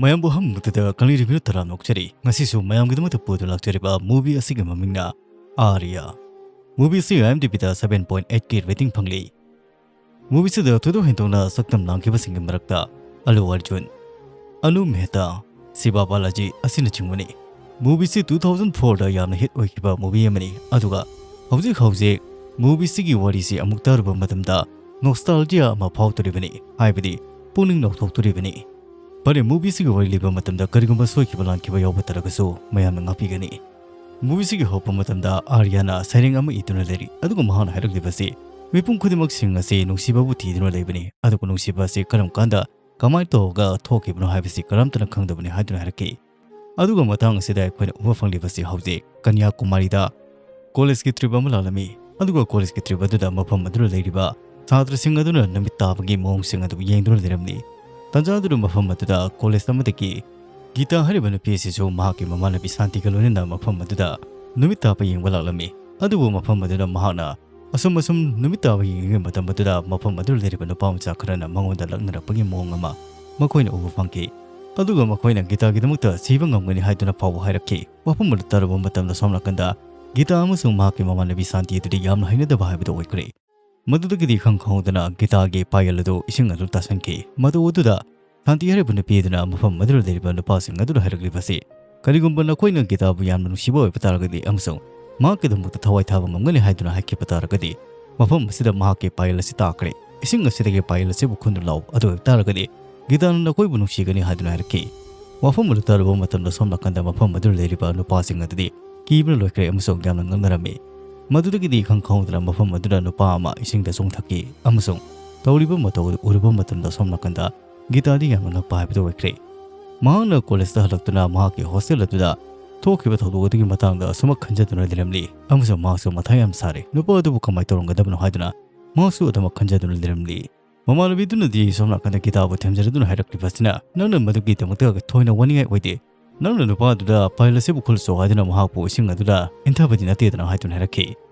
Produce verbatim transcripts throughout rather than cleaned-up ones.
ꯃꯌꯥꯝꯕꯨ ꯑꯍꯥꯟꯕꯃꯛꯇꯗ ꯀꯪꯂꯩ ꯔꯤꯚꯤꯌꯨ ꯇꯔꯥꯝꯅ ꯑꯣꯛꯆꯔꯤ꯫ ꯉꯁꯤꯁꯨ ꯃꯌꯥꯝꯒꯤꯗꯃꯛꯇ ꯄꯨꯗꯨꯅ ꯂꯥꯛꯆꯔꯤꯕ movie ꯑꯁꯤꯒꯤ ꯃꯃꯤꯡꯅ ꯑꯥꯔꯌꯥ꯫ Movie ꯑꯁꯤ IMDbꯗ seven point eight ꯀꯤ rating ꯐꯪꯂꯤ꯫ Movie ꯑꯁꯤꯗ ꯊꯣꯏꯗꯣꯛ ꯍꯦꯟꯗꯣꯛꯅ ꯁꯛꯇꯝ ꯂꯥꯡꯈꯤꯕꯁꯤꯡꯒꯤ ꯃꯔꯛꯇ ꯑꯜꯂꯨ ꯑꯔꯖꯨꯟ, ꯑꯅꯨꯞ ꯃꯦꯍꯇꯥ, ꯁꯤꯕꯥ ꯕꯥꯂꯥꯖꯤ ꯑꯁꯤꯅꯆꯤꯡꯕꯅꯤ꯫ Movie ꯑꯁꯤ two thousand fourꯗ ꯌꯥꯝꯅ hit ꯑꯣꯏꯈꯤꯕ movie ꯑꯃꯅꯤ꯫ ꯑꯗꯨꯒ ꯍꯧꯖꯤꯛ ꯍꯧꯖꯤꯛ movie ꯑꯁꯤꯒꯤ ꯋꯥꯔꯤꯁꯤ ꯑꯃꯨꯛ ꯇꯥꯔꯨꯕ ꯃꯇꯝꯗ nostalgia ꯑꯃ ꯐꯥꯎꯗꯣꯔꯤꯕꯅꯤ, ꯍꯥꯏꯕꯗꯤ ꯄꯨꯛꯅꯤꯡ ꯅꯧꯊꯣꯛꯇꯣꯔꯤꯕꯅꯤ꯫ ꯐꯔꯦ, movie ꯑꯁꯤꯒꯤ ꯋꯥꯔꯤ ꯂꯤꯕ ꯃꯇꯝꯗ ꯀꯔꯤꯒꯨꯝꯕ ꯁꯣꯏꯈꯤꯕ ꯂꯥꯟꯈꯤꯕ ꯌꯥꯎꯕ ꯇꯥꯔꯒꯁꯨ ꯃꯌꯥꯝꯅ ꯉꯥꯛꯄꯤꯒꯅꯤ꯫ Movie ꯑꯁꯤꯒꯤ ꯍꯧꯔꯛꯄ ꯃꯇꯝꯗ ꯑꯥꯔꯌꯥꯅ ꯁꯩꯔꯦꯡ ꯑꯃ ꯏꯗꯨꯅ ꯂꯩꯔꯤ, ꯑꯗꯨꯒ ꯃꯍꯥꯛꯅ ꯍꯥꯏꯔꯛꯂꯤꯕꯁꯤ, "ꯃꯤꯄꯨꯝ ꯈꯨꯗꯤꯡꯃꯛꯁꯤꯡ ꯑꯁꯤ ꯅꯨꯡꯁꯤꯕꯕꯨ ꯊꯤꯗꯨꯅ ꯂꯩꯕꯅꯤ, ꯑꯗꯨꯕꯨ ꯅꯨꯡꯁꯤꯕ ꯑꯁꯤ ꯀꯔꯝ ꯀꯥꯟꯗ ꯀꯃꯥꯏꯅ ꯇꯧꯔꯒ ꯊꯣꯛꯈꯤꯕꯅꯣ ꯍꯥꯏꯕꯁꯤ ꯀꯅꯥꯝꯇꯅ ꯈꯪꯗꯕꯅꯤ" ꯍꯥꯏꯗꯨꯅ ꯍꯥꯏꯔꯛꯈꯤ꯫ ꯑꯗꯨꯒ ꯃꯇꯥꯡ ꯑꯁꯤꯗ ꯑꯩꯈꯣꯏꯅ ꯎꯕ ꯐꯪꯂꯤꯕꯁꯤ ꯍꯧꯖꯤꯛ ꯀꯟꯌꯥꯀꯨꯃꯥꯔꯤꯗ collegeꯀꯤ trip ꯑꯃ ꯂꯥꯛꯂꯝꯃꯤ꯫ ꯑꯗꯨꯒ collegeꯀꯤ trip ꯑꯗꯨꯗ ꯃꯐꯝ ꯑꯗꯨꯗ ꯂꯩꯔꯤꯕ ꯁꯥꯇ꯭ꯔꯁꯤꯡ ꯑꯗꯨꯅ ꯅꯨꯃꯤꯠ ꯇꯥꯕꯒꯤ ꯃꯑꯣꯡꯁꯤꯡ ꯑꯗꯨ ꯌꯦꯡꯗꯨꯅ ꯂꯩꯔꯝꯂꯤ꯫ ꯇꯟꯖꯥ ꯑꯗꯨꯗ ꯃꯐꯝ ꯑꯗꯨꯗ college ꯑꯃꯗꯒꯤ ꯒꯤꯇꯥ ꯍꯥꯏꯔꯤꯕ ꯅꯨꯄꯤ ꯑꯁꯤꯁꯨ ꯃꯍꯥꯛꯀꯤ ꯃꯃꯥꯟꯅꯕꯤ ꯁꯥꯟꯇꯤꯒ ꯂꯣꯏꯅꯅ ꯃꯐꯝ ꯑꯗꯨꯗ ꯅꯨꯃꯤꯠ ꯇꯥꯕ ꯌꯦꯡꯕ ꯂꯥꯛꯂꯝꯃꯤ꯫ ꯑꯗꯨꯕꯨ ꯃꯐꯝ ꯑꯗꯨꯗ ꯃꯍꯥꯛꯅ ꯑꯁꯨꯝ ꯑꯁꯨꯝ ꯅꯨꯃꯤꯠ ꯇꯥꯕ ꯌꯦꯡꯂꯤꯉꯩ ꯃꯇꯝ ꯑꯗꯨꯗ ꯃꯐꯝ ꯑꯗꯨꯗ ꯂꯩꯔꯤꯕ ꯅꯨꯄꯥ ꯃꯆꯥ ꯈꯔꯅ ꯃꯉꯣꯟꯗ ꯂꯛꯅꯔꯛꯄꯒꯤ ꯃꯑꯣꯡ ꯑꯃ ꯃꯈꯣꯏꯅ ꯎꯕ ꯐꯪꯈꯤ꯫ ꯑꯗꯨꯒ ꯃꯈꯣꯏꯅ ꯒꯤꯇꯥꯒꯤꯗꯃꯛꯇ ꯁꯤꯕ ꯉꯝꯒꯅꯤ ꯍꯥꯏꯗꯨꯅ ꯐꯥꯎꯕ ꯍꯥꯏꯔꯛꯈꯤ꯫ ꯋꯥꯐꯝ ꯑꯗꯨ ꯇꯥꯔꯨꯕ ꯃꯇꯝꯗ ꯁꯣꯝ ꯅꯥꯀꯟꯗ ꯒꯤꯇꯥ ꯑꯃꯁꯨꯡ ꯃꯍꯥꯛꯀꯤ ꯃꯃꯥꯟꯅꯕꯤ ꯁꯥꯟꯇꯤ ꯑꯗꯨꯗꯤ ꯌꯥꯝꯅ ꯍꯩꯅꯗꯕ ꯍꯥꯏꯕꯗꯨ ꯑꯣꯏꯈ꯭ꯔꯦ꯫ ꯃꯗꯨꯗꯒꯤꯗꯤ ꯏꯈꯪ ꯈꯪꯍꯧꯗꯅ ꯒꯤꯇꯥꯒꯤ ꯄꯥꯌꯦꯜ ꯑꯗꯨ ꯏꯁꯤꯡ ꯑꯗꯨ ꯇꯥꯁꯟꯈꯤ꯫ ꯃꯇꯧ ꯑꯗꯨꯗ ꯁꯥꯟꯇꯤ ꯍꯥꯏꯔꯤꯕ ꯅꯨꯄꯤ ꯑꯗꯨꯅ ꯃꯐꯝ ꯑꯗꯨꯗ ꯂꯩꯔꯤꯕ ꯅꯨꯄꯥꯁꯤꯡ ꯑꯗꯨꯗ ꯍꯥꯏꯔꯛꯂꯤꯕꯁꯤ, "ꯀꯔꯤꯒꯨꯝꯕ ꯅꯈꯣꯏꯅ ꯒꯤꯇꯥꯕꯨ ꯌꯥꯝꯅ ꯅꯨꯡꯁꯤꯕ ꯑꯣꯏꯕ ꯇꯥꯔꯒꯗꯤ ꯑꯃꯁꯨꯡ ꯃꯍꯥꯛꯀꯤꯗꯃꯛꯇ ꯊꯋꯥꯏ ꯊꯥꯕ ꯉꯝꯒꯅꯤ ꯍꯥꯏꯗꯨꯅ ꯍꯥꯏꯈꯤꯕ ꯇꯥꯔꯒꯗꯤ, ꯃꯐꯝ ꯑꯁꯤꯗ ꯃꯍꯥꯛꯀꯤ ꯄꯥꯌꯦꯜ ꯑꯁꯤ ꯇꯥꯈ꯭ꯔꯦ꯫ ꯏꯁꯤꯡ ꯑꯁꯤꯗꯒꯤ ꯄꯥꯌꯦꯜ ꯑꯁꯤꯕꯨ ꯈꯨꯟꯗꯨ ꯂꯥꯛꯎ꯫ ꯑꯗꯨ ꯑꯣꯏꯕ ꯇꯥꯔꯒꯗꯤ ꯒꯤꯇꯥꯅ ꯅꯈꯣꯏꯕꯨ ꯅꯨꯡꯁꯤꯒꯅꯤ" ꯍꯥꯏꯗꯨꯅ ꯍꯥꯏꯔꯛꯈꯤ꯫ ꯋꯥꯐꯝ ꯑꯗꯨ ꯇꯥꯔꯨꯕ ꯃꯇꯝꯗ ꯁꯣꯝ ꯅꯥꯀꯟꯗ ꯃꯐꯝ ꯑꯗꯨꯗ ꯂꯩꯔꯤꯕ ꯅꯨꯄꯥꯁꯤꯡ ꯑꯗꯨꯗꯤ ꯀꯤꯕꯅ ꯂꯣꯏꯈ꯭ꯔꯦ ꯑꯃꯁꯨꯡ ꯌꯥꯝꯅ ꯉꯛꯅꯔꯝꯃꯤ꯫ ꯃꯗꯨꯗꯒꯤꯗꯤ ꯏꯈꯪ ꯈꯪꯍꯧꯗꯅ ꯃꯐꯝ ꯑꯗꯨꯗ ꯅꯨꯄꯥ ꯑꯃ ꯏꯁꯤꯡꯗ ꯆꯣꯡꯊꯈꯤ ꯑꯃꯁꯨꯡ ꯇꯧꯔꯤꯕ ꯃꯇꯧ ꯑꯗꯨ ꯎꯔꯨꯕ ꯃꯇꯝꯗ ꯁꯣꯝ ꯅꯥꯀꯟꯗ ꯒꯤꯇꯥꯗꯤ ꯌꯥꯝꯅ ꯉꯛꯄ ꯍꯥꯏꯕꯗꯨ ꯑꯣꯏꯈ꯭ꯔꯦ꯫ ꯃꯍꯥꯛꯅ collegeꯇ ꯍꯜꯂꯛꯇꯨꯅ ꯃꯍꯥꯛꯀꯤ hostel ꯑꯗꯨꯗ ꯊꯣꯛꯈꯤꯕ ꯊꯧꯗꯣꯛ ꯑꯗꯨꯒꯤ ꯃꯇꯥꯡꯗ ꯑꯁꯨꯃꯛ ꯈꯟꯖꯗꯨꯅ ꯂꯩꯔꯝꯂꯤ ꯑꯃꯁꯨꯡ ꯃꯍꯥꯛꯁꯨ ꯃꯊꯥ ꯌꯥꯝ ꯁꯥꯔꯦ꯫ ꯅꯨꯄꯥ ꯑꯗꯨꯕꯨ ꯀꯃꯥꯏꯅ ꯇꯧꯔꯝꯒꯗꯕꯅꯣ ꯍꯥꯏꯗꯨꯅ ꯃꯍꯥꯛꯁꯨ ꯑꯗꯨꯃꯛ ꯈꯟꯖꯗꯨꯅ ꯂꯩꯔꯝꯂꯤ꯫ ꯃꯃꯥꯟꯅꯕꯤꯗꯨꯅꯗꯤ ꯁꯣꯝ ꯅꯥꯀꯟꯗ ꯒꯤꯇꯥꯕꯨ ꯊꯦꯝꯖꯔꯗꯨꯅ ꯍꯥꯏꯔꯛꯂꯤꯕꯁꯤꯅ, "ꯅꯪꯅ ꯃꯗꯨꯒꯤꯗꯃꯛꯇ ꯊꯣꯏꯅ ꯋꯥꯅꯤꯡꯉꯥꯏ ꯑꯣꯏꯗꯦ꯫ ꯅꯪꯅ ꯅꯨꯄꯥ ꯑꯗꯨꯗ ꯄꯥꯌꯦꯜ ꯑꯁꯤꯕꯨ ꯈꯨꯜꯂꯨꯆꯣ ꯍꯥꯏꯗꯨꯅ ꯃꯍꯥꯛꯄꯨ ꯏꯁꯤꯡ ꯑꯗꯨꯗ ꯏꯟꯊꯕꯗꯤ ꯅꯠꯇꯦꯗꯅ" ꯍꯥꯏꯗꯨꯅ ꯍꯥꯏꯔꯛꯈꯤ꯫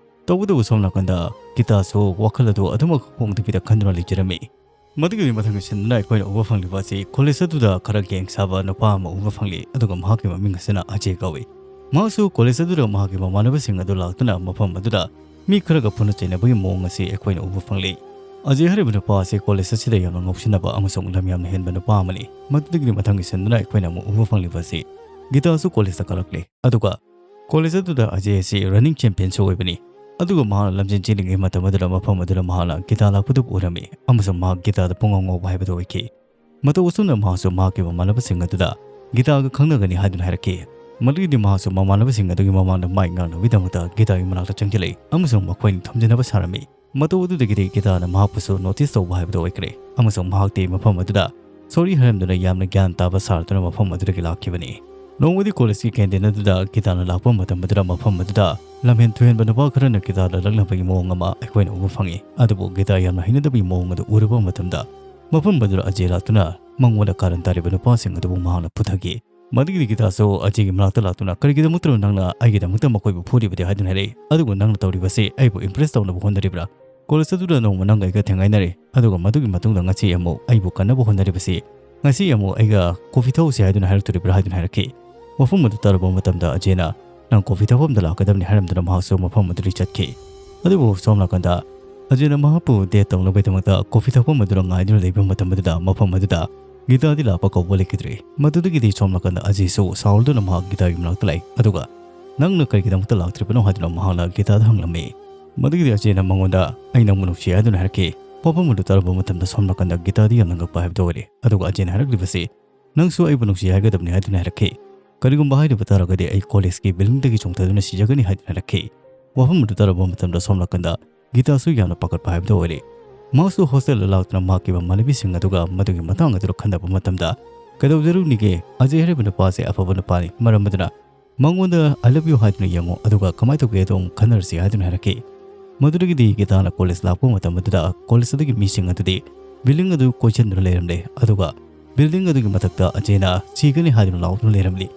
ꯇꯧꯕꯇꯕꯨ ꯁꯣꯝ ꯅꯥꯀꯟꯗ ꯒꯤꯇꯥꯁꯨ ꯋꯥꯈꯜ ꯑꯗꯨ ꯑꯗꯨꯃꯛ ꯍꯣꯡꯗꯕꯤꯗ ꯈꯟꯗꯨꯅ ꯂꯩꯖꯔꯝꯃꯤ꯫ ꯃꯗꯨꯒꯤ ꯃꯊꯪꯒꯤ ꯁꯤꯟꯗꯨꯅ ꯑꯩꯈꯣꯏꯅ ꯎꯕ ꯐꯪꯂꯤꯕ ꯑꯁꯤ ꯀꯣꯂꯦꯖ ꯑꯗꯨꯗ ꯈꯔ ꯒꯦꯡ ꯁꯥꯕ ꯅꯨꯄꯥ ꯑꯃ ꯎꯕ ꯐꯪꯂꯤ, ꯑꯗꯨꯒ ꯃꯍꯥꯛꯀꯤ ꯃꯃꯤꯡ ꯑꯁꯤꯅ ꯑꯖꯦ ꯀꯧꯏ꯫ ꯃꯍꯥꯛꯁꯨ ꯀꯣꯂꯦꯖ ꯑꯗꯨꯗ ꯃꯍꯥꯛꯀꯤ ꯃꯃꯥꯟꯅꯕꯁꯤꯡ ꯑꯗꯨ ꯂꯥꯛꯇꯨꯅ ꯃꯐꯝ ꯑꯗꯨꯗ ꯃꯤ ꯈꯔꯒ ꯐꯨꯅ ꯆꯩꯅꯕꯒꯤ ꯃꯑꯣꯡ ꯑꯁꯤ ꯑꯩꯈꯣꯏꯅ ꯎꯕ ꯐꯪꯂꯤ꯫ ꯑꯖꯦ ꯍꯥꯏꯔꯤꯕ ꯅꯨꯄꯥ ꯑꯁꯤ ꯀꯣꯂꯦꯖ ꯑꯁꯤꯗ ꯌꯥꯝꯅ ꯉꯥꯎꯁꯤꯟꯅꯕ ꯑꯃꯁꯨꯡ ꯂꯝ ꯌꯥꯝꯅ ꯍꯦꯟꯕ ꯅꯨꯄꯥ ꯑꯃꯅꯤ꯫ ꯃꯗꯨꯗꯒꯤ ꯃꯊꯪꯒꯤ ꯁꯤꯟꯗꯨꯅ ꯑꯩꯈꯣꯏꯅ ꯑꯃꯨꯛ ꯎꯕ ꯐꯪꯂꯤꯕ ꯑꯁꯤ ꯒꯤꯇꯥꯁꯨ ꯀꯣꯂꯦꯖꯇ ꯀꯥꯔꯛꯂꯤ, ꯑꯗꯨꯒ ꯀꯣꯂꯦꯖ ꯑꯗꯨꯗ ꯑꯖꯦ ꯑꯁꯤ ꯔꯟꯅꯤꯡ ꯆꯦꯝꯄꯤꯌꯟꯁꯨ ꯑꯣꯏꯕꯅꯤ꯫ ꯑꯗꯨꯒ ꯃꯍꯥꯛꯅ ꯂꯝꯖꯦꯟ ꯆꯦꯜꯂꯤꯉꯩ ꯃꯇꯝ ꯑꯗꯨꯗ ꯃꯐꯝ ꯑꯗꯨꯗ ꯃꯍꯥꯛꯅ ꯒꯤꯇꯥ ꯂꯥꯛꯄꯗꯨ ꯎꯔꯝꯃꯤ ꯑꯃꯁꯨꯡ ꯃꯍꯥꯛ ꯒꯤꯇꯥꯗ ꯄꯨꯡꯉꯥꯎ ꯉꯥꯎꯕ ꯍꯥꯏꯕꯗꯨ ꯑꯣꯏꯈꯤ꯫ ꯃꯇꯧ ꯑꯁꯨꯝꯅ ꯃꯍꯥꯛꯁꯨ ꯃꯍꯥꯛꯀꯤ ꯃꯃꯥꯟꯅꯕꯁꯤꯡ ꯑꯗꯨꯗ ꯒꯤꯇꯥꯒ ꯈꯪꯅꯒꯅꯤ ꯍꯥꯏꯗꯨꯅ ꯍꯥꯏꯔꯛꯈꯤ꯫ ꯃꯗꯨꯒꯤꯗꯤ ꯃꯍꯥꯛꯁꯨ ꯃꯃꯥꯟꯅꯕꯁꯤꯡ ꯑꯗꯨꯒꯤ ꯃꯃꯥꯡꯗ ꯃꯥꯏ ꯉꯥꯡꯅꯕꯒꯤꯗꯃꯛꯇ ꯒꯤꯇꯥꯒꯤ ꯃꯅꯥꯛꯇ ꯆꯪꯁꯤꯜꯂꯛꯏ ꯑꯃꯁꯨꯡ ꯃꯈꯣꯏꯅ ꯊꯝꯖꯤꯟꯅꯕ ꯁꯥꯔꯝꯃꯤ꯫ ꯃꯇꯧ ꯑꯗꯨꯗꯒꯤꯗꯤ ꯒꯤꯇꯥꯅ ꯃꯍꯥꯛꯄꯨꯁꯨ ꯅꯣꯇꯤꯁ ꯇꯧꯕ ꯍꯥꯏꯕꯗꯨ ꯑꯣꯏꯈ꯭ꯔꯦ ꯑꯃꯁꯨꯡ ꯃꯍꯥꯛꯇꯤ ꯃꯐꯝ ꯑꯗꯨꯗ ꯁꯣꯔꯤ ꯍꯥꯏꯔꯝꯗꯨꯅ ꯌꯥꯝꯅ ꯒ꯭ꯌꯥꯟ ꯇꯥꯕ ꯁꯥꯔꯗꯨꯅ ꯃꯐꯝ ꯑꯗꯨꯗꯒꯤ ꯂꯥꯛꯈꯤꯕꯅꯤ꯫ ꯅꯣꯡꯃꯗꯤ ꯀꯣꯂꯦꯖꯀꯤ ꯀꯦꯟꯇꯤꯟ ꯑꯗꯨꯗ ꯒꯤꯇꯥꯅ ꯂꯥꯛꯄ ꯃꯇꯝ ꯑꯗꯨꯗ ꯃꯐꯝ ꯑꯗꯨꯗ ꯂꯝꯍꯦꯟ ꯇꯨꯍꯦꯟꯕ ꯅꯨꯄꯥ ꯈꯔꯅ ꯒꯤꯇꯥꯗ ꯂꯛꯅꯕꯒꯤ ꯃꯑꯣꯡ ꯑꯃ ꯑꯩꯈꯣꯏꯅ ꯎꯕ ꯐꯪꯉꯤ꯫ ꯑꯗꯨꯕꯨ ꯒꯤꯇꯥ ꯌꯥꯝꯅ ꯍꯩꯅꯗꯕꯒꯤ ꯃꯑꯣꯡ ꯑꯗꯨ ꯎꯔꯨꯕ ꯃꯇꯝꯗ ꯃꯐꯝ ꯑꯗꯨꯗ ꯑꯖꯦ ꯂꯥꯛꯇꯨꯅ ꯃꯉꯣꯟꯗ ꯀꯥꯔꯟ ꯇꯥꯔꯤꯕ ꯅꯨꯄꯥꯁꯤꯡ ꯑꯗꯨꯕꯨ ꯃꯍꯥꯛꯅ ꯐꯨꯊꯈꯤ꯫ ꯃꯗꯨꯒꯤꯗꯤ ꯒꯤꯇꯥꯁꯨ ꯑꯖꯦꯒꯤ ꯃꯅꯥꯛꯇ ꯂꯥꯛꯇꯨꯅ, "ꯀꯔꯤꯒꯤꯗꯃꯛꯇꯅꯣ ꯅꯪꯅ ꯑꯩꯒꯤꯗꯃꯛꯇ ꯃꯈꯣꯏꯕꯨ ꯐꯨꯔꯤꯕꯗꯤ?" ꯍꯥꯏꯗꯨꯅ ꯍꯥꯏꯔꯛꯏ꯫ "ꯑꯗꯨꯕꯨ ꯅꯪꯅ ꯇꯧꯔꯤꯕꯁꯤ ꯑꯩꯕꯨ ꯏꯝꯄ꯭ꯔꯦꯁ ꯇꯧꯅꯕ ꯍꯣꯠꯅꯔꯤꯕ꯭ꯔꯥ? ꯀꯣꯂꯦꯖ ꯑꯗꯨꯗ ꯅꯣꯡꯃ ꯅꯪꯒ ꯑꯩꯒ ꯊꯦꯡꯒꯥꯏꯅꯔꯦ, ꯑꯗꯨꯒ ꯃꯗꯨꯒꯤ ꯃꯇꯨꯡꯗ ꯉꯁꯤ ꯑꯃꯨꯛ ꯑꯩꯕꯨ ꯀꯟꯅꯕ ꯍꯣꯠꯅꯔꯤꯕꯁꯤ, ꯉꯁꯤ ꯑꯃꯨꯛ ꯑꯩꯒ ꯀꯣꯐꯤ ꯊꯛꯎꯁꯤ ꯍꯥꯏꯗꯨꯅ ꯍꯥꯏꯔꯛꯇꯣꯔꯤꯕ꯭ꯔꯥ?" ꯍꯥꯏꯗꯨꯅ ꯍꯥꯏꯔꯛꯈꯤ꯫ ꯋꯥꯐꯝ ꯑꯗꯨ ꯇꯥꯔꯨꯕ ꯃꯇꯝꯗ ꯑꯖꯦꯅ, "ꯅꯪ ꯀꯣꯐꯤ ꯊꯛꯐꯝꯗ ꯂꯥꯛꯀꯗꯕꯅꯤ" ꯍꯥꯏꯔꯝꯗꯨꯅ ꯃꯍꯥꯛꯁꯨ ꯃꯐꯝ ꯑꯗꯨꯗꯒꯤ ꯆꯠꯈꯤ꯫ ꯑꯗꯨꯕꯨ ꯁꯣꯝ ꯅꯥꯀꯟꯗ ꯑꯖꯦꯅ ꯃꯍꯥꯛꯄꯨ ꯗꯦꯠ ꯇꯧꯅꯕꯒꯤꯗꯃꯛꯇ ꯀꯣꯐꯤ ꯊꯛꯐꯝ ꯑꯗꯨꯗ ꯉꯥꯏꯗꯨꯅ ꯂꯩꯕ ꯃꯇꯝ ꯑꯗꯨꯗ ꯃꯐꯝ ꯑꯗꯨꯗ ꯒꯤꯇꯥꯗꯤ ꯂꯥꯛꯄ ꯀꯧꯕ ꯂꯩꯈꯤꯗ꯭ꯔꯦ꯫ ꯃꯗꯨꯗꯒꯤꯗꯤ ꯁꯣꯝ ꯅꯥꯀꯟꯗ ꯑꯖꯦꯁꯨ ꯁꯥꯎꯔꯗꯨꯅ ꯃꯍꯥꯛ ꯒꯤꯇꯥꯒꯤ ꯃꯅꯥꯛꯇ ꯂꯥꯛꯏ, ꯑꯗꯨꯒ "ꯅꯪꯅ ꯀꯔꯤꯒꯤꯗꯃꯛꯇ ꯂꯥꯛꯇ꯭ꯔꯤꯕꯅꯣ?" ꯍꯥꯏꯗꯨꯅ ꯃꯍꯥꯛꯅ ꯒꯤꯇꯥꯗ ꯍꯪꯂꯝꯃꯤ꯫ ꯃꯗꯨꯒꯤꯗꯤ ꯑꯖꯦꯅ ꯃꯉꯣꯟꯗ, "ꯑꯩ ꯅꯪꯕꯨ ꯅꯨꯡꯁꯤ" ꯍꯥꯏꯗꯨꯅ ꯍꯥꯏꯔꯛꯈꯤ꯫ ꯋꯥꯐꯝ ꯑꯗꯨ ꯇꯥꯔꯨꯕ ꯃꯇꯝꯗ ꯁꯣꯝ ꯅꯥꯀꯟꯗ ꯒꯤꯇꯥꯗꯤ ꯌꯥꯝꯅ ꯉꯛꯄ ꯍꯥꯏꯕꯗꯨ ꯑꯣꯏꯔꯦ꯫ ꯑꯗꯨꯒ ꯑꯖꯦꯅ ꯍꯥꯏꯔꯛꯂꯤꯕꯁꯤ, "ꯅꯪꯁꯨ ꯑꯩꯕꯨ ꯅꯨꯡꯁꯤ ꯍꯥꯏꯒꯗꯕꯅꯤ" ꯍꯥꯏꯗꯨꯅ ꯍꯥꯏꯔꯛꯈꯤ꯫ "ꯀꯔꯤꯒꯨꯝꯕ ꯍꯥꯏꯔꯤꯕ ꯇꯥꯔꯒꯗꯤ ꯑꯩ ꯀꯣꯂꯦꯖꯀꯤ ꯕꯤꯜꯗꯤꯡꯗꯒꯤ ꯆꯣꯡꯊꯗꯨꯅ ꯁꯤꯖꯒꯅꯤ" ꯍꯥꯏꯗꯨꯅ ꯍꯥꯏꯔꯛꯈꯤ꯫ ꯋꯥꯐꯝ ꯑꯗꯨ ꯇꯥꯔꯨꯕ ꯃꯇꯝꯗ ꯁꯣꯝ ꯅꯥꯀꯟꯗ ꯒꯤꯇꯥꯁꯨ ꯌꯥꯝꯅ ꯄꯥꯈꯠꯄ ꯍꯥꯏꯕꯗꯨ ꯑꯣꯏꯔꯦ꯫ ꯃꯍꯥꯛꯁꯨ ꯍꯣꯁꯇꯦꯜꯗ ꯂꯥꯛꯇꯨꯅ ꯃꯍꯥꯛꯀꯤ ꯃꯃꯥꯟꯅꯕꯤꯁꯤꯡ ꯑꯗꯨꯒ ꯃꯗꯨꯒꯤ ꯃꯇꯥꯡ ꯑꯗꯨꯗ ꯈꯟꯅꯕ ꯃꯇꯝꯗ, "ꯀꯩꯗꯧꯖꯔꯨꯅꯤꯒꯦ? ꯑꯖꯦ ꯍꯥꯏꯔꯤꯕ ꯅꯨꯄꯥꯁꯦ ꯑꯐꯕ ꯅꯨꯄꯥꯅꯤ, ꯃꯔꯝ ꯑꯗꯨꯅ ꯃꯉꯣꯟꯗ 'I love you' ꯍꯥꯏꯗꯨꯅ ꯌꯦꯡꯉꯨ, ꯑꯗꯨꯒ ꯀꯃꯥꯏꯅ ꯇꯧꯒꯦ ꯍꯥꯏꯗꯣ ꯑꯃꯨꯛ ꯈꯟꯅꯔꯁꯤ" ꯍꯥꯏꯗꯨꯅ ꯍꯥꯏꯔꯛꯈꯤ꯫ ꯃꯗꯨꯗꯒꯤꯗꯤ ꯒꯤꯇꯥꯅ ꯀꯣꯂꯦꯖ ꯂꯥꯛꯄ ꯃꯇꯝ ꯑꯗꯨꯗ ꯀꯣꯂꯦꯖ ꯑꯗꯨꯒꯤ ꯃꯤꯁꯤꯡ ꯑꯗꯨꯗꯤ ꯕꯤꯜꯗꯤꯡ ꯑꯗꯨ ꯀꯣꯏꯁꯤꯟꯗꯨꯅ ꯂꯩꯔꯝꯂꯦ, ꯑꯗꯨꯒ ꯕꯤꯜꯗꯤꯡ ꯑꯗꯨꯒꯤ ꯃꯊꯛꯇ ꯑꯖꯦꯅ "ꯁꯤꯒꯅꯤ" ꯍꯥꯏꯗꯨꯅ ꯂꯥꯎꯗꯨꯅ ꯂꯩꯔꯝꯂꯤ꯫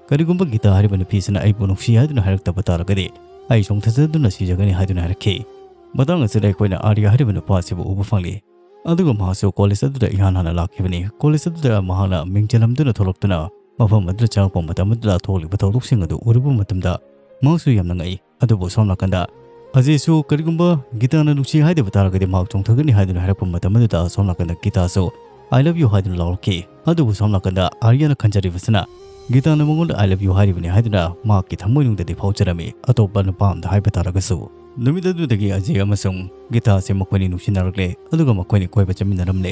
"ꯀꯔꯤꯒꯨꯝꯕ ꯒꯤꯇꯥ ꯍꯥꯏꯔꯤꯕ ꯅꯨꯄꯤꯁꯤꯅ ꯑꯩꯕꯨ ꯅꯨꯡꯁꯤ ꯍꯥꯏꯗꯨꯅ ꯍꯥꯏꯔꯛꯇꯕ ꯇꯥꯔꯒꯗꯤ ꯑꯩ ꯆꯣꯡꯊꯖꯗꯨꯅ ꯁꯤꯖꯒꯅꯤ" ꯍꯥꯏꯗꯨꯅ ꯍꯥꯏꯔꯛꯈꯤ꯫ ꯃꯇꯥꯡ ꯑꯁꯤꯗ ꯑꯩꯈꯣꯏꯅ ꯑꯥꯔꯌꯥ ꯍꯥꯏꯔꯤꯕ ꯅꯨꯄꯥ ꯑꯁꯤꯕꯨ ꯎꯕ ꯐꯪꯂꯤ꯫ ꯑꯗꯨꯒ ꯃꯍꯥꯛꯁꯨ ꯀꯣꯂꯦꯖ ꯑꯗꯨꯗ ꯏꯍꯥꯟ ꯍꯥꯟꯅ ꯂꯥꯛꯈꯤꯕꯅꯤ꯫ ꯀꯣꯂꯦꯖ ꯑꯗꯨꯗ ꯃꯍꯥꯛꯅ ꯃꯤꯡ ꯆꯜꯂꯝꯗꯨꯅ ꯊꯣꯛꯂꯛꯇꯨꯅ ꯃꯐꯝ ꯑꯗꯨꯗ ꯆꯪꯂꯛꯄ ꯃꯇꯝ ꯑꯗꯨꯗ ꯊꯣꯛꯂꯤꯕ ꯊꯧꯗꯣꯛꯁꯤꯡ ꯑꯗꯨ ꯎꯔꯨꯕ ꯃꯇꯝꯗ ꯃꯍꯥꯛꯁꯨ ꯌꯥꯝꯅ ꯉꯛꯏ꯫ ꯑꯗꯨꯕꯨ ꯁꯣꯝ ꯅꯥꯀꯟꯗ ꯑꯖꯦꯁꯨ ꯀꯔꯤꯒꯨꯝꯕ ꯒꯤꯇꯥꯅ ꯅꯨꯡꯁꯤ ꯍꯥꯏꯗꯕ ꯇꯥꯔꯒꯗꯤ ꯃꯍꯥꯛ ꯆꯣꯡꯊꯒꯅꯤ ꯍꯥꯏꯗꯨꯅ ꯍꯥꯏꯔꯛꯄ ꯃꯇꯝ ꯑꯗꯨꯗ ꯁꯣꯝ ꯅꯥꯀꯟꯗ ꯒꯤꯇꯥꯁꯨ "I love you" ꯍꯥꯏꯗꯨꯅ ꯂꯥꯎꯔꯛꯈꯤ꯫ ꯑꯗꯨꯕꯨ ꯁꯣꯝ ꯅꯥꯀꯟꯗ ꯑꯥꯔꯌꯥꯅ ꯈꯟꯖꯔꯤꯕꯁꯤꯅ ꯒꯤꯇꯥꯅ ꯃꯉꯣꯟꯗ "I love you" ꯍꯥꯏꯔꯤꯕꯅꯤ ꯍꯥꯏꯗꯨꯅ ꯃꯍꯥꯛꯀꯤ ꯊꯃꯣꯏꯅꯨꯡꯗꯗꯤ ꯐꯥꯎꯖꯔꯝꯃꯤ꯫ ꯑꯇꯣꯞꯄ ꯅꯨꯄꯥ ꯑꯃꯗ ꯍꯥꯏꯕ ꯇꯥꯔꯒꯁꯨ ꯅꯨꯃꯤꯠ ꯑꯗꯨꯗꯒꯤ ꯑꯖꯦ ꯑꯃꯁꯨꯡ ꯒꯤꯇꯥꯁꯦ ꯃꯈꯣꯏꯅꯤ ꯅꯨꯡꯁꯤꯅꯔꯛꯂꯦ꯫ ꯑꯗꯨꯒ ꯃꯈꯣꯏꯅꯤ ꯀꯣꯏꯕ ꯆꯠꯃꯤꯟꯅꯔꯝꯂꯦ꯫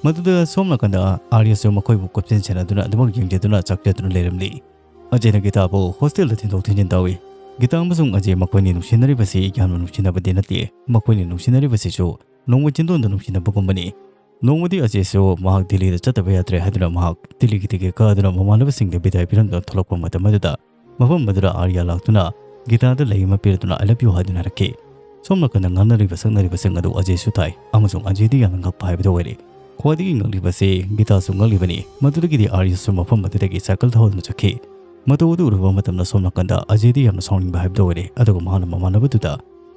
ꯃꯗꯨꯗ ꯁꯣꯝ ꯅꯥꯀꯟꯗ ꯑꯥꯔꯌꯥꯁꯨ ꯃꯈꯣꯏꯕꯨ ꯀꯨꯞꯁꯦꯟ ꯁꯦꯟꯅꯗꯨꯅ ꯑꯗꯨꯃꯛ ꯌꯦꯡꯖꯗꯨꯅ ꯆꯥꯛꯆꯗꯨꯅ ꯂꯩꯔꯝꯂꯤ꯫ ꯑꯖꯦꯅ ꯒꯤꯇꯥꯕꯨ ꯍꯣꯁꯇꯦꯜꯗ ꯊꯤꯟꯗꯣꯛ ꯊꯤꯟꯖꯤꯟ ꯇꯧꯏ꯫ ꯒꯤꯇꯥ ꯑꯃꯁꯨꯡ ꯑꯖꯦ ꯃꯈꯣꯏꯅꯤ ꯅꯨꯡꯁꯤꯅꯔꯤꯕꯁꯤ ꯌꯥꯝꯅ ꯅꯨꯡꯁꯤꯅꯕꯗꯤ ꯅꯠꯇꯦ꯫ ꯃꯈꯣꯏꯅꯤ ꯅꯨꯡꯁꯤꯅꯔꯤꯕꯁꯤꯁꯨ ꯅꯣꯡꯃ ꯆꯤꯟꯗꯣꯟꯗ ꯅꯨꯡꯁꯤꯅꯕꯒꯨꯝꯕꯅꯤ꯫ ꯅꯣꯡꯃꯗꯤ ꯑꯖꯦꯁꯨ ꯃꯍꯥꯛ ꯗꯤꯜꯂꯤꯗ ꯆꯠꯇꯕ ꯌꯥꯗ꯭ꯔꯦ ꯍꯥꯏꯗꯨꯅ ꯃꯍꯥꯛ ꯗꯤꯜꯂꯤꯒꯤ ꯇꯤꯀꯦꯠ ꯀꯛꯑꯗꯨꯅ ꯃꯃꯥꯟꯅꯕꯁꯤꯡꯗ ꯕꯤꯗꯥꯏ ꯄꯤꯔꯝꯗꯨꯅ ꯊꯣꯛꯂꯛꯄ ꯃꯇꯝ ꯑꯗꯨꯗ ꯃꯐꯝ ꯑꯗꯨꯗ ꯑꯥꯔꯌꯥ ꯂꯥꯛꯇꯨꯅ ꯒꯤꯇꯥꯗ ꯂꯩ ꯑꯃ ꯄꯤꯔꯗꯨꯅ "I love you" ꯍꯥꯏꯗꯨꯅ ꯍꯥꯏꯔꯛꯈꯤ꯫ ꯁꯣꯝ ꯅꯥꯀꯟꯗ ꯉꯥꯡꯅꯔꯤꯕ ꯁꯛꯅꯔꯤꯕꯁꯤꯡ ꯑꯗꯨ ꯑꯖꯦꯁꯨ ꯇꯥꯏ ꯑꯃꯁꯨꯡ ꯑꯖꯦꯗꯤ ꯌꯥꯝꯅ ꯉꯛꯄ ꯍꯥꯏꯕꯗꯨ ꯑꯣꯏꯔꯦ꯫ ꯈ꯭ꯋꯥꯏꯗꯒꯤ ꯉꯛꯂꯤꯕꯁꯤ ꯒꯤꯇꯥꯁꯨ ꯉꯛꯂꯤꯕꯅꯤ꯫ ꯃꯗꯨꯗꯒꯤꯗꯤ ꯑꯥꯔꯌꯥꯁꯨ ꯃꯐꯝ ꯑꯗꯨꯗꯒꯤ ꯁꯥꯏꯀꯜ ꯊꯧꯗꯨꯅ ꯆꯠꯈꯤ꯫ ꯃꯇꯧ ꯑꯗꯨ ꯎꯔꯨꯕ ꯃꯇꯝꯗ ꯁꯣꯝ ꯅꯥꯀꯟꯗ ꯑꯖꯦꯗꯤ ꯌꯥꯝꯅ ꯁꯥꯎꯅꯤꯡꯕ ꯍꯥꯏꯕꯗꯨ ꯑꯣꯏꯔꯦ꯫ ꯑꯗꯨꯒ ꯃꯍꯥꯛꯅ ꯃꯃꯥꯟꯅꯕꯗꯨꯗ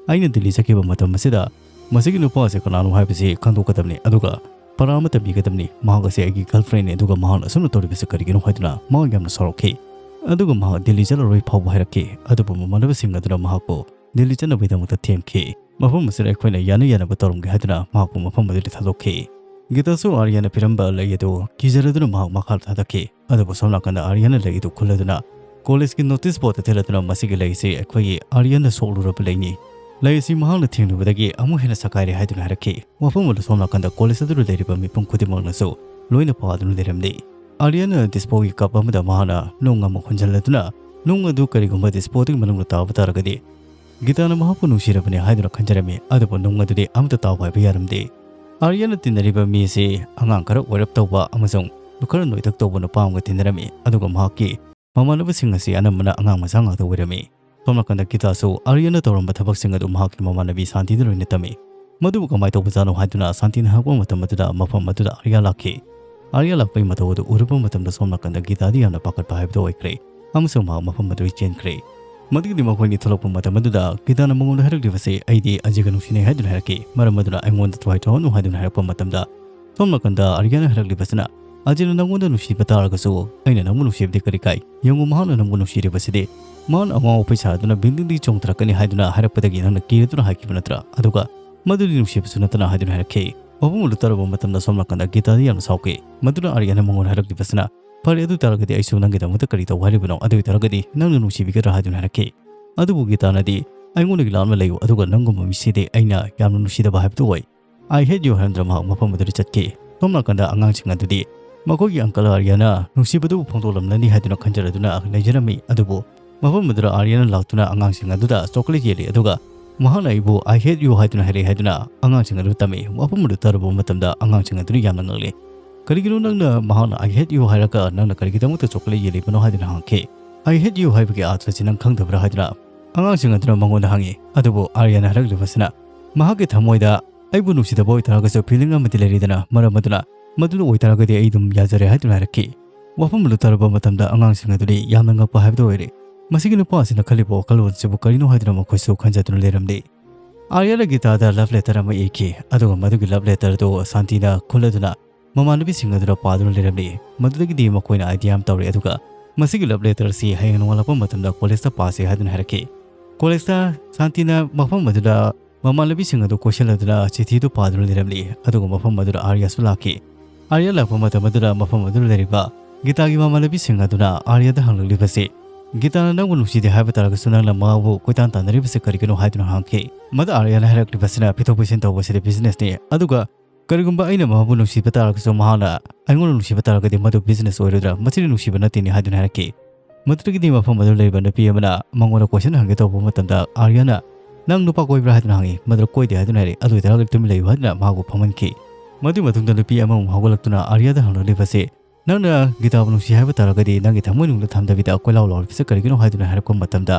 "ꯑꯩꯅ ꯗꯤꯜꯂꯤ ꯆꯠꯈꯤꯕ ꯃꯇꯝ ꯑꯁꯤꯗ ꯃꯁꯤꯒꯤ ꯅꯨꯄꯥ ꯑꯁꯦ ꯀꯅꯥꯅꯣ ꯍꯥꯏꯕꯁꯤ ꯈꯪꯗꯣꯛꯀꯗꯕꯅꯤ, ꯑꯗꯨꯒ ꯄꯔꯥ ꯑꯃ ꯇꯝꯕꯤꯒꯗꯕꯅꯤ꯫ ꯃꯍꯥꯛ ꯑꯁꯤ ꯑꯩꯒꯤ ꯒꯔꯜꯐ꯭ꯔꯦꯟꯅꯤ, ꯑꯗꯨꯒ ꯃꯍꯥꯛꯅ ꯑꯁꯨꯝꯅ ꯇꯧꯔꯤꯕꯁꯤ ꯀꯔꯤꯒꯤꯅꯣ?" ꯍꯥꯏꯗꯨꯅ ꯃꯍꯥꯛ ꯌꯥꯝꯅ ꯁꯥꯎꯔꯛꯈꯤ꯫ ꯑꯗꯨꯒ ꯃꯍꯥꯛ ꯗꯤꯜꯂꯤ ꯆꯠꯂꯔꯣꯏ ꯐꯥꯎꯕ ꯍꯥꯏꯔꯛꯈꯤ꯫ ꯑꯗꯨꯕꯨ ꯃꯃꯥꯟꯅꯕꯁꯤꯡ ꯑꯗꯨꯅ ꯃꯍꯥꯛꯄꯨ ꯗꯤꯜꯂꯤ ꯆꯠꯅꯕꯒꯤꯗꯃꯛꯇ ꯊꯦꯝꯈꯤ꯫ ꯃꯐꯝ ꯑꯁꯤꯗ ꯑꯩꯈꯣꯏꯅ ꯌꯥꯅ ꯌꯥꯅꯕ ꯇꯧꯔꯝꯒꯦ ꯍꯥꯏꯗꯨꯅ ꯃꯍꯥꯛꯄꯨ ꯃꯐꯝ ꯑꯗꯨꯗ ꯊꯥꯗꯣꯛꯈꯤ꯫ ꯒꯤꯇꯥꯁꯨ ꯑꯥꯔꯌꯥꯅ ꯄꯤꯔꯝꯕ ꯂꯩ ꯑꯗꯨ ꯀꯤꯖꯔꯗꯨꯅ ꯃꯍꯥꯛ ꯃꯈꯥ ꯊꯥꯗꯈꯤ꯫ ꯑꯗꯨꯕꯨ ꯁꯣꯝ ꯅꯥꯀꯟꯗ ꯑꯥꯔꯌꯥꯅ ꯂꯩ ꯑꯗꯨ ꯈꯨꯜꯂꯗꯨꯅ ꯀꯣꯂꯦꯖꯀꯤ ꯅꯣꯇꯤꯁ ꯕꯣꯔꯗꯇ ꯊꯦꯠꯂꯗꯨꯅ "ꯃꯁꯤꯒꯤ ꯂꯩ ꯑꯁꯤ ꯑꯩꯈꯣꯏꯒꯤ ꯑꯥꯔꯌꯥꯅ ꯁꯣꯛꯂꯨꯔꯕ ꯂꯩꯅꯤ꯫ ꯂꯩ ꯑꯁꯤ ꯃꯍꯥꯛꯅ ꯊꯦꯡꯂꯨꯕꯗꯒꯤ ꯑꯃꯨꯛ ꯍꯦꯟꯅ ꯁꯥꯀꯥꯏꯔꯦ" ꯍꯥꯏꯗꯨꯅ ꯍꯥꯏꯔꯛꯈꯤ꯫ ꯋꯥꯐꯝ ꯑꯗꯨ ꯁꯣꯝ ꯅꯥꯀꯟꯗ ꯀꯣꯂꯦꯖ ꯑꯗꯨꯗ ꯂꯩꯔꯤꯕ ꯃꯤꯄꯨꯝ ꯈꯨꯗꯤꯡꯃꯛꯅꯁꯨ ꯂꯣꯏꯅ ꯄꯥꯗꯨꯅ ꯂꯩꯔꯝꯂꯤ꯫ ꯑꯥꯔꯌꯥꯅ ꯗꯤꯁꯄꯣꯒꯤ ꯀꯞ ꯑꯃꯗ ꯃꯍꯥꯛꯅ ꯅꯨꯡ ꯑꯃ ꯍꯨꯟꯖꯤꯜꯂꯗꯨꯅ ꯅꯨꯡ ꯑꯗꯨ ꯀꯔꯤꯒꯨꯝꯕ ꯗꯤꯁꯄꯣꯗꯨꯒꯤ ꯃꯅꯨꯡꯗ ꯇꯥꯕ ꯇꯥꯔꯒꯗꯤ ꯒꯤꯇꯥꯅ ꯃꯍꯥꯛꯄꯨ ꯅꯨꯡꯁꯤꯔꯕꯅꯤ ꯍꯥꯏꯗꯨꯅ ꯈꯟꯖꯔꯝꯃꯤ꯫ ꯑꯗꯨꯕꯨ ꯅꯨꯡ ꯑꯗꯨꯗꯤ ꯑꯃꯠꯇ ꯇꯥꯎ ꯍꯥꯏꯕ ꯌꯥꯔꯝꯗꯦ꯫ ꯑꯥꯔꯌꯥꯅ ꯇꯤꯟꯅꯔꯤꯕ ꯃꯤ ꯑꯁꯤ ꯑꯉꯥꯡ ꯈꯔ ꯑꯣꯏꯔꯞ ꯇꯧꯕ ꯑꯃꯁꯨꯡ ꯈꯔ ꯅꯣꯏꯇꯛ ꯇꯧꯕ ꯅꯨꯄꯥ ꯑꯃꯒ ꯇꯤꯟꯅꯔꯝꯃꯤ, ꯑꯗꯨꯒ ꯃꯍꯥꯛꯀꯤ ꯃꯃꯥꯟꯅꯕꯁꯤꯡ ꯑꯁꯤ ꯑꯅꯝꯕꯅ ꯑꯉꯥꯡ ꯃꯆꯥ ꯉꯥꯛꯇ ꯑꯣꯏꯔꯝꯃꯤ꯫ ꯁꯣꯝ ꯅꯥꯀꯟꯗ ꯒꯤꯇꯥꯁꯨ ꯑꯥꯔꯌꯥꯅ ꯇꯧꯔꯝꯕ ꯊꯕꯛꯁꯤꯡ ꯑꯗꯨ ꯃꯍꯥꯛꯀꯤ ꯃꯃꯥꯟꯅꯕꯤ ꯁꯥꯟꯇꯤꯗ ꯂꯣꯏꯅ ꯇꯝꯃꯤ꯫ ꯃꯗꯨꯕꯨ ꯀꯃꯥꯏꯅ ꯇꯧꯕꯖꯥꯠꯅꯣ ꯍꯥꯏꯗꯨꯅ ꯁꯥꯟꯇꯤꯅ ꯍꯪꯉꯛꯄ ꯃꯇꯝ ꯑꯗꯨꯗ ꯃꯐꯝ ꯑꯗꯨꯗ ꯑꯥꯔꯌꯥ ꯂꯥꯛꯈꯤ꯫ ꯑꯥꯔꯌꯥ ꯂꯥꯛꯄꯒꯤ ꯃꯇꯧ ꯑꯗꯨ ꯎꯔꯨꯕ ꯃꯇꯝꯗ ꯁꯣꯝ ꯅꯥꯀꯟꯗ ꯒꯤꯇꯥꯗꯤ ꯌꯥꯝꯅ ꯄꯥꯈꯠꯄ ꯍꯥꯏꯕꯗꯨ ꯑꯣꯏꯈ꯭ꯔꯦ ꯑꯃꯁꯨꯡ ꯃꯍꯥꯛ ꯃꯐꯝ ꯑꯗꯨꯗꯒꯤ ꯆꯦꯟꯈ꯭ꯔꯦ꯫ ꯃꯗꯨꯒꯤꯗꯤ ꯃꯈꯣꯏꯅꯤ ꯊꯣꯛꯂꯛꯄ ꯃꯇꯝ ꯑꯗꯨꯗ ꯒꯤꯇꯥꯅ ꯃꯉꯣꯟꯗ ꯍꯥꯏꯔꯛꯂꯤꯕꯁꯦ, "ꯑꯩꯗꯤ ꯑꯖꯤꯒ ꯅꯨꯡꯁꯤꯅꯩ" ꯍꯥꯏꯗꯨꯅ ꯍꯥꯏꯔꯛꯈꯤ꯫ ꯃꯔꯝ ꯑꯗꯨꯅ ꯑꯩꯉꯣꯟꯗ ꯊꯋꯥꯏ ꯇꯧꯍꯟꯅꯨ ꯍꯥꯏꯗꯨꯅ ꯍꯥꯏꯔꯛꯄ ꯃꯇꯝꯗ, ꯁꯣꯝ ꯅꯥꯀꯟꯗ ꯑꯥꯔꯌꯥꯅ ꯍꯥꯏꯔꯛꯂꯤꯕꯁꯤꯅ, "ꯑꯖꯤꯅ ꯅꯪꯉꯣꯟꯗ ꯅꯨꯡꯁꯤꯕ ꯇꯥꯔꯒꯁꯨ ꯑꯩꯅ ꯅꯪꯕꯨ ꯅꯨꯡꯁꯤꯕꯗꯤ ꯀꯔꯤ ꯀꯥꯏ? ꯌꯦꯡꯉꯨ, ꯃꯍꯥꯛꯅ ꯅꯪꯕꯨ ꯅꯨꯡꯁꯤꯔꯤꯕꯁꯤꯗꯤ ꯃꯍꯥꯛꯅ ꯑꯉꯥꯎ ꯑꯐꯩ ꯁꯥꯗꯨꯅ buildingꯗꯒꯤ ꯆꯣꯡꯊꯔꯛꯀꯅꯤ ꯍꯥꯏꯗꯨꯅ ꯍꯥꯏꯔꯛꯄꯗꯒꯤ ꯅꯪꯅ ꯀꯤꯔꯗꯨꯅ ꯍꯥꯏꯈꯤꯕ ꯅꯠꯇ꯭ꯔꯥ? ꯑꯗꯨꯒ ꯃꯗꯨꯗꯤ ꯅꯨꯡꯁꯤꯕꯁꯨ ꯅꯠꯇꯅ" ꯍꯥꯏꯗꯨꯅ ꯍꯥꯏꯔꯛꯈꯤ꯫ ꯋꯥꯐꯝ ꯑꯗꯨ ꯇꯥꯔꯕ ꯃꯇꯝꯗ ꯁꯣꯝ ꯅꯥꯀꯟꯗ ꯒꯤꯇꯥꯗꯤ ꯌꯥꯝꯅ ꯁꯥꯎꯈꯤ꯫ ꯃꯗꯨꯅ ꯑꯥꯔꯌꯥꯅ ꯃꯉꯣꯟꯗ ꯍꯥꯏꯔꯛꯂꯤꯕꯁꯤꯅ, "ꯐꯔꯦ, ꯑꯗꯨ ꯇꯥꯔꯒꯗꯤ ꯑꯩꯁꯨ ꯅꯪꯒꯤꯗꯃꯛꯇ ꯀꯔꯤ ꯇꯧꯕ ꯍꯥꯏꯔꯤꯕꯅꯣ? ꯑꯗꯨ ꯑꯣꯏ ꯇꯥꯔꯒꯗꯤ ꯅꯪꯅ ꯅꯨꯡꯁꯤꯕꯤꯒꯗ꯭ꯔꯥ?" ꯍꯥꯏꯗꯨꯅ ꯍꯥꯏꯔꯛꯈꯤ꯫ ꯑꯗꯨꯕꯨ ꯒꯤꯇꯥꯅꯗꯤ, "ꯑꯩꯉꯣꯟꯗꯒꯤ ꯂꯥꯞꯅ ꯂꯩꯌꯨ, ꯑꯗꯨꯒ ꯅꯪꯒꯨꯝꯕ ꯃꯤꯁꯤꯗꯤ ꯑꯩꯅ ꯌꯥꯝꯅ ꯅꯨꯡꯁꯤꯗꯕ ꯍꯥꯏꯕꯗꯨ ꯑꯣꯏ꯫ I hate you" ꯍꯥꯏꯔꯝꯗꯅ ꯃꯍꯥꯛ ꯃꯐꯝ ꯑꯗꯨꯗ ꯆꯠꯈꯤ꯫ ꯁꯣꯝ ꯅꯥꯀꯟꯗ ꯑꯉꯥꯡꯁꯤꯡ ꯑꯗꯨꯗꯤ ꯃꯈꯣꯏꯒꯤ uncle ꯑꯥꯔꯌꯥꯅ ꯅꯨꯡꯁꯤꯕꯗꯨꯕꯨ ꯐꯣꯡꯗꯣꯛꯂꯝꯂꯅꯤ ꯍꯥꯏꯗꯨꯅ ꯈꯟꯖꯔꯗꯨꯅ ꯂꯩꯖꯔꯝꯃꯤ꯫ ꯑꯗꯨꯕꯨ ꯃꯐꯝ ꯑꯗꯨꯗ ꯑꯥꯔꯌꯥꯅ ꯂꯥꯛꯇꯨꯅ ꯑꯉꯥꯡꯁꯤꯡ ꯑꯗꯨꯗ chocolate ꯌꯦꯜꯂꯤ, ꯑꯗꯨꯒ ꯃꯍꯥꯛꯅ "ꯑꯩꯕꯨ I hate you" ꯍꯥꯏꯗꯨꯅ ꯍꯥꯏꯔꯛꯏ" ꯍꯥꯏꯗꯨꯅ ꯑꯉꯥꯡꯁꯤꯡ ꯑꯗꯨ ꯇꯝꯃꯤ꯫ ꯃꯐꯝ ꯑꯗꯨ ꯇꯥꯔꯨꯕ ꯃꯇꯝꯗ ꯑꯉꯥꯡꯁꯤꯡ ꯑꯗꯨꯅ ꯌꯥꯝꯅ ꯉꯛꯂꯤ꯫ "ꯀꯔꯤꯒꯤꯅꯣ ꯅꯪꯅ ꯃꯍꯥꯛꯅ I hate you ꯍꯥꯏꯔꯒ ꯅꯪꯅ ꯀꯔꯤꯒꯤꯗꯃꯛꯇ chocolate ꯌꯦꯜꯂꯤꯕꯅꯣ?" ꯍꯥꯏꯗꯨꯅ ꯍꯪꯉꯛꯈꯤ꯫ "I hate you ꯍꯥꯏꯕꯒꯤ ꯑꯥꯔꯊꯁꯤ ꯅꯪ ꯈꯪꯗꯕ꯭ꯔꯥ?" ꯍꯥꯏꯗꯨꯅ ꯑꯉꯥꯡꯁꯤꯡ ꯑꯗꯨꯅ ꯃꯉꯣꯟꯗ ꯍꯪꯉꯤ꯫ ꯑꯗꯨꯕꯨ ꯑꯥꯔꯌꯥꯅ ꯍꯥꯏꯔꯛꯂꯤꯕꯁꯤꯅ, ꯃꯍꯥꯛꯀꯤ ꯊꯃꯣꯏꯗ "ꯑꯩꯕꯨ ꯅꯨꯡꯁꯤꯗꯕ ꯑꯣꯏꯇꯥꯔꯒꯁꯨ feeling ꯑꯃꯗꯤ ꯂꯩꯔꯤꯗꯅ, ꯃꯔꯝ ꯑꯗꯨꯅ ꯃꯗꯨꯅ ꯑꯣꯏꯇꯥꯔꯒꯗꯤ ꯑꯩ ꯑꯗꯨꯝ ꯌꯥꯖꯔꯦ" ꯍꯥꯏꯗꯨꯅ ꯍꯥꯏꯔꯛꯈꯤ꯫ ꯋꯥꯐꯝ ꯑꯗꯨ ꯇꯥꯔꯨꯕ ꯃꯇꯝꯗ ꯑꯉꯥꯡꯁꯤꯡ ꯑꯗꯨꯗꯤ ꯌꯥꯝꯅ ꯉꯛꯄ ꯍꯥꯏꯕꯗꯨ ꯑꯣꯏꯔꯦ꯫ ꯃꯁꯤꯒꯤ ꯅꯨꯄꯥ ꯑꯁꯤꯅ ꯈꯜꯂꯤꯕ ꯋꯥꯈꯜꯂꯣꯟꯁꯤꯕꯨ ꯀꯔꯤꯅꯣ ꯍꯥꯏꯗꯨꯅ ꯃꯈꯣꯏꯁꯨ ꯈꯟꯖꯗꯨꯅ ꯂꯩꯔꯝꯂꯤ꯫ ꯑꯥꯔꯌꯥꯅ ꯒꯤꯇꯥꯗ love letter ꯑꯃ ꯏꯈꯤ, ꯑꯗꯨꯒ ꯃꯗꯨꯒꯤ love letter ꯑꯗꯨ ꯁꯥꯟꯇꯤꯅ ꯈꯨꯜꯂꯗꯨꯅ ꯃꯃꯥꯟꯅꯕꯤꯁꯤꯡ ꯑꯗꯨꯗ ꯄꯥꯗꯨꯅ ꯂꯩꯔꯝꯂꯤ꯫ ꯃꯗꯨꯗꯒꯤꯗꯤ ꯃꯈꯣꯏꯅ idea ꯑꯃ ꯇꯧꯔꯦ, ꯑꯗꯨꯒ ꯃꯁꯤꯒꯤ love letter ꯑꯁꯤ ꯍꯌꯦꯡ ꯅꯣꯡꯉꯥꯜꯂꯛꯄ ꯃꯇꯝꯗ ꯀꯣꯂꯦꯖꯇ ꯄꯥꯁꯤ ꯍꯥꯏꯗꯨꯅ ꯍꯥꯏꯔꯛꯈꯤ꯫ ꯀꯣꯂꯦꯖꯇ ꯁꯥꯟꯇꯤꯅ ꯃꯐꯝ ꯑꯗꯨꯗ ꯃꯃꯥꯟꯅꯕꯤꯁꯤꯡ ꯑꯗꯨ ꯀꯣꯏꯁꯤꯜꯂꯗꯨꯅ ꯆꯤꯊꯤꯗꯨ ꯄꯥꯗꯨꯅ ꯂꯩꯔꯝꯂꯤ꯫ ꯑꯗꯨꯒ ꯃꯐꯝ ꯑꯗꯨꯗ ꯑꯥꯔꯌꯥꯁꯨ ꯂꯥꯛꯈꯤ꯫ ꯑꯥꯔꯌꯥ ꯂꯥꯛꯄ ꯃꯇꯝ ꯑꯗꯨꯗ ꯃꯐꯝ ꯑꯗꯨꯗ ꯂꯩꯔꯤꯕ ꯒꯤꯇꯥꯒꯤ ꯃꯃꯥꯟꯅꯕꯤꯁꯤꯡ ꯑꯗꯨꯅ ꯑꯥꯔꯌꯥꯗ ꯍꯪꯂꯛꯂꯤꯕꯁꯤ, "ꯒꯤꯇꯥꯅ ꯅꯪꯕꯨ ꯅꯨꯡꯁꯤꯗꯦ ꯍꯥꯏꯕ ꯇꯥꯔꯒꯁꯨ ꯅꯪꯅ ꯃꯥꯕꯨ ꯀꯣꯏꯇꯥꯟ ꯇꯥꯟꯅꯔꯤꯕꯁꯤ ꯀꯔꯤꯒꯤꯅꯣ?" ꯍꯥꯏꯗꯨꯅ ꯍꯪꯈꯤ꯫ ꯃꯗꯨ ꯑꯥꯔꯌꯥꯅ ꯍꯥꯏꯔꯛꯂꯤꯕꯁꯤꯅ, "ꯄꯤꯊꯣꯛ ꯄꯤꯁꯤꯟ ꯇꯧꯕꯁꯤꯗꯤ businessꯅꯤ, ꯑꯗꯨꯒ ꯀꯔꯤꯒꯨꯝꯕ ꯑꯩꯅ ꯃꯍꯥꯛꯄꯨ ꯅꯨꯡꯁꯤꯕ ꯇꯥꯔꯒꯁꯨ ꯃꯍꯥꯛꯅ ꯑꯩꯉꯣꯟꯗ ꯅꯨꯡꯁꯤꯕ ꯇꯥꯔꯒꯗꯤ ꯃꯗꯨ business ꯑꯣꯏꯔꯣꯏꯗ꯭ꯔꯥ? ꯃꯁꯤꯗꯤ ꯅꯨꯡꯁꯤꯕ ꯅꯠꯇꯦꯅꯦ" ꯍꯥꯏꯗꯨꯅ ꯍꯥꯏꯔꯛꯈꯤ꯫ ꯃꯗꯨꯗꯒꯤꯗꯤ ꯃꯐꯝ ꯑꯗꯨꯗ ꯂꯩꯔꯤꯕ ꯅꯨꯄꯤ ꯑꯃꯅ ꯃꯉꯣꯟꯗ question ꯍꯪꯒꯦ ꯇꯧꯕ ꯃꯇꯝꯗ ꯑꯥꯔꯌꯥꯅ, "ꯅꯪ ꯅꯨꯄꯥ ꯀꯣꯏꯕ꯭ꯔꯥ?" ꯍꯥꯏꯗꯨꯅ ꯍꯪꯉꯤ꯫ ꯃꯗꯨꯗ "ꯀꯣꯏꯗꯦ" ꯍꯥꯏꯗꯨꯅ ꯍꯥꯏꯔꯛꯏ꯫ "ꯑꯗꯨ ꯑꯣꯏꯇꯥꯔꯒꯗꯤ ꯇꯨꯃꯤꯟ ꯂꯩꯌꯨ" ꯍꯥꯏꯗꯨꯅ ꯃꯍꯥꯛꯄꯨ ꯐꯝꯍꯟꯈꯤ꯫ ꯃꯗꯨꯒꯤ ꯃꯇꯨꯡꯗ ꯅꯨꯄꯤ ꯑꯃꯃꯨꯛ ꯍꯧꯒꯠꯂꯛꯇꯨꯅ ꯑꯥꯔꯌꯥꯗ ꯍꯪꯂꯛꯂꯤꯕꯁꯤ, "ꯅꯪꯅ ꯒꯤꯇꯥꯕꯨ ꯅꯨꯡꯁꯤ ꯍꯥꯏꯕ ꯇꯥꯔꯒꯗꯤ ꯅꯪꯒꯤ ꯊꯃꯣꯏꯅꯨꯡꯗ ꯊꯝꯗꯕꯤꯗ ꯀꯣꯏꯂꯥꯎ ꯂꯥꯎꯔꯤꯕꯁꯤ ꯀꯔꯤꯒꯤꯅꯣ?" ꯍꯥꯏꯗꯨꯅ ꯍꯥꯏꯔꯛꯄ ꯃꯇꯝꯗ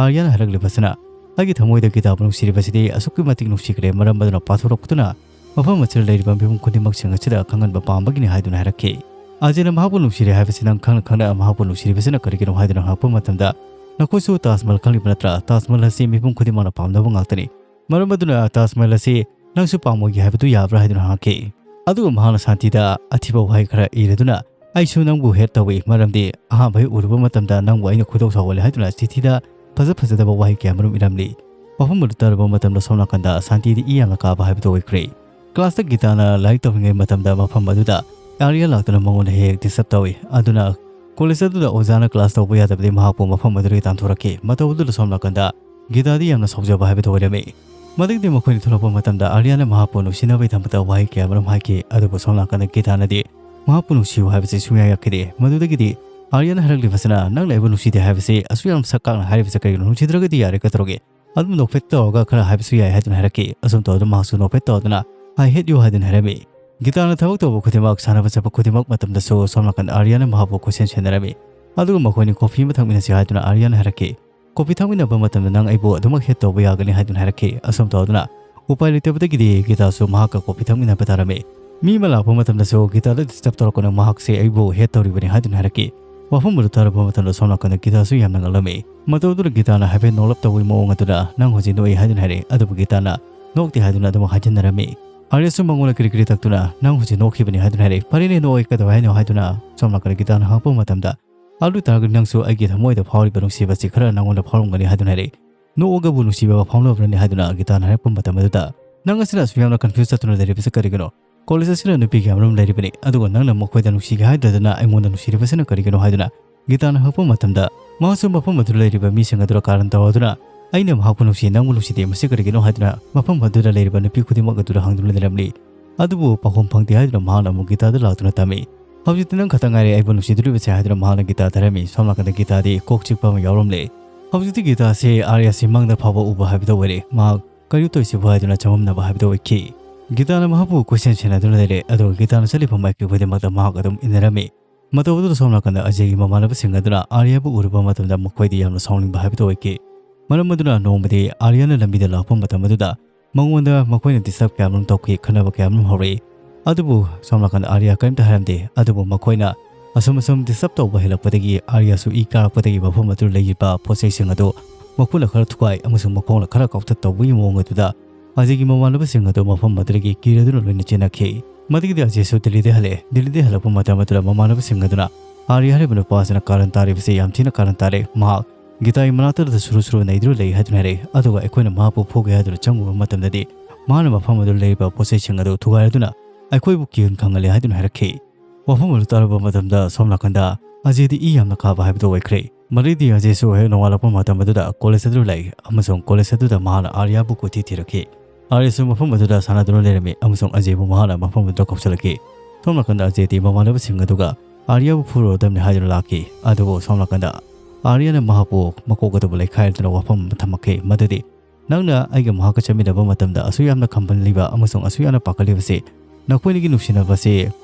ꯑꯥꯔꯌꯥꯅ ꯍꯥꯏꯔꯛꯂꯤꯕꯁꯤꯅ, "ꯑꯩꯒꯤ ꯊꯃꯣꯏꯗ ꯒꯤꯇꯥꯕꯨ ꯅꯨꯡꯁꯤꯔꯤꯕꯁꯤꯗꯤ ꯑꯁꯨꯛꯀꯤ ꯃꯇꯤꯛ ꯅꯨꯡꯁꯤꯈ꯭ꯔꯦ, ꯃꯔꯝ ꯑꯗꯨꯅ ꯄꯥꯊꯣꯔꯛꯇꯨꯅ ꯃꯐꯝ ꯑꯁꯤꯗ ꯂꯩꯔꯤꯕ ꯃꯤꯄꯨꯝ ꯈꯨꯗꯤꯡꯃꯛꯁꯤꯡ ꯑꯁꯤꯗ ꯈꯪꯍꯟꯕ ꯄꯥꯝꯕꯒꯤꯅꯤ" ꯍꯥꯏꯗꯨꯅ ꯍꯥꯏꯔꯛꯈꯤ꯫ ꯑꯖꯤꯅ ꯃꯍꯥꯛꯄꯨ ꯅꯨꯡꯁꯤꯔꯦ ꯍꯥꯏꯕꯁꯤ ꯅꯪ ꯈꯪꯅ ꯈꯪꯅ ꯃꯍꯥꯛꯄꯨ ꯅꯨꯡꯁꯤꯔꯤꯕꯁꯤꯅ ꯀꯔꯤꯒꯤꯅꯣ ꯍꯥꯏꯗꯨꯅ ꯍꯪꯂꯛꯄ ꯃꯇꯝꯗ "ꯅꯈꯣꯏꯁꯨ ꯇꯥꯖ ꯃꯍꯜ ꯈꯪꯂꯤꯕ ꯅꯠꯇ꯭ꯔꯥ? ꯇꯥꯖ ꯃꯍꯜ ꯑꯁꯤ ꯃꯤꯄꯨꯝ ꯈꯨꯗꯤꯡꯃꯛꯅ ꯄꯥꯝꯅꯕ ꯉꯥꯛꯇꯅꯤ꯫ ꯃꯔꯝ ꯑꯗꯨꯅ ꯇꯥꯖ ꯃꯍꯜ ꯑꯁꯤ ꯅꯪꯁꯨ ꯄꯥꯝꯃꯣꯏꯒꯦ ꯍꯥꯏꯕꯗꯨ ꯌꯥꯕ꯭ꯔꯥ?" ꯍꯥꯏꯗꯨꯅ ꯍꯪꯉꯛꯈꯤ꯫ ꯑꯗꯨꯒ ꯃꯍꯥꯛꯅ ꯁꯥꯟꯇꯤꯗ ꯑꯊꯤꯕ ꯋꯥꯍꯩ ꯈꯔ ꯏꯔꯗꯨꯅ, "ꯑꯩꯁꯨ ꯅꯪꯕꯨ ꯍꯦꯠ ꯇꯧꯏ, ꯃꯔꯝꯗꯤ ꯑꯍꯥꯟꯕ ꯍꯦꯛ ꯎꯔꯨꯕ ꯃꯇꯝꯗ ꯅꯪꯕꯨ ꯑꯩꯅ ꯈꯣꯏꯗꯧ ꯁꯥꯎꯒꯠꯂꯦ" ꯍꯥꯏꯗꯨꯅ ꯆꯤꯊꯤꯗ ꯐꯖ ꯐꯖꯗꯕ ꯋꯥꯍꯩ ꯀꯌꯥ ꯃꯔꯨꯝ ꯏꯔꯝꯂꯤ꯫ ꯋꯥꯐꯝ ꯑꯗꯨ ꯇꯥꯔꯨꯕ ꯃꯇꯝꯗ ꯁꯣꯝ ꯅꯥꯀꯟꯗ ꯁꯥꯟꯇꯤꯗ ꯏ ꯌꯥꯝꯅ ꯀꯥꯕ ꯍꯥꯏꯕꯗꯨ ꯑꯣꯏꯈ꯭ꯔꯦ꯫ ꯀ꯭ꯂꯥꯁꯇ ꯒꯤꯇꯥꯅ ꯂꯥꯏꯔꯤꯛ ꯇꯧꯔꯤꯉꯩ ꯃꯇꯝꯗ ꯃꯐꯝ ꯑꯗꯨꯗ ꯑꯥꯔꯤꯌꯥ ꯂꯥꯛꯇꯨꯅ ꯃꯉꯣꯟꯗ ꯍꯦꯛ ꯍꯦꯛ ꯗꯤꯁꯇꯔꯕ ꯇꯧꯏ꯫ ꯑꯗꯨꯅ ꯀꯣꯂꯦꯖ ꯑꯗꯨꯗ ꯑꯣꯖꯥꯅ ꯀ꯭ꯂꯥꯁ ꯇꯧꯕ ꯌꯥꯗꯕꯗꯤ ꯃꯍꯥꯛꯄꯨ ꯃꯐꯝ ꯑꯗꯨꯗꯒꯤ ꯇꯥꯟꯊꯣꯔꯛꯈꯤ꯫ ꯃꯇꯧ ꯑꯗꯨꯗ ꯁꯣꯝ ꯅꯥꯀꯟꯗ ꯒꯤꯇꯥꯗꯤ ꯌꯥꯝꯅ ꯁꯥꯎꯖꯕ ꯍꯥꯏꯕꯗꯨ ꯑꯣꯏꯔꯝꯃꯤ꯫ ꯃꯊꯪꯗꯤ ꯃꯈꯣꯏꯅ ꯊꯣꯛꯂꯛꯄ ꯃꯇꯝꯗ ꯑꯥꯔꯤꯌꯥꯅ ꯃꯍꯥꯛꯄꯨ ꯅꯨꯡꯁꯤꯅꯕꯒꯤꯗꯃꯛꯇ ꯋꯥꯍꯩ ꯀꯌꯥ ꯃꯔꯨꯝ ꯍꯥꯏꯈꯤ꯫ ꯑꯗꯨꯕꯨ ꯁꯣꯝ ꯅꯥꯀꯟꯗ ꯒꯤꯇꯥꯅꯗꯤ ꯃꯍꯥꯛꯄꯨ ꯅꯨꯡꯁꯤꯌꯨ ꯍꯥꯏꯕꯁꯤ ꯁꯨꯡꯌꯥ ꯌꯥꯈꯤꯗꯦ꯫ ꯃꯗꯨꯗꯒꯤꯗꯤ ꯑꯥꯔꯤꯌꯥꯅ ꯍꯥꯏꯔꯛꯂꯤꯕꯁꯤꯅ, "ꯅꯪꯅ ꯑꯩꯕꯨ ꯅꯨꯡꯁꯤꯗꯦ ꯍꯥꯏꯕꯁꯤ ꯑꯁꯨꯛ ꯌꯥꯝ ꯁꯛ ꯀꯥꯛꯅ ꯍꯥꯏꯔꯤꯕꯁꯤ ꯀꯔꯤꯒꯤꯅꯣ? ꯅꯨꯡꯁꯤꯗ꯭ꯔꯒꯗꯤ ꯌꯥꯔꯦ, ꯀꯩꯗꯧꯔꯒꯦ? ꯑꯗꯨꯝ ꯅꯣꯛꯐꯦꯠ ꯇꯧꯔꯒ ꯈꯔ ꯍꯥꯏꯕꯁꯨ ꯌꯥꯏ" ꯍꯥꯏꯗꯨꯅ ꯍꯥꯏꯔꯛꯈꯤ꯫ ꯑꯁꯨꯝ ꯇꯧꯗꯨꯅ ꯃꯍꯥꯛꯁꯨ ꯅꯣꯛꯐꯦꯠ ꯇꯧꯗꯨꯅ "I hate you" ꯍꯥꯏꯗꯨꯅ ꯍꯥꯏꯔꯝꯃꯤ꯫ ꯒꯤꯇꯥꯅ ꯊꯕꯛ ꯇꯧꯕ ꯈꯨꯗꯤꯡꯃꯛ, ꯁꯥꯟꯅꯕ ꯆꯠꯄ ꯈꯨꯗꯤꯡꯃꯛ ꯃꯇꯝꯗꯁꯨ ꯁꯣꯝ ꯅꯥꯀꯟꯗ ꯑꯥꯔꯤꯌꯥꯅ ꯃꯍꯥꯛꯄꯨ ꯀꯣꯏꯁꯦꯟ ꯁꯦꯟꯅꯔꯝꯃꯤ꯫ ꯑꯗꯨꯒ ꯃꯈꯣꯏꯅꯤ ꯀꯣꯐꯤ ꯑꯃ ꯊꯛꯃꯤꯟꯅꯁꯤ ꯍꯥꯏꯗꯨꯅ ꯑꯥꯔꯤꯌꯥꯅ ꯍꯥꯏꯔꯛꯈꯤ꯫ "ꯀꯣꯐꯤ ꯊꯛꯃꯤꯟꯅꯕ ꯃꯇꯝꯗ ꯅꯪ ꯑꯩꯕꯨ ꯑꯗꯨꯃꯛ ꯍꯦꯠ ꯇꯧꯕ ꯌꯥꯒꯅꯤ" ꯍꯥꯏꯗꯨꯅ ꯍꯥꯏꯔꯛꯈꯤ꯫ ꯑꯁꯨꯝ ꯇꯧꯗꯨꯅ ꯎꯄꯥꯏ ꯂꯩꯇꯕꯗꯒꯤꯗꯤ ꯒꯤꯇꯥꯁꯨ ꯃꯍꯥꯛꯀ ꯀꯣꯐꯤ ꯊꯛꯃꯤꯟꯅꯕ ꯇꯥꯔꯝꯃꯤ꯫ ꯃꯤ ꯑꯃ ꯂꯥꯛꯄ ꯃꯇꯝꯗꯁꯨ ꯒꯤꯇꯥꯗ ꯗꯤꯁꯇꯔꯕ ꯇꯧꯔꯛꯀꯅꯨ, ꯃꯍꯥꯛꯁꯦ ꯑꯩꯕꯨ ꯍꯦꯠ ꯇꯧꯔꯤꯕꯅꯤ ꯍꯥꯏꯗꯨꯅ ꯍꯥꯏꯔꯛꯈꯤ꯫ ꯋꯥꯐꯝ ꯑꯗꯨ ꯇꯥꯔꯕ ꯃꯇꯝꯗ ꯁꯣꯝ ꯅꯥꯀꯟꯗ ꯒꯤꯇꯥꯁꯨ ꯌꯥꯝꯅ ꯉꯛꯂꯝꯃꯤ꯫ ꯃꯇꯧ ꯑꯗꯨꯗ ꯒꯤꯇꯥꯅ ꯍꯥꯏꯐꯦꯠ ꯅꯣꯛꯂꯞ ꯇꯧꯕꯒꯤ ꯃꯑꯣꯡ ꯑꯗꯨꯗ "ꯅꯪ ꯍꯧꯖꯤꯛ ꯅꯣꯛꯏ" ꯍꯥꯏꯗꯨꯅ ꯍꯥꯏꯔꯛꯏ꯫ ꯑꯗꯨꯕꯨ ꯒꯤꯇꯥꯅ "ꯅꯣꯛꯇꯦ" ꯍꯥꯏꯗꯨꯅ ꯑꯗꯨꯃꯛ ꯍꯥꯏꯖꯤꯟꯅꯔꯝꯃꯤ꯫ ꯑꯥꯔꯤꯌꯥꯁꯨ ꯃꯉꯣꯟꯗ ꯀꯤꯔꯤ ꯀꯤꯔꯤ ꯇꯛꯇꯨꯅ "ꯅꯪ ꯍꯧꯖꯤꯛ ꯅꯣꯛꯈꯤꯕꯅꯤ" ꯍꯥꯏꯗꯨꯅ ꯍꯥꯏꯔꯛꯏ꯫ "ꯐꯔꯦꯅꯦ, ꯅꯣꯛꯑꯣꯏ, ꯀꯩꯗꯧ ꯍꯥꯏꯅꯣ?" ꯍꯥꯏꯗꯨꯅ ꯁꯣꯝ ꯅꯥꯀꯟꯗ ꯒꯤꯇꯥꯅ ꯍꯪꯉꯛꯄ ꯃꯇꯝꯗ, "ꯑꯗꯨ ꯑꯣꯏꯇꯥꯔꯒꯗꯤ ꯅꯪꯁꯨ ꯑꯩꯒꯤ ꯊꯃꯣꯏꯗ ꯐꯥꯎꯔꯤꯕ ꯅꯨꯡꯁꯤꯕꯁꯤ ꯈꯔ ꯅꯪꯉꯣꯟꯗ ꯐꯥꯎꯔꯝꯒꯅꯤ" ꯍꯥꯏꯗꯨꯅ ꯍꯥꯏꯔꯛꯏ꯫ "ꯅꯣꯛꯑꯒꯕꯨ ꯅꯨꯡꯁꯤꯕ ꯐꯥꯎꯅꯕ꯭ꯔꯅꯤ?" ꯍꯥꯏꯗꯨꯅ ꯒꯤꯇꯥꯅ ꯍꯥꯏꯔꯛꯄ ꯃꯇꯝ ꯑꯗꯨꯗ, "ꯅꯪ ꯑꯁꯤꯅ ꯑꯁꯨꯛ ꯌꯥꯝꯅ ꯀꯟꯐ꯭ꯌꯨꯁ ꯆꯠꯇꯨꯅ ꯂꯩꯔꯤꯕꯁꯤ ꯀꯔꯤꯒꯤꯅꯣ? ꯀꯣꯂꯦꯖ ꯑꯁꯤꯗ ꯅꯨꯄꯤ ꯀꯌꯥ ꯃꯔꯨꯝ ꯂꯩꯔꯤꯕꯅꯤ, ꯑꯗꯨꯒ ꯅꯪꯅ ꯃꯈꯣꯏꯗ ꯅꯨꯡꯁꯤꯒꯦ ꯍꯥꯏꯗ꯭ꯔꯗꯅ ꯑꯩꯉꯣꯟꯗ ꯅꯨꯡꯁꯤꯔꯤꯕꯁꯤꯅ ꯀꯔꯤꯒꯤꯅꯣ?" ꯍꯥꯏꯗꯨꯅ ꯒꯤꯇꯥꯅ ꯍꯪꯉꯛꯄ ꯃꯇꯝꯗ, ꯃꯍꯥꯛꯁꯨ ꯃꯐꯝ ꯑꯗꯨꯗ ꯂꯩꯔꯤꯕ ꯃꯤꯁꯤꯡ ꯑꯗꯨꯗ ꯀꯥꯔꯟ ꯇꯧꯔꯗꯨꯅ, "ꯑꯩꯅ ꯃꯍꯥꯛꯄꯨ ꯅꯨꯡꯁꯤ, ꯅꯪꯕꯨ ꯅꯨꯡꯁꯤꯗꯦ, ꯃꯁꯤ ꯀꯔꯤꯒꯤꯅꯣ?" ꯍꯥꯏꯗꯨꯅ ꯃꯐꯝ ꯑꯗꯨꯗ ꯂꯩꯔꯤꯕ ꯅꯨꯄꯤ ꯈꯨꯗꯤꯡꯃꯛ ꯑꯗꯨꯗ ꯍꯪꯗꯨꯅ ꯂꯩꯔꯝꯂꯤ꯫ ꯑꯗꯨꯕꯨ ꯄꯥꯎꯈꯨꯝ ꯐꯪꯗꯦ ꯍꯥꯏꯗꯨꯅ ꯃꯍꯥꯛꯅ ꯑꯃꯨꯛ ꯒꯤꯇꯥꯗ ꯂꯥꯛꯇꯨꯅ ꯇꯝꯃꯤ꯫ "ꯍꯧꯖꯤꯛꯇꯤ ꯅꯪ ꯈꯛꯇ ꯉꯥꯏꯔꯦ ꯑꯩꯕꯨ ꯅꯨꯡꯁꯤꯗꯣꯔꯤꯕꯁꯦ" ꯍꯥꯏꯗꯨꯅ ꯃꯍꯥꯛꯅ ꯒꯤꯇꯥꯗ ꯍꯥꯏꯔꯝꯃꯤ꯫ ꯁꯣꯝ ꯅꯥꯀꯟꯗ ꯒꯤꯇꯥꯗꯤ ꯀꯣꯛ ꯆꯤꯛꯄ ꯑꯃ ꯌꯥꯎꯔꯝꯂꯦ꯫ ꯍꯧꯖꯤꯛꯇꯤ ꯒꯤꯇꯥꯁꯦ ꯑꯥꯔꯤꯌꯥꯁꯤ ꯃꯪꯗ ꯐꯥꯎꯕ ꯎꯕ ꯍꯥꯏꯕꯗꯨ ꯑꯣꯏꯔꯦ꯫ ꯃꯍꯥꯛ "ꯀꯔꯤꯅꯣ ꯇꯧꯔꯤꯁꯤꯕꯨ?" ꯍꯥꯏꯗꯨꯅ ꯆꯃꯝꯅꯕ ꯍꯥꯏꯕꯗꯨ ꯑꯣꯏꯈꯤ꯫ ꯒꯤꯇꯥꯅ ꯃꯍꯥꯛꯄꯨ ꯀꯣꯏꯁꯦꯟ ꯁꯦꯟꯅꯗꯨꯅ ꯂꯩꯔꯦ, ꯑꯗꯨꯒ ꯒꯤꯇꯥꯅ ꯆꯠꯂꯤꯕ ꯃꯥꯏꯀꯩ ꯈꯨꯗꯤꯡꯃꯛꯇ ꯃꯍꯥꯛ ꯑꯗꯨꯝ ꯏꯟꯅꯔꯝꯃꯤ꯫ ꯃꯇꯧ ꯑꯗꯨꯗ ꯁꯣꯝ ꯅꯥꯀꯟꯗ ꯑꯖꯦꯒꯤ ꯃꯃꯥꯟꯅꯕꯁꯤꯡ ꯑꯗꯨꯅ ꯑꯥꯔꯤꯌꯥꯕꯨ ꯎꯔꯨꯕ ꯃꯇꯝꯗ ꯃꯈꯣꯏꯗꯤ ꯌꯥꯝꯅ ꯁꯥꯎꯅꯤꯡꯕ ꯍꯥꯏꯕꯗꯨ ꯑꯣꯏꯈꯤ꯫ ꯃꯔꯝ ꯑꯗꯨꯅ ꯅꯣꯡꯃꯗꯤ ꯑꯥꯔꯤꯌꯥꯅ ꯂꯝꯕꯤꯗ ꯂꯥꯛꯄ ꯃꯇꯝ ꯑꯗꯨꯗ ꯃꯉꯣꯟꯗ ꯃꯈꯣꯏꯅ ꯗꯤꯁꯇꯔꯕ ꯀꯌꯥ ꯑꯃꯔꯣꯝ ꯇꯧꯈꯤ, ꯈꯟꯅꯕ ꯀꯌꯥ ꯑꯃꯔꯣꯝ ꯍꯧꯔꯛꯏ꯫ ꯑꯗꯨꯕꯨ ꯁꯣꯝ ꯅꯥꯀꯟꯗ ꯑꯥꯔꯤꯌꯥ ꯀꯔꯤꯝꯇ ꯍꯥꯏꯔꯝꯗꯦ꯫ ꯑꯗꯨꯕꯨ ꯃꯈꯣꯏꯅ ꯑꯁꯨꯝ ꯑꯁꯨꯝ ꯗꯤꯁꯇꯔꯕ ꯇꯧꯕ ꯍꯦꯜꯂꯛꯄꯗꯒꯤ ꯑꯥꯔꯌꯥꯁꯨ ꯏ ꯀꯥꯔꯛꯄꯗꯒꯤ ꯃꯐꯝ ꯑꯗꯨꯗ ꯂꯩꯔꯤꯕ ꯄꯣꯠ ꯆꯩꯁꯤꯡ ꯑꯗꯨ ꯃꯈꯨꯠꯅ ꯈꯔ ꯊꯨꯒꯥꯏ ꯑꯃꯁꯨꯡ ꯃꯈꯣꯡꯅ ꯈꯔ ꯀꯥꯎꯊꯠ ꯇꯧꯕꯒꯤ ꯃꯑꯣꯡ ꯑꯗꯨꯗ ꯑꯖꯦꯒꯤ ꯃꯃꯥꯟꯅꯕꯁꯤꯡ ꯑꯗꯨ ꯃꯐꯝ ꯑꯗꯨꯗꯒꯤ ꯀꯤꯔꯗꯨꯅ ꯂꯣꯏꯅ ꯆꯦꯟꯅꯈꯤ꯫ ꯃꯗꯨꯒꯤꯗꯤ ꯑꯖꯦꯁꯨ ꯗꯤꯜꯂꯤꯗ ꯍꯜꯂꯛꯑꯦ꯫ ꯗꯤꯜꯂꯤꯗ ꯍꯜꯂꯛꯄ ꯃꯇꯝ ꯑꯗꯨꯗ ꯃꯃꯥꯟꯅꯕꯁꯤꯡ ꯑꯗꯨꯅ ꯑꯥꯔꯌꯥ ꯍꯥꯏꯔꯤꯕ ꯅꯨꯄꯥ ꯑꯁꯤꯅ ꯀꯥꯔꯟ ꯇꯥꯔꯤꯕꯁꯤ ꯌꯥꯝ ꯊꯤꯅ ꯀꯥꯔꯟ ꯇꯥꯔꯦ꯫ ꯃꯍꯥꯛ ꯒꯤꯇꯥꯒꯤ ꯃꯅꯥꯛꯇꯗ ꯁꯨꯔꯨ ꯁꯨꯔꯨ ꯅꯩꯗꯨꯅ ꯂꯩ ꯍꯥꯏꯗꯨꯅ ꯍꯥꯏꯔꯛꯏ꯫ ꯑꯗꯨꯒ ꯑꯩꯈꯣꯏꯅ ꯃꯍꯥꯛꯄꯨ ꯐꯨꯒꯦ ꯍꯥꯏꯗꯨꯅ ꯆꯪꯉꯨꯕ ꯃꯇꯝꯗꯗꯤ ꯃꯍꯥꯛꯅ ꯃꯐꯝ ꯑꯗꯨꯗ ꯂꯩꯔꯤꯕ ꯄꯣꯠ ꯆꯩꯁꯤꯡ ꯑꯗꯨ ꯊꯨꯒꯥꯏꯔꯗꯨꯅ ꯑꯩꯈꯣꯏꯕꯨ ꯀꯤꯍꯟ ꯈꯪꯍꯜꯂꯦ ꯍꯥꯏꯗꯨꯅ ꯍꯥꯏꯔꯛꯈꯤ꯫ ꯋꯥꯐꯝ ꯑꯗꯨ ꯇꯥꯔꯨꯕ ꯃꯇꯝꯗ ꯁꯣꯝ ꯅꯥꯀꯟꯗ ꯑꯖꯦꯗꯤ ꯏ ꯌꯥꯝꯅ ꯀꯥꯕ ꯍꯥꯏꯕꯗꯨ ꯑꯣꯏꯈ꯭ꯔꯦ꯫ ꯃꯗꯨꯗꯤ ꯑꯖꯦꯁꯨ ꯍꯦꯛ ꯅꯣꯡꯉꯥꯜꯂꯛꯄ ꯃꯇꯝ ꯑꯗꯨꯗ ꯀꯣꯂꯦꯖ ꯑꯗꯨ ꯂꯥꯛꯏ ꯑꯃꯁꯨꯡ ꯀꯣꯂꯦꯖ ꯑꯗꯨꯗ ꯃꯍꯥꯛꯅ ꯑꯥꯔꯌꯥꯕꯨ ꯀꯣꯏꯊꯤ ꯊꯤꯔꯛꯈꯤ꯫ ꯑꯥꯔꯌꯥꯁꯨ ꯃꯐꯝ ꯑꯗꯨꯗ ꯁꯥꯟꯅꯗꯨꯅ ꯂꯩꯔꯝꯃꯤ ꯑꯃꯁꯨꯡ ꯑꯖꯦꯕꯨ ꯃꯍꯥꯛꯅ ꯃꯐꯝ ꯑꯗꯨꯗ ꯀꯧꯁꯤꯜꯂꯛꯈꯤ꯫ ꯁꯣꯝ ꯅꯥꯀꯟꯗ ꯑꯖꯦꯗꯤ ꯃꯃꯥꯟꯅꯕꯁꯤꯡ ꯑꯗꯨꯒ ꯑꯥꯔꯌꯥꯕꯨ ꯐꯨꯔꯨꯔꯗꯕꯅꯤ ꯍꯥꯏꯗꯨꯅ ꯂꯥꯛꯈꯤ꯫ ꯑꯗꯨꯕꯨ ꯁꯣꯝ ꯅꯥꯀꯟꯗ ꯑꯥꯔꯌꯥꯅ ꯃꯍꯥꯛꯄꯨ ꯃꯀꯣꯛ ꯑꯗꯨꯕꯨ ꯂꯩꯈꯥꯏꯔꯗꯨꯅ ꯋꯥꯐꯝ ꯑꯃ ꯊꯝꯃꯛꯈꯤ, ꯃꯗꯨꯗꯤ, "ꯅꯪꯅ ꯑꯩꯒ ꯃꯍꯥꯛꯀ ꯆꯠꯃꯤꯟꯅꯕ ꯃꯇꯝꯗ ꯑꯁꯨꯛ ꯌꯥꯝꯅ ꯈꯝꯕꯜꯂꯤꯕ ꯑꯃꯁꯨꯡ ꯑꯁꯨꯛ ꯌꯥꯝꯅ ꯄꯥꯈꯠꯂꯤꯕꯁꯤ ꯅꯈꯣꯏꯅꯤꯒꯤ ꯅꯨꯡꯁꯤꯅꯕꯁꯤ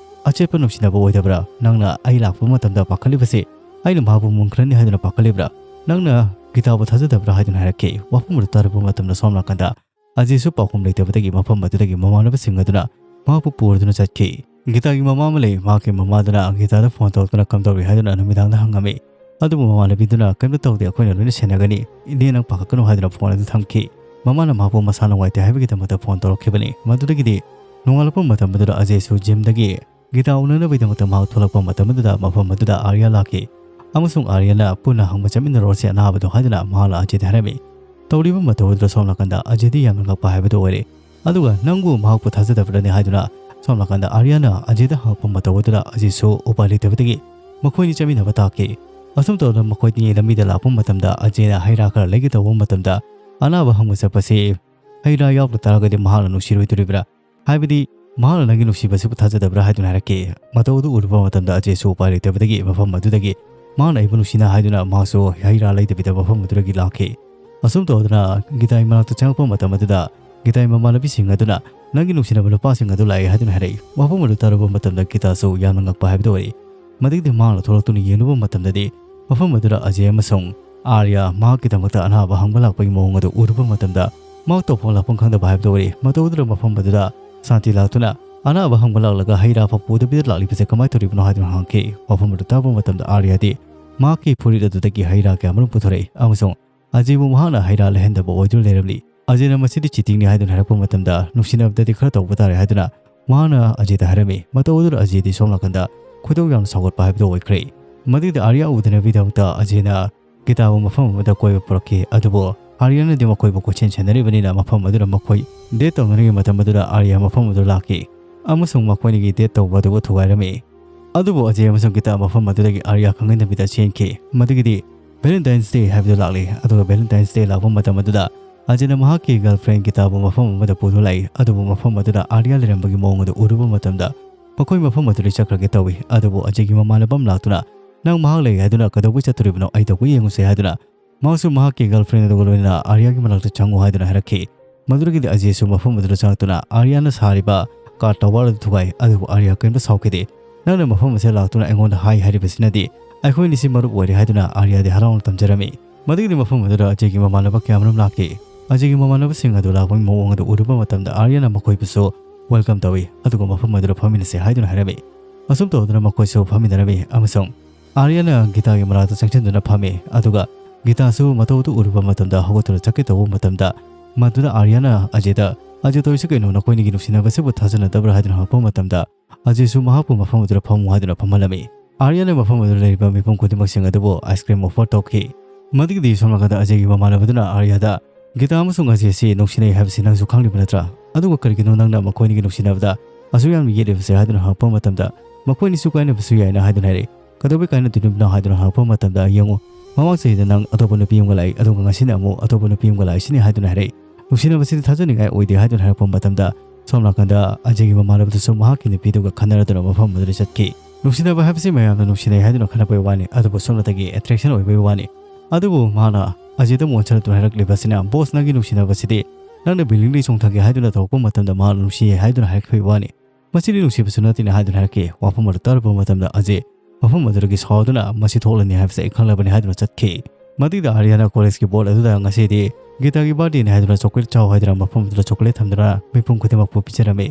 ꯑꯆꯦꯠꯄ ꯅꯨꯡꯁꯤꯅꯕ ꯑꯣꯏꯗꯕ꯭ꯔꯥ? ꯅꯪꯅ ꯑꯩ ꯂꯥꯛꯄ ꯃꯇꯝꯗ ꯄꯥꯈꯠꯂꯤꯕꯁꯤ ꯑꯩꯅ ꯃꯍꯥꯛꯄꯨ ꯃꯨꯟꯈ꯭ꯔꯅꯤ ꯍꯥꯏꯗꯨꯅ ꯄꯥꯈꯠꯂꯤꯕ꯭ꯔꯥ? ꯅꯪꯅ ꯒꯤꯇꯥꯕꯨ ꯊꯥꯖꯗꯕ꯭ꯔꯥ?" ꯍꯥꯏꯗꯨꯅ ꯍꯥꯏꯔꯛꯈꯤ꯫ ꯋꯥꯐꯝ ꯑꯗꯨ ꯇꯥꯔꯨꯕ ꯃꯇꯝꯗ ꯁꯣꯝ ꯅꯥꯀꯟꯗ ꯑꯖꯤꯁꯨ ꯄꯥꯎꯈꯨꯝ ꯂꯩꯇꯕꯗꯒꯤ ꯃꯐꯝ ꯑꯗꯨꯗꯒꯤ ꯃꯃꯥꯟꯅꯕꯁꯤꯡ ꯑꯗꯨꯅ ꯃꯍꯥꯛꯄꯨ ꯄꯨꯔꯗꯨꯅ ꯆꯠꯈꯤ꯫ ꯒꯤꯇꯥꯒꯤ ꯃꯃꯥ ꯑꯃ ꯂꯩ꯫ ꯃꯍꯥꯛꯀꯤ ꯃꯃꯥꯗꯨꯅ ꯒꯤꯇꯥꯗ ꯐꯣꯟ ꯇꯧꯔꯛꯇꯨꯅ ꯀꯝꯗꯧꯔꯤ ꯍꯥꯏꯗꯨꯅ ꯅꯨꯃꯤꯗꯥꯡꯗ ꯍꯪꯉꯝꯃꯤ꯫ ꯑꯗꯨꯕꯨ ꯃꯃꯥꯟꯅꯕꯤꯗꯨꯅ, "ꯀꯔꯤꯝꯇ ꯇꯧꯗꯦ, ꯑꯩꯈꯣꯏꯅ ꯂꯣꯏꯅ ꯁꯦꯟꯅꯒꯅꯤ꯫ ꯏꯅꯦ, ꯅꯪ ꯄꯥꯈꯠꯀꯅꯨ" ꯍꯥꯏꯗꯨꯅ ꯐꯣꯟ ꯑꯗꯨ ꯊꯝꯈꯤ꯫ ꯃꯃꯥꯅ ꯃꯍꯥꯛꯄꯨ ꯃꯁꯥ ꯅꯨꯡꯉꯥꯏꯇꯦ ꯍꯥꯏꯕꯒꯤꯗꯃꯛꯇ ꯐꯣꯟ ꯇꯧꯔꯛꯈꯤꯕꯅꯤ꯫ ꯃꯗꯨꯗꯒꯤꯗꯤ ꯅꯣꯡꯉꯥꯜꯂꯛꯄ ꯃꯇꯝ ꯑꯗꯨꯗ ꯑꯖꯦꯁꯨ ꯖꯤꯝꯗꯒꯤ ꯒꯤꯇꯥ ꯎꯅꯅꯕꯒꯤꯗꯃꯛꯇ ꯃꯍꯥꯛ ꯊꯣꯛꯂꯛꯄ ꯃꯇꯝ ꯑꯗꯨꯗ ꯃꯐꯝ ꯑꯗꯨꯗ ꯑꯥꯔꯌꯥ ꯂꯥꯛꯈꯤ ꯑꯃꯁꯨꯡ ꯑꯥꯔꯌꯥꯅ ꯄꯨꯟꯅ ꯍꯪꯕ ꯆꯠꯃꯤꯟꯅꯔꯣꯁꯦ ꯑꯅꯥꯕꯗꯣ ꯍꯥꯏꯗꯨꯅ ꯃꯍꯥꯛꯅ ꯑꯖꯦꯗ ꯍꯥꯏꯔꯝꯃꯤ꯫ ꯇꯧꯔꯤꯕ ꯃꯇꯧ ꯑꯗꯨꯗ ꯁꯣꯝ ꯅꯥꯀꯟꯗ ꯑꯖꯦꯗꯤ ꯌꯥꯝꯅ ꯉꯛꯄ ꯍꯥꯏꯕꯗꯨ ꯑꯣꯏꯔꯦ꯫ ꯑꯗꯨꯒ ꯅꯪꯕꯨ ꯃꯍꯥꯛꯄꯨ ꯊꯥꯖꯗꯕ꯭ꯔꯅꯦ ꯍꯥꯏꯗꯨꯅ ꯁꯣꯝ ꯅꯥꯀꯟꯗ ꯑꯥꯔꯌꯥꯅ ꯑꯖꯦꯗ ꯍꯪꯉꯛꯄ ꯃꯇꯧ ꯑꯗꯨꯗ ꯑꯖꯦꯁꯨ ꯎꯄꯥꯏ ꯂꯩꯇꯕꯗꯒꯤ ꯃꯈꯣꯏꯅꯤ ꯆꯠꯃꯤꯟꯅꯕ ꯇꯥꯈꯤ꯫ ꯑꯁꯨꯝ ꯇꯧꯗꯅ ꯃꯈꯣꯏꯅꯤ ꯂꯝꯕꯤꯗ ꯂꯥꯛꯄ ꯃꯇꯝꯗ ꯑꯖꯦꯅ ꯍꯩ ꯔꯥ ꯈꯔ ꯂꯩꯒꯦ ꯇꯧꯕ ꯃꯇꯝꯗ ꯑꯅꯥꯕ ꯍꯪꯕ ꯆꯠꯄꯁꯤ ꯍꯩ ꯔꯥ ꯌꯥꯎꯗ ꯇꯥꯔꯒꯗꯤ ꯃꯍꯥꯛꯅ ꯅꯨꯡꯁꯤꯔꯣꯏꯗꯣꯔꯤꯕ꯭ꯔꯥ? ꯍꯥꯏꯕꯗꯤ ꯃꯍꯥꯛꯅ ꯅꯪꯒꯤ ꯅꯨꯡꯁꯤꯕꯁꯤꯕꯨ ꯊꯥꯖꯗꯕ꯭ꯔꯥ ꯍꯥꯏꯗꯨꯅ ꯍꯥꯏꯔꯛꯈꯤ꯫ ꯃꯇꯧ ꯑꯗꯨ ꯎꯔꯨꯕ ꯃꯇꯝꯗ ꯑꯖꯦꯁꯨ ꯎꯄꯥꯏ ꯂꯩꯇꯕꯗꯒꯤ ꯃꯐꯝ ꯑꯗꯨꯗꯒꯤ ꯃꯍꯥꯛꯅ ꯑꯩꯕꯨ ꯅꯨꯡꯁꯤꯅ ꯍꯥꯏꯗꯨꯅ ꯃꯍꯥꯛꯁꯨ ꯍꯩ ꯔꯥ ꯂꯩꯗꯕꯤꯗ ꯃꯐꯝ ꯑꯗꯨꯗꯒꯤ ꯂꯥꯛꯈꯤ꯫ ꯑꯁꯨꯝ ꯇꯧꯗꯅ ꯒꯤꯇꯥꯏ ꯃꯅꯥꯛꯇ ꯆꯪꯉꯛꯄ ꯃꯇꯝ ꯑꯗꯨꯗ ꯒꯤꯇꯥꯏ ꯃꯃꯥꯟꯅꯕꯤꯁꯤꯡ ꯑꯗꯨꯅ ꯅꯪꯒꯤ ꯅꯨꯡꯁꯤꯅꯕ ꯅꯨꯄꯥꯁꯤꯡ ꯑꯗꯨ ꯂꯥꯛꯑꯦ ꯍꯥꯏꯗꯨꯅ ꯍꯥꯏꯔꯛꯏ꯫ ꯋꯥꯐꯝ ꯑꯗꯨ ꯇꯥꯔꯨꯕ ꯃꯇꯝꯗ ꯒꯤꯇꯥꯁꯨ ꯌꯥꯝꯅ ꯉꯛꯄ ꯍꯥꯏꯕꯗꯨ ꯑꯣꯏꯔꯛꯏ꯫ ꯃꯗꯨꯒꯤꯗꯤ ꯃꯍꯥꯛꯅ ꯊꯣꯛꯂꯛꯇꯨꯅ ꯌꯦꯡꯂꯨꯕ ꯃꯇꯝꯗꯗꯤ ꯃꯐꯝ ꯑꯗꯨꯗ ꯑꯖꯦ ꯑꯃꯁꯨꯡ ꯑꯥꯔꯌꯥ ꯃꯍꯥꯛꯀꯤꯗꯃꯛꯇ ꯑꯅꯥꯕ ꯍꯪꯕ ꯂꯥꯛꯄꯒꯤ ꯃꯑꯣꯡ ꯑꯗꯨ ꯎꯔꯨꯕ ꯃꯇꯝꯗ ꯃꯍꯥꯛ ꯇꯧꯐꯝ ꯂꯥꯛꯐꯝ ꯈꯪꯗꯕ ꯍꯥꯏꯕꯗꯨ ꯑꯣꯏꯔꯛꯏ꯫ ꯃꯇꯧ ꯑꯗꯨꯗ ꯃꯐꯝ ꯑꯗꯨꯗ ꯁꯥꯟꯇꯤ ꯂꯥꯛꯇꯨꯅ ꯑꯅꯥꯕ ꯍꯪꯕ ꯂꯥꯛꯂꯒ ꯍꯩ ꯔꯥ ꯐꯥꯎ ꯄꯨꯗꯕꯤꯗ ꯂꯥꯛꯂꯤꯕꯁꯦ ꯀꯃꯥꯏꯅ ꯇꯧꯔꯤꯕꯅꯣ ꯍꯥꯏꯗꯨꯅ ꯍꯪꯈꯤ꯫ ꯋꯥꯐꯝ ꯑꯗꯨ ꯇꯥꯕ ꯃꯇꯝꯗ ꯑꯥꯔꯌꯥꯗꯤ ꯃꯍꯥꯛꯀꯤ ꯐꯨꯔꯤꯠ ꯑꯗꯨꯗꯒꯤ ꯍꯩ ꯔꯥ ꯀꯌꯥ ꯃꯔꯨꯝ ꯄꯨꯊꯣꯔꯛꯏ ꯑꯃꯁꯨꯡ ꯑꯖꯦꯕꯨ ꯃꯍꯥꯛꯅ ꯍꯩ ꯔꯥ ꯂꯩꯍꯟꯗꯕ ꯑꯣꯏꯗꯨꯅ ꯂꯩꯔꯝꯂꯤ꯫ ꯑꯖꯦꯅ "ꯃꯁꯤꯗꯤ ꯆꯤꯇꯤꯡꯅꯤ" ꯍꯥꯏꯗꯨꯅ ꯍꯥꯏꯔꯛꯄ ꯃꯇꯝꯗ, "ꯅꯨꯡꯁꯤꯅꯕꯗꯗꯤ ꯈꯔ ꯇꯧꯕ ꯇꯥꯔꯦ" ꯍꯥꯏꯗꯨꯅ ꯃꯍꯥꯛꯅ ꯑꯖꯦꯗ ꯍꯥꯏꯔꯝꯃꯤ꯫ ꯃꯇꯧ ꯑꯗꯨꯅ ꯑꯖꯦꯗꯤ ꯁꯣꯝ ꯅꯥꯀꯟꯗ ꯈꯣꯏꯗꯧ ꯌꯥꯝꯅ ꯁꯥꯎꯒꯠꯄ ꯍꯥꯏꯕꯗꯨ ꯑꯣꯏꯈ꯭ꯔꯦ꯫ ꯃꯗꯨꯗ ꯑꯥꯔꯌꯥ ꯎꯗꯅꯕꯒꯤꯗꯃꯛꯇ ꯑꯖꯦꯅ ꯒꯤꯇꯥꯕꯨ ꯃꯐꯝ ꯑꯃꯗ ꯀꯣꯏꯕ ꯄꯨꯔꯛꯈꯤ꯫ ꯑꯗꯨꯕꯨ ꯑꯥꯔꯌꯥꯅꯗꯤ ꯃꯈꯣꯏꯕꯨ ꯀꯣꯏꯁꯦꯟ ꯁꯦꯟꯅꯔꯤꯕꯅꯤꯅ ꯃꯐꯝ ꯑꯗꯨꯗ ꯃꯈꯣꯏ ꯗꯦꯠ ꯇꯧꯅꯔꯤꯉꯩ ꯃꯇꯝ ꯑꯗꯨꯗ ꯑꯥꯔꯌꯥ ꯃꯐꯝ ꯑꯗꯨ ꯂꯥꯛꯈꯤ ꯑꯃꯁꯨꯡ ꯃꯈꯣꯏꯅꯤꯒꯤ ꯗꯦꯠ ꯇꯧꯕ ꯑꯗꯨꯕꯨ ꯊꯨꯒꯥꯏꯔꯝꯃꯤ꯫ ꯑꯗꯨꯕꯨ ꯑꯖꯦ ꯑꯃꯁꯨꯡ ꯒꯤꯇꯥ ꯃꯐꯝ ꯑꯗꯨꯗꯒꯤ ꯑꯥꯔꯌꯥ ꯈꯪꯍꯟꯗꯕꯤꯗ ꯆꯦꯟꯈꯤ꯫ ꯃꯗꯨꯒꯤꯗꯤ ꯚꯦꯂꯦꯟꯇꯥꯏꯟꯁ ꯗꯦ ꯍꯥꯏꯕꯗꯨ ꯂꯥꯛꯂꯤ꯫ ꯑꯗꯨꯒ ꯚꯦꯂꯦꯟꯇꯥꯏꯟꯁ ꯗꯦ ꯂꯥꯛꯄ ꯃꯇꯝ ꯑꯗꯨꯗ ꯑꯖꯦꯅ ꯃꯍꯥꯛꯀꯤ ꯒꯔꯜꯐ꯭ꯔꯦꯟ ꯒꯤꯇꯥꯕꯨ ꯃꯐꯝ ꯑꯃꯗ ꯄꯨꯗꯨꯅ ꯂꯥꯛꯏ꯫ ꯑꯗꯨꯕꯨ ꯃꯐꯝ ꯑꯗꯨꯗ ꯑꯥꯔꯌꯥ ꯂꯩꯔꯝꯕꯒꯤ ꯃꯑꯣꯡ ꯑꯗꯨ ꯎꯔꯨꯕ ꯃꯇꯝꯗ ꯃꯈꯣꯏ ꯃꯐꯝ ꯑꯗꯨꯗ ꯆꯠꯈ꯭ꯔꯒꯦ ꯇꯧꯏ꯫ ꯑꯗꯨꯕꯨ ꯑꯖꯦꯒꯤ ꯃꯃꯥꯟꯅꯕ ꯑꯃ ꯂꯥꯛꯇꯨꯅ, "ꯅꯪ ꯃꯍꯥꯛ ꯂꯩ ꯍꯥꯏꯗꯨꯅ ꯀꯩꯗꯧꯕꯩ ꯆꯠꯇꯣꯔꯤꯕꯅꯣ? ꯑꯩ ꯇꯧꯕ ꯌꯦꯡꯉꯨꯁꯦ" ꯍꯥꯏꯗꯨꯅ ꯃꯍꯥꯛꯁꯨ ꯃꯍꯥꯛꯀꯤ ꯒꯔꯜꯐ꯭ꯔꯦꯟ ꯑꯗꯨꯒ ꯂꯣꯏꯅꯅ ꯑꯥꯔꯌꯥꯒꯤ ꯃꯅꯥꯛꯇ ꯆꯪꯉꯨ ꯍꯥꯏꯗꯨꯅ ꯍꯥꯏꯔꯛꯈꯤ꯫ ꯃꯗꯨꯗꯒꯤꯗꯤ ꯑꯖꯦꯁꯨ ꯃꯐꯝ ꯑꯗꯨꯗ ꯆꯪꯉꯛꯇꯨꯅ ꯑꯥꯔꯌꯥꯅ ꯁꯥꯔꯤꯕ ꯀꯥꯔ ꯇꯋꯥꯔ ꯑꯗꯨ ꯊꯨꯒꯥꯏ꯫ ꯑꯗꯨꯕꯨ ꯑꯥꯔꯌꯥ ꯀꯔꯤꯝꯇ ꯁꯥꯎꯈꯤꯗꯦ꯫ "ꯅꯪꯅ ꯃꯐꯝ ꯑꯁꯤꯗ ꯂꯥꯛꯇꯨꯅ ꯑꯩꯉꯣꯟꯗ ꯍꯥꯏ ꯍꯥꯏꯔꯤꯕꯁꯤꯅꯗꯤ ꯑꯩꯈꯣꯏ ꯑꯅꯤꯁꯤ ꯃꯔꯨꯞ ꯑꯣꯏꯔꯦ" ꯍꯥꯏꯗꯨꯅ ꯑꯥꯔꯌꯥꯗꯤ ꯍꯔꯥꯎꯅ ꯇꯝꯖꯔꯝꯃꯤ꯫ ꯃꯗꯨꯒꯤꯗꯤ ꯃꯐꯝ ꯑꯗꯨꯗ ꯑꯖꯦꯒꯤ ꯃꯃꯥꯟꯅꯕ ꯀꯌꯥ ꯃꯔꯨꯝ ꯂꯥꯛꯈꯤ꯫ ꯑꯖꯦꯒꯤ ꯃꯃꯥꯟꯅꯕꯁꯤꯡ ꯑꯗꯨ ꯂꯥꯛꯄꯒꯤ ꯃꯑꯣꯡ ꯑꯗꯨ ꯎꯔꯨꯕ ꯃꯇꯝꯗ ꯑꯥꯔꯌꯥꯅ ꯃꯈꯣꯏꯕꯨꯁꯨ ꯋꯦꯜꯀꯝ ꯇꯧꯏ, ꯑꯗꯨꯒ ꯃꯐꯝ ꯑꯗꯨꯗ ꯐꯝꯃꯤꯟꯅꯁꯦ ꯍꯥꯏꯗꯨꯅ ꯍꯥꯏꯔꯝꯃꯤ꯫ ꯑꯁꯨꯝ ꯇꯧꯗꯨꯅ ꯃꯈꯣꯏꯁꯨ ꯐꯝꯃꯤꯟꯅꯔꯝꯃꯤ ꯑꯃꯁꯨꯡ ꯑꯥꯔꯌꯥꯅ ꯒꯤꯇꯥꯒꯤ ꯃꯅꯥꯛꯇ ꯆꯪꯁꯤꯟꯗꯨꯅ ꯐꯝꯃꯤ꯫ ꯑꯗꯨꯒ ꯒꯤꯇꯥꯁꯨ ꯃꯇꯧ ꯑꯗꯨ ꯎꯔꯨꯕ ꯃꯇꯝꯗ ꯍꯧꯒꯠꯇꯨꯅ ꯆꯠꯀꯦ ꯇꯧꯕ ꯃꯇꯝꯗ, ꯃꯗꯨꯗ ꯑꯥꯔꯌꯥꯅ ꯑꯖꯦꯗ, "ꯑꯖꯦ, ꯇꯧꯔꯤꯁꯤ ꯀꯩꯅꯣ? ꯅꯈꯣꯏꯅꯤꯒꯤ ꯅꯨꯡꯁꯤꯅꯕꯁꯤꯕꯨ ꯊꯥꯖꯅꯗꯕ꯭ꯔꯥ?" ꯍꯥꯏꯗꯨꯅ ꯍꯪꯉꯛꯄ ꯃꯇꯝꯗ, ꯑꯖꯦꯁꯨ ꯃꯍꯥꯛꯄꯨ ꯃꯐꯝ ꯑꯗꯨꯗ ꯐꯝꯃꯨ ꯍꯥꯏꯗꯨꯅ ꯐꯝꯍꯜꯂꯝꯃꯤ꯫ ꯑꯥꯔꯌꯥꯅ ꯃꯐꯝ ꯑꯗꯨꯗ ꯂꯩꯔꯤꯕ ꯃꯤꯄꯨꯝ ꯈꯨꯗꯤꯡꯃꯛꯁꯤꯡ ꯑꯗꯨꯕꯨ ꯑꯥꯏꯁ ꯀ꯭ꯔꯤꯝ ꯑꯣꯐꯔ ꯇꯧꯈꯤ꯫ ꯃꯗꯨꯒꯤꯗꯤ ꯁꯣꯝ ꯅꯥꯀꯟꯗ ꯑꯖꯦꯒꯤ ꯃꯃꯥꯟꯅꯕꯗꯨꯅ ꯑꯥꯔꯌꯥꯗ, "ꯒꯤꯇꯥ ꯑꯃꯁꯨꯡ ꯑꯖꯦ ꯑꯁꯤ ꯅꯨꯡꯁꯤꯅꯩ ꯍꯥꯏꯕꯁꯤ ꯅꯪꯁꯨ ꯈꯪꯂꯤꯕ ꯅꯠꯇ꯭ꯔꯥ? ꯑꯗꯨꯒ ꯀꯔꯤꯒꯤꯅꯣ ꯅꯪꯅ ꯃꯈꯣꯏꯅꯤꯒꯤ ꯅꯨꯡꯁꯤꯅꯕꯗ ꯑꯁꯨꯛ ꯌꯥꯝꯅ ꯌꯦꯠꯂꯤꯕꯁꯦ?" ꯍꯥꯏꯗꯨꯅ ꯍꯪꯉꯛꯄ ꯃꯇꯝꯗ, "ꯃꯈꯣꯏꯅꯤꯁꯨ ꯀꯥꯏꯅꯕꯁꯨ ꯌꯥꯏꯅ" ꯍꯥꯏꯗꯨꯅ ꯍꯥꯏꯔꯛꯏ꯫ "ꯀꯩꯗꯧꯕꯩ ꯀꯥꯏꯅꯗꯣꯏꯅꯣ?" ꯍꯥꯏꯗꯨꯅ ꯍꯪꯉꯛꯄ ꯃꯇꯝꯗ, "ꯌꯦꯡꯉꯨ, ꯃꯃꯥꯡ ꯆꯍꯤꯗ ꯅꯪ ꯑꯇꯣꯞꯄ ꯅꯨꯄꯤ ꯑꯃꯒ ꯂꯥꯛꯏ, ꯑꯗꯨꯒ ꯉꯁꯤꯅ ꯑꯃꯨꯛ ꯑꯇꯣꯞꯄ ꯅꯨꯄꯤ ꯑꯃꯒ ꯂꯥꯛꯏꯁꯤꯅꯤ" ꯍꯥꯏꯗꯨꯅ ꯍꯥꯏꯔꯛꯏ꯫ "ꯅꯨꯡꯁꯤꯅꯕꯁꯤꯗꯤ ꯊꯥꯖꯅꯤꯡꯉꯥꯏ ꯑꯣꯏꯗꯦ" ꯍꯥꯏꯗꯨꯅ ꯍꯥꯏꯔꯛꯄ ꯃꯇꯝꯗ, ꯁꯣꯝ ꯅꯥꯀꯟꯗ ꯑꯖꯦꯒꯤ ꯃꯃꯥꯟꯅꯕꯗꯨꯁꯨ ꯃꯍꯥꯛꯀꯤ ꯅꯨꯄꯤꯗꯨꯒ ꯈꯟꯅꯔꯗꯨꯅ ꯃꯐꯝ ꯑꯗꯨꯗ ꯆꯠꯈꯤ꯫ ꯅꯨꯡꯁꯤꯅꯕ ꯍꯥꯏꯕꯁꯤ ꯃꯌꯥꯝꯅ ꯅꯨꯡꯁꯤꯅꯩ ꯍꯥꯏꯗꯨꯅ ꯈꯟꯅꯕꯒꯤ ꯋꯥꯅꯤ, ꯑꯗꯨꯕꯨ ꯁꯣꯝꯅꯇꯒꯤ ꯑꯦꯇ꯭ꯔꯦꯛꯁꯟ ꯑꯣꯏꯕꯒꯤ ꯋꯥꯅꯤ꯫ ꯑꯗꯨꯕꯨ ꯃꯍꯥꯛꯅ ꯑꯖꯦꯗ ꯑꯃꯨꯛ ꯑꯣꯟꯁꯤꯜꯂꯛꯇꯨꯅ ꯍꯥꯏꯔꯛꯂꯤꯕꯁꯤꯅ, "ꯕꯣꯁ, ꯅꯪꯒꯤ ꯅꯨꯡꯁꯤꯅꯕꯁꯤꯗꯤ ꯅꯪꯅ ꯕꯤꯜꯗꯤꯡꯗꯒꯤ ꯆꯣꯡꯊꯒꯦ ꯍꯥꯏꯗꯨꯅ ꯇꯧꯔꯛꯄ ꯃꯇꯝꯗ ꯃꯍꯥꯛꯅ ꯅꯨꯡꯁꯤꯌꯦ ꯍꯥꯏꯗꯨꯅ ꯍꯥꯏꯔꯛꯈꯤꯕꯒꯤ ꯋꯥꯅꯤ꯫ ꯃꯁꯤꯗꯤ ꯅꯨꯡꯁꯤꯕꯁꯨ ꯅꯠꯇꯦꯅꯦ" ꯍꯥꯏꯗꯨꯅ ꯍꯥꯏꯔꯛꯈꯤ꯫ ꯋꯥꯐꯝ ꯑꯗꯨ ꯇꯥꯔꯨꯕ ꯃꯇꯝꯗ ꯑꯖꯦ ꯃꯐꯝ ꯑꯗꯨꯗꯒꯤ ꯁꯥꯎꯗꯨꯅ, "ꯃꯁꯤ ꯊꯣꯛꯂꯅꯤ ꯍꯥꯏꯕꯁꯦ ꯑꯩ ꯈꯪꯂꯕꯅꯤ" ꯍꯥꯏꯗꯨꯅ ꯆꯠꯈꯤ꯫ ꯃꯗꯨꯗ ꯑꯥꯔꯌꯥꯅ ꯀꯣꯂꯦꯖꯀꯤ ꯕꯣꯔꯗ ꯑꯗꯨꯗ ꯉꯁꯤꯗꯤ ꯒꯤꯇꯥꯒꯤ ꯕꯥꯔꯗꯦꯅꯤ ꯍꯥꯏꯗꯨꯅ ꯆꯣꯀ꯭ꯂꯦꯠ ꯆꯥꯎ ꯍꯥꯏꯗꯨꯅ ꯃꯐꯝ ꯑꯗꯨꯗ ꯆꯣꯀ꯭ꯂꯦꯠ ꯊꯝꯗꯨꯅ ꯃꯤꯄꯨꯝ ꯈꯨꯗꯤꯡꯃꯛꯄꯨ ꯄꯤꯖꯔꯝꯃꯤ꯫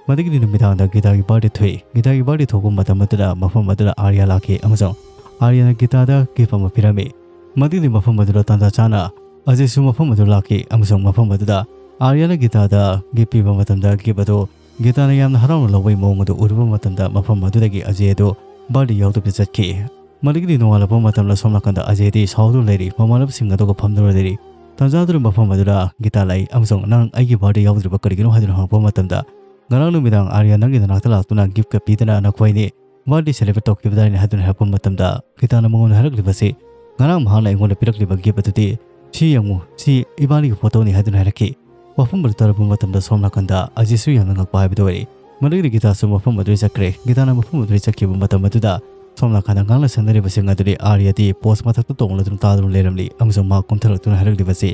ꯃꯗꯨꯒꯤꯗꯤ ꯅꯨꯃꯤꯗꯥꯡꯗ ꯒꯤꯇꯥꯒꯤ ꯕꯥꯔꯗꯦ ꯊꯣꯛꯏ꯫ ꯒꯤꯇꯥꯒꯤ ꯕꯥꯔꯗꯦ ꯊꯣꯛꯄ ꯃꯇꯝ ꯑꯗꯨꯗ ꯃꯐꯝ ꯑꯗꯨꯗ ꯑꯥꯔꯌꯥ ꯂꯥꯛꯈꯤ ꯑꯃꯁꯨꯡ ꯑꯥꯔꯌꯥꯅ ꯒꯤꯇꯥꯗ ꯒꯤꯐ ꯑꯃ ꯄꯤꯔꯝꯃꯤ꯫ ꯃꯗꯨꯒꯤꯗꯤ ꯃꯐꯝ ꯑꯗꯨꯗ ꯇꯥꯟꯖꯥ ꯆꯥꯅ ꯑꯖꯦꯁꯨ ꯃꯐꯝ ꯑꯗꯨ ꯂꯥꯛꯈꯤ ꯑꯃꯁꯨꯡ ꯃꯐꯝ ꯑꯗꯨꯗ ꯑꯥꯔꯌꯥꯅ ꯒꯤꯇꯥꯗ ꯒꯤꯐ ꯄꯤꯕ ꯃꯇꯝꯗ ꯒꯤꯐ ꯑꯗꯨ ꯒꯤꯇꯥꯅ ꯌꯥꯝꯅ ꯍꯔꯥꯎꯅ ꯂꯧꯕꯒꯤ ꯃꯑꯣꯡ ꯑꯗꯨ ꯎꯔꯨꯕ ꯃꯇꯝꯗ ꯃꯐꯝ ꯑꯗꯨꯗꯒꯤ ꯑꯖꯦ ꯑꯗꯨ ꯕꯥꯔꯗꯦ ꯌꯥꯎꯗꯕꯤꯗ ꯆꯠꯈꯤ꯫ ꯃꯗꯨꯒꯤꯗꯤ ꯅꯣꯡꯉꯥꯜꯂꯛꯄ ꯃꯇꯝꯗ ꯁꯣꯝ ꯅꯥꯀꯟꯗ ꯑꯖꯦꯗꯤ ꯁꯥꯎꯗꯨꯅ ꯂꯩꯔꯤ, ꯃꯃꯥꯟꯅꯕꯁꯤꯡ ꯑꯗꯨꯒ ꯐꯝꯗꯨꯅ ꯂꯩꯔꯤ꯫ ꯇꯥꯟꯖꯥꯗꯨꯗ ꯃꯐꯝ ꯑꯗꯨꯗ ꯒꯤꯇꯥ ꯂꯥꯛꯏ ꯑꯃꯁꯨꯡ "ꯅꯪ ꯑꯩꯒꯤ ꯕꯥꯔꯗꯦ ꯌꯥꯎꯗ꯭ꯔꯤꯕ ꯀꯔꯤꯒꯤꯅꯣ?" ꯍꯥꯏꯗꯨꯅ ꯍꯪꯉꯛꯄ ꯃꯇꯝꯗ, "ꯉꯔꯥꯡ ꯅꯨꯃꯤꯗꯥꯡ ꯑꯥꯔꯌꯥ ꯅꯪꯒꯤ ꯅꯅꯥꯛꯇ ꯂꯥꯛꯇꯨꯅ ꯒꯤꯐꯀ ꯄꯤꯗꯅ ꯅꯈꯣꯏꯅꯤ ꯕꯥꯔꯗꯦ ꯁꯦꯂꯦꯕ꯭ꯔꯦꯠ ꯇꯧꯈꯤꯕꯗꯥꯏꯅꯦ?" ꯍꯥꯏꯗꯨꯅ ꯍꯥꯏꯔꯛꯄ ꯃꯇꯝꯗ, ꯒꯤꯇꯥꯅ ꯃꯉꯣꯟꯗ ꯍꯥꯏꯔꯛꯂꯤꯕꯁꯤ, "ꯉꯔꯥꯡ ꯃꯍꯥꯛꯅ ꯑꯩꯉꯣꯟꯗ ꯄꯤꯔꯛꯂꯤꯕ ꯒꯤꯐ ꯑꯗꯨꯗꯤ ꯁꯤ ꯌꯦꯡꯉꯨ, ꯁꯤ ꯏꯕꯥꯅꯤꯒꯤ ꯐꯣꯇꯣꯅꯤ" ꯍꯥꯏꯗꯨꯅ ꯍꯥꯏꯔꯛꯈꯤ꯫ ꯋꯥꯐꯝ ꯑꯗꯨ ꯇꯥꯔꯛꯄ ꯃꯇꯝꯗ ꯁꯣꯝ ꯅꯥꯀꯟꯗ ꯑꯖꯤꯁꯨ ꯌꯥꯝꯅ ꯉꯛꯄ ꯍꯥꯏꯕꯗꯨ ꯑꯣꯏꯔꯦ꯫ ꯃꯗꯨꯒꯤꯗꯤ ꯒꯤꯇꯥꯁꯨ ꯃꯐꯝ ꯑꯗꯨꯗ ꯆꯠꯈ꯭ꯔꯦ꯫ ꯒꯤꯇꯥꯅ ꯃꯐꯝ ꯑꯗꯨꯗ ꯆꯠꯈꯤꯕ ꯃꯇꯝ ꯑꯗꯨꯗ ꯁꯣꯝ ꯅꯥꯀꯟꯗ ꯉꯥꯡꯅ ꯁꯛꯅꯔꯤꯕꯁꯤꯡ ꯑꯗꯨꯗꯤ ꯑꯥꯔꯌꯥꯗꯤ ꯄꯣꯁ ꯃꯊꯛꯇ ꯇꯣꯡꯂꯗꯨꯅ ꯇꯥꯗꯨꯅ ꯂꯩꯔꯝꯂꯤ ꯑꯃꯁꯨꯡ ꯃꯍꯥꯛ ꯀꯨꯝꯊꯔꯛꯇꯨꯅ ꯍꯥꯏꯔꯛꯂꯤꯕꯁꯤ,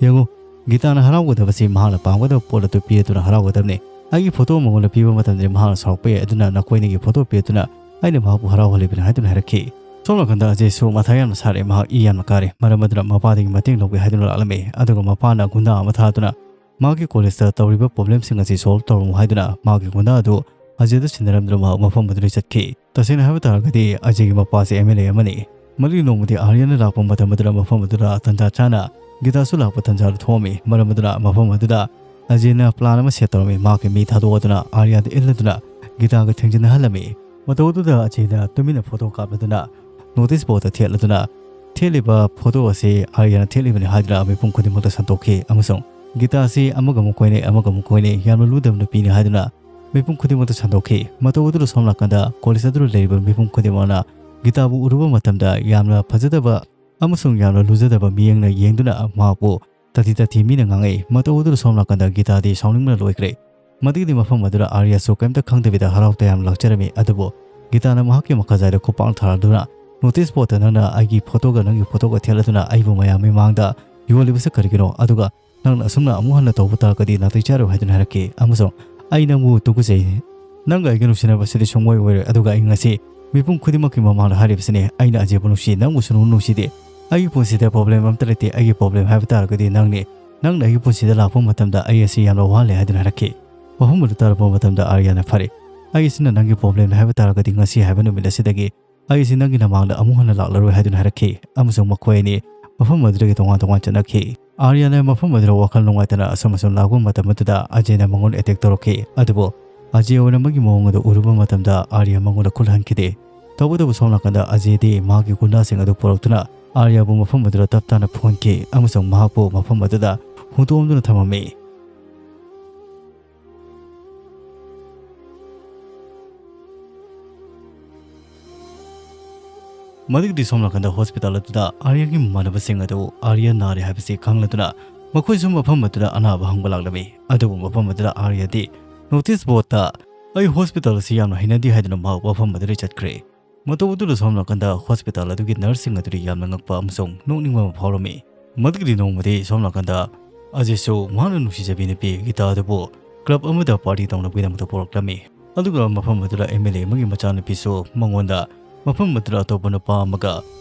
"ꯌꯦꯡꯉꯨ, ꯒꯤꯇꯥꯅ ꯍꯔꯥꯎꯒꯗꯕꯁꯤ ꯃꯍꯥꯛꯅ ꯄꯥꯝꯒꯗꯕ ꯄꯣꯠ ꯑꯗꯨ ꯄꯤꯔꯗꯨꯅ ꯍꯔꯥꯎꯒꯗꯕꯅꯤ꯫ ꯑꯩꯒꯤ ꯐꯣꯇꯣ ꯃꯉꯣꯟꯗ ꯄꯤꯕ ꯃꯇꯝꯗꯗꯤ ꯃꯍꯥꯛꯅ ꯁꯥꯎꯔꯛꯄ ꯌꯥꯏ, ꯑꯗꯨꯅ ꯅꯈꯣꯏ ꯑꯅꯤꯒꯤ ꯐꯣꯇꯣ ꯄꯤꯔꯗꯨꯅ ꯑꯩꯅ ꯃꯍꯥꯛꯄꯨ ꯍꯔꯥꯎꯍꯜꯂꯤꯕꯅꯤ" ꯍꯥꯏꯗꯨꯅ ꯍꯥꯏꯔꯛꯈꯤ꯫ ꯁꯣꯝ ꯅꯥꯀꯟꯗ ꯑꯖꯦꯁꯨ ꯃꯊꯥ ꯌꯥꯝꯅ ꯁꯥꯔꯦ꯫ ꯃꯍꯥꯛ ꯏ ꯌꯥꯝꯅ ꯀꯥꯔꯦ꯫ ꯃꯔꯝ ꯑꯗꯨꯅ ꯃꯄꯥꯗꯒꯤ ꯃꯇꯦꯡ ꯂꯧꯒꯦ ꯍꯥꯏꯗꯨꯅ ꯂꯥꯛꯂꯝꯃꯤ꯫ ꯑꯗꯨꯒ ꯃꯄꯥꯅ ꯒꯨꯟꯗꯥ ꯑꯃ ꯊꯥꯗꯨꯅ ꯃꯍꯥꯛꯀꯤ ꯀꯣꯂꯦꯖꯇ ꯇꯧꯔꯤꯕ ꯄ꯭ꯔꯣꯕ꯭ꯂꯦꯝꯁꯤꯡ ꯑꯁꯤ ꯁꯣꯜꯕ ꯇꯧꯔꯝꯃꯨ ꯍꯥꯏꯗꯨꯅ ꯃꯍꯥꯛꯀꯤ ꯒꯨꯟꯗꯥ ꯑꯗꯨ ꯑꯖꯦꯗ ꯁꯤꯟꯅꯔꯝꯗꯨꯅ ꯃꯍꯥꯛ ꯃꯐꯝ ꯑꯗꯨꯗꯒꯤ ꯆꯠꯈꯤ꯫ ꯇꯁꯦꯡꯅ ꯍꯥꯏꯕ ꯇꯥꯔꯒꯗꯤ ꯑꯖꯦꯒꯤ ꯃꯄꯥꯁꯤ ꯑꯦꯝ ꯑꯦꯜ ꯑꯦ ꯑꯃꯅꯤ꯫ ꯃꯗꯨꯒꯤ ꯅꯣꯡꯃꯗꯤ ꯑꯥꯔꯌꯟꯅ ꯂꯥꯛꯄ ꯃꯇꯝ ꯑꯗꯨꯗ ꯃꯐꯝ ꯑꯗꯨꯗ ꯇꯟꯖꯥ ꯆꯥꯅ ꯒꯤꯇꯥꯁꯨ ꯂꯥꯛꯄ ꯇꯟꯖꯥꯗꯨ ꯊꯣꯛꯑꯝꯃꯤ꯫ ꯃꯔꯝ ꯑꯗꯨꯅ ꯃꯐꯝ ꯑꯗꯨꯗ ꯑꯖꯦꯅ ꯄ꯭ꯂꯥꯟ ꯑꯃ ꯁꯦꯠ ꯇꯧꯔꯝꯃꯤ꯫ ꯃꯍꯥꯛꯀꯤ ꯃꯤ ꯊꯥꯗꯣꯛꯑꯗꯨꯅ ꯑꯥꯔꯌꯥꯗ ꯏꯜꯂꯗꯨꯅ ꯒꯤꯇꯥꯒ ꯊꯦꯡꯖꯤꯟꯅꯍꯜꯂꯝꯃꯤ꯫ ꯃꯇꯧ ꯑꯗꯨꯗ ꯑꯖꯦꯅ ꯇꯨꯃꯤꯟꯅ ꯐꯣꯇꯣ ꯀꯥꯞꯂꯗꯨꯅ ꯅꯣꯇꯤꯁ ꯕꯣꯔꯗꯇ ꯊꯦꯠꯂꯗꯨꯅ, "ꯊꯦꯠꯂꯤꯕ ꯐꯣꯇꯣ ꯑꯁꯤ ꯑꯥꯔꯌꯥꯅ ꯊꯦꯠꯂꯤꯕꯅꯤ" ꯍꯥꯏꯗꯨꯅ ꯃꯤꯄꯨꯝ ꯈꯨꯗꯤꯡꯃꯛꯇ ꯁꯟꯗꯣꯛꯈꯤ ꯑꯃꯁꯨꯡ ꯒꯤꯇꯥ ꯑꯁꯤ ꯑꯃꯒ ꯑꯃꯨꯛ ꯀꯣꯏꯅꯩ, ꯑꯃꯒ ꯑꯃꯨꯛ ꯀꯣꯏꯅꯩ, ꯌꯥꯝꯅ ꯂꯨꯗꯕ ꯅꯨꯄꯤꯅꯤ ꯍꯥꯏꯗꯨꯅ ꯃꯤꯄꯨꯝ ꯈꯨꯗꯤꯡꯃꯛꯇ ꯁꯟꯗꯣꯛꯈꯤ꯫ ꯃꯇꯧ ꯑꯗꯨꯗ ꯁꯣꯝ ꯅꯥꯀꯟꯗ ꯀꯣꯂꯦꯖ ꯑꯗꯨꯗ ꯂꯩꯔꯤꯕ ꯃꯤꯄꯨꯝ ꯈꯨꯗꯤꯡꯃꯛꯅ ꯒꯤꯇꯥꯕꯨ ꯎꯔꯨꯕ ꯃꯇꯝꯗ ꯌꯥꯝꯅ ꯐꯖꯗꯕ ꯑꯃꯁꯨꯡ ꯌꯥꯝꯅ ꯂꯨꯖꯗꯕ ꯃꯤꯠꯌꯦꯡꯅ ꯌꯦꯡꯗꯨꯅ ꯃꯍꯥꯛꯄꯨ ꯇꯥꯊꯤ ꯇꯥꯊꯤ ꯃꯤꯅ ꯉꯥꯡꯉꯛꯏ꯫ ꯃꯇꯧ ꯑꯗꯨꯗ ꯁꯣꯝ ꯅꯥꯀꯟꯗ ꯒꯤꯇꯥꯗꯤ ꯁꯥꯎꯅꯤꯡꯕꯅ ꯂꯣꯏꯈ꯭ꯔꯦ꯫ ꯃꯗꯨꯒꯤꯗꯤ ꯃꯐꯝ ꯑꯗꯨꯗ ꯑꯥꯔꯌꯥꯁꯨ ꯀꯔꯤꯝꯇ ꯈꯪꯗꯕꯤꯗ ꯍꯔꯥꯎ ꯇꯌꯥꯝꯅ ꯂꯥꯛꯆꯔꯝꯃꯤ꯫ ꯑꯗꯨꯕꯨ ꯒꯤꯇꯥꯅ ꯃꯍꯥꯛꯀꯤ ꯃꯈꯥꯖꯥꯏꯗ ꯈꯨꯄꯥꯛꯅ ꯊꯥꯔꯗꯨꯅ, "ꯅꯣꯇꯤꯁ ꯕꯣꯔꯗꯇ ꯅꯪꯅ ꯑꯩꯒꯤ ꯐꯣꯇꯣꯒ ꯅꯪꯒꯤ ꯐꯣꯇꯣꯒ ꯊꯦꯠꯂꯗꯨꯅ ꯑꯩꯕꯨ ꯃꯌꯥꯝ ꯃꯤꯃꯥꯡꯗ ꯌꯣꯜꯂꯤꯕꯁꯤ ꯀꯔꯤꯒꯤꯅꯣ? ꯑꯗꯨꯒ ꯅꯪꯅ ꯑꯁꯨꯝꯅ ꯑꯃꯨꯛ ꯍꯟꯅ ꯇꯧꯕ ꯇꯥꯔꯒꯗꯤ ꯅꯥꯇꯩ ꯆꯥꯔꯣꯏ" ꯍꯥꯏꯗꯨꯅ ꯍꯥꯏꯔꯛꯈꯤ꯫ ꯑꯃꯁꯨꯡ "ꯑꯩ ꯅꯪꯕꯨ ꯇꯨꯀꯠꯆꯩ꯫ ꯅꯪꯒ ꯑꯩꯒ ꯅꯨꯡꯁꯤꯅꯕꯁꯤꯗꯤ ꯁꯨꯡꯑꯣꯏ ꯑꯣꯏꯔꯣꯏ꯫ ꯑꯗꯨꯒ ꯑꯩ ꯉꯁꯤ ꯃꯤꯄꯨꯝ ꯈꯨꯗꯤꯡꯃꯛꯀꯤ ꯃꯃꯥꯡꯗ ꯍꯥꯏꯔꯤꯕꯁꯤꯅꯤ, ꯑꯩꯅ ꯑꯖꯦꯕꯨ ꯅꯨꯡꯁꯤ, ꯅꯪꯕꯨ ꯁꯨꯡꯅꯨꯡ ꯅꯨꯡꯁꯤꯗꯦ꯫ ꯑꯩꯒꯤ ꯄꯨꯟꯁꯤꯗ ꯄ꯭ꯔꯣꯕ꯭ꯂꯦꯝ ꯑꯝꯇ ꯂꯩꯇꯦ꯫ ꯑꯩꯒꯤ ꯄ꯭ꯔꯣꯕ꯭ꯂꯦꯝ ꯍꯥꯏꯕ ꯇꯥꯔꯒꯗꯤ ꯅꯪꯅꯤ꯫ ꯅꯪꯅ ꯑꯩꯒꯤ ꯄꯨꯟꯁꯤꯗ ꯂꯥꯛꯄ ꯃꯇꯝꯗ ꯑꯩ ꯑꯁꯤ ꯌꯥꯝꯅ ꯋꯥꯍꯜꯂꯦ" ꯍꯥꯏꯗꯨꯅ ꯍꯥꯏꯔꯛꯈꯤ꯫ ꯃꯐꯝ ꯑꯗꯨ ꯇꯥꯔꯛꯄ ꯃꯇꯝꯗ ꯑꯥꯔꯌꯥꯅ, "ꯐꯔꯦ, ꯑꯩꯁꯤꯅ ꯅꯪꯒꯤ ꯄ꯭ꯔꯣꯕ꯭ꯂꯦꯝꯅꯤ ꯍꯥꯏꯕ ꯇꯥꯔꯒꯗꯤ ꯉꯁꯤ ꯍꯥꯏꯕ ꯅꯨꯃꯤꯠ ꯑꯁꯤꯗꯒꯤ ꯑꯩꯁꯤ ꯅꯪꯒꯤ ꯅꯃꯥꯡꯗ ꯑꯃꯨꯛ ꯍꯟꯅ ꯂꯥꯛꯂꯔꯣꯏ" ꯍꯥꯏꯗꯨꯅ ꯍꯥꯏꯔꯛꯈꯤ꯫ ꯑꯃꯁꯨꯡ ꯃꯈꯣꯏ ꯑꯅꯤ ꯃꯐꯝ ꯑꯗꯨꯗꯒꯤ ꯇꯣꯉꯥꯟ ꯇꯣꯉꯥꯟ ꯆꯠꯅꯈꯤ꯫ ꯑꯥꯔꯌꯥꯅ ꯃꯐꯝ ꯑꯗꯨꯗ ꯋꯥꯈꯜ ꯅꯨꯡꯉꯥꯏꯇꯅ ꯑꯁꯨꯝ ꯑꯁꯨꯝ ꯂꯥꯛꯄ ꯃꯇꯝ ꯑꯗꯨꯗ ꯑꯖꯦꯅ ꯃꯉꯣꯟꯗ ꯑꯦꯇꯦꯛ ꯇꯧꯔꯛꯈꯤ꯫ ꯑꯗꯨꯕꯨ ꯑꯖꯦ ꯑꯣꯏꯅ ꯃꯥꯒꯤ ꯃꯑꯣꯡ ꯑꯗꯨ ꯎꯔꯨꯕ ꯃꯇꯝꯗ ꯑꯥꯔꯌꯥ ꯃꯉꯣꯟꯗ ꯈꯨꯠ ꯍꯟꯈꯤꯗꯦ꯫ ꯇꯧꯕꯇꯕꯨ ꯁꯣꯝ ꯅꯥꯀꯟꯗ ꯑꯖꯦꯗꯤ ꯃꯍꯥꯛꯀꯤ ꯒꯨꯟꯗꯥꯁꯤꯡ ꯑꯗꯨ ꯄꯨꯔꯛꯇꯨꯅ ꯑꯥꯔꯌꯥꯕꯨ ꯃꯐꯝ ꯑꯗꯨꯗ ꯇꯞ ꯇꯥꯅ ꯐꯨꯍꯟꯈꯤ ꯑꯃꯁꯨꯡ ꯃꯍꯥꯛꯄꯨ ꯃꯐꯝ ꯑꯗꯨꯗ ꯍꯨꯟꯗꯣꯛꯂꯝꯗꯨꯅ ꯊꯝꯃꯝꯃꯤ꯫ ꯃꯗꯨꯒꯤꯗꯤ ꯁꯣꯝ ꯅꯥꯀꯟꯗ ꯍꯣꯁꯄꯤꯇꯥꯜ ꯑꯗꯨꯗ ꯑꯥꯔꯌꯥꯒꯤ ꯃꯃꯥꯟꯅꯕꯁꯤꯡ ꯑꯗꯨ ꯑꯥꯔꯌꯥ ꯅꯥꯔꯦ ꯍꯥꯏꯕꯁꯤ ꯈꯪꯂꯗꯨꯅ ꯃꯈꯣꯏꯁꯨ ꯃꯐꯝ ꯑꯗꯨꯗ ꯑꯅꯥꯕ ꯍꯪꯕ ꯂꯥꯛꯂꯝꯃꯤ꯫ ꯑꯗꯨꯕꯨ ꯃꯐꯝ ꯑꯗꯨꯗ ꯑꯥꯔꯌꯥꯗꯤ ꯅꯣꯇꯤꯁ ꯕꯣꯔꯗꯇ "ꯑꯩ ꯍꯣꯁꯄꯤꯇꯥꯜ ꯑꯁꯤ ꯌꯥꯝꯅ ꯍꯩꯅꯗꯦ" ꯍꯥꯏꯗꯨꯅ ꯃꯍꯥꯛ ꯃꯐꯝ ꯑꯗꯨꯗ ꯆꯠꯈ꯭ꯔꯦ꯫ ꯃꯇꯧ ꯑꯗꯨꯗ ꯁꯣꯝ ꯅꯥꯀꯟꯗ ꯍꯣꯁꯄꯤꯇꯥꯜ ꯑꯗꯨꯒꯤ ꯅꯔꯁꯁꯤꯡ ꯑꯗꯨꯗ ꯌꯥꯝꯅ ꯉꯛꯄ ꯑꯃꯁꯨꯡ ꯅꯣꯛꯅꯤꯡꯕ ꯑꯃ ꯐꯥꯎꯔꯝꯃꯤ꯫ ꯃꯗꯨꯒꯤꯗꯤ ꯅꯣꯡꯃꯗꯤ ꯁꯣꯝ ꯅꯥꯀꯟꯗ ꯑꯖꯤꯠꯁꯨ ꯃꯍꯥꯛꯅ ꯅꯨꯡꯁꯤꯖꯕꯤ ꯅꯨꯄꯤ ꯒꯤꯇꯥ ꯑꯗꯨꯕꯨ ꯀ꯭ꯂꯕ ꯑꯃꯗ ꯄꯥꯔꯇꯤ ꯇꯧꯅꯕꯒꯤꯗꯃꯛꯇ ꯄꯨꯔꯛꯂꯝꯃꯤ꯫ ꯑꯗꯨꯒ ꯃꯐꯝ ꯑꯗꯨꯗ ꯑꯦꯝ ꯑꯦꯜ ꯑꯦ ꯑꯃꯒꯤ ꯃꯆꯥꯅꯨꯄꯤꯁꯨ ꯃꯉꯣꯟꯗ ꯃꯐꯝ ꯑꯗꯨꯗ ꯑꯇꯣꯞꯄ ꯅꯨꯄꯥ ꯑꯃꯒ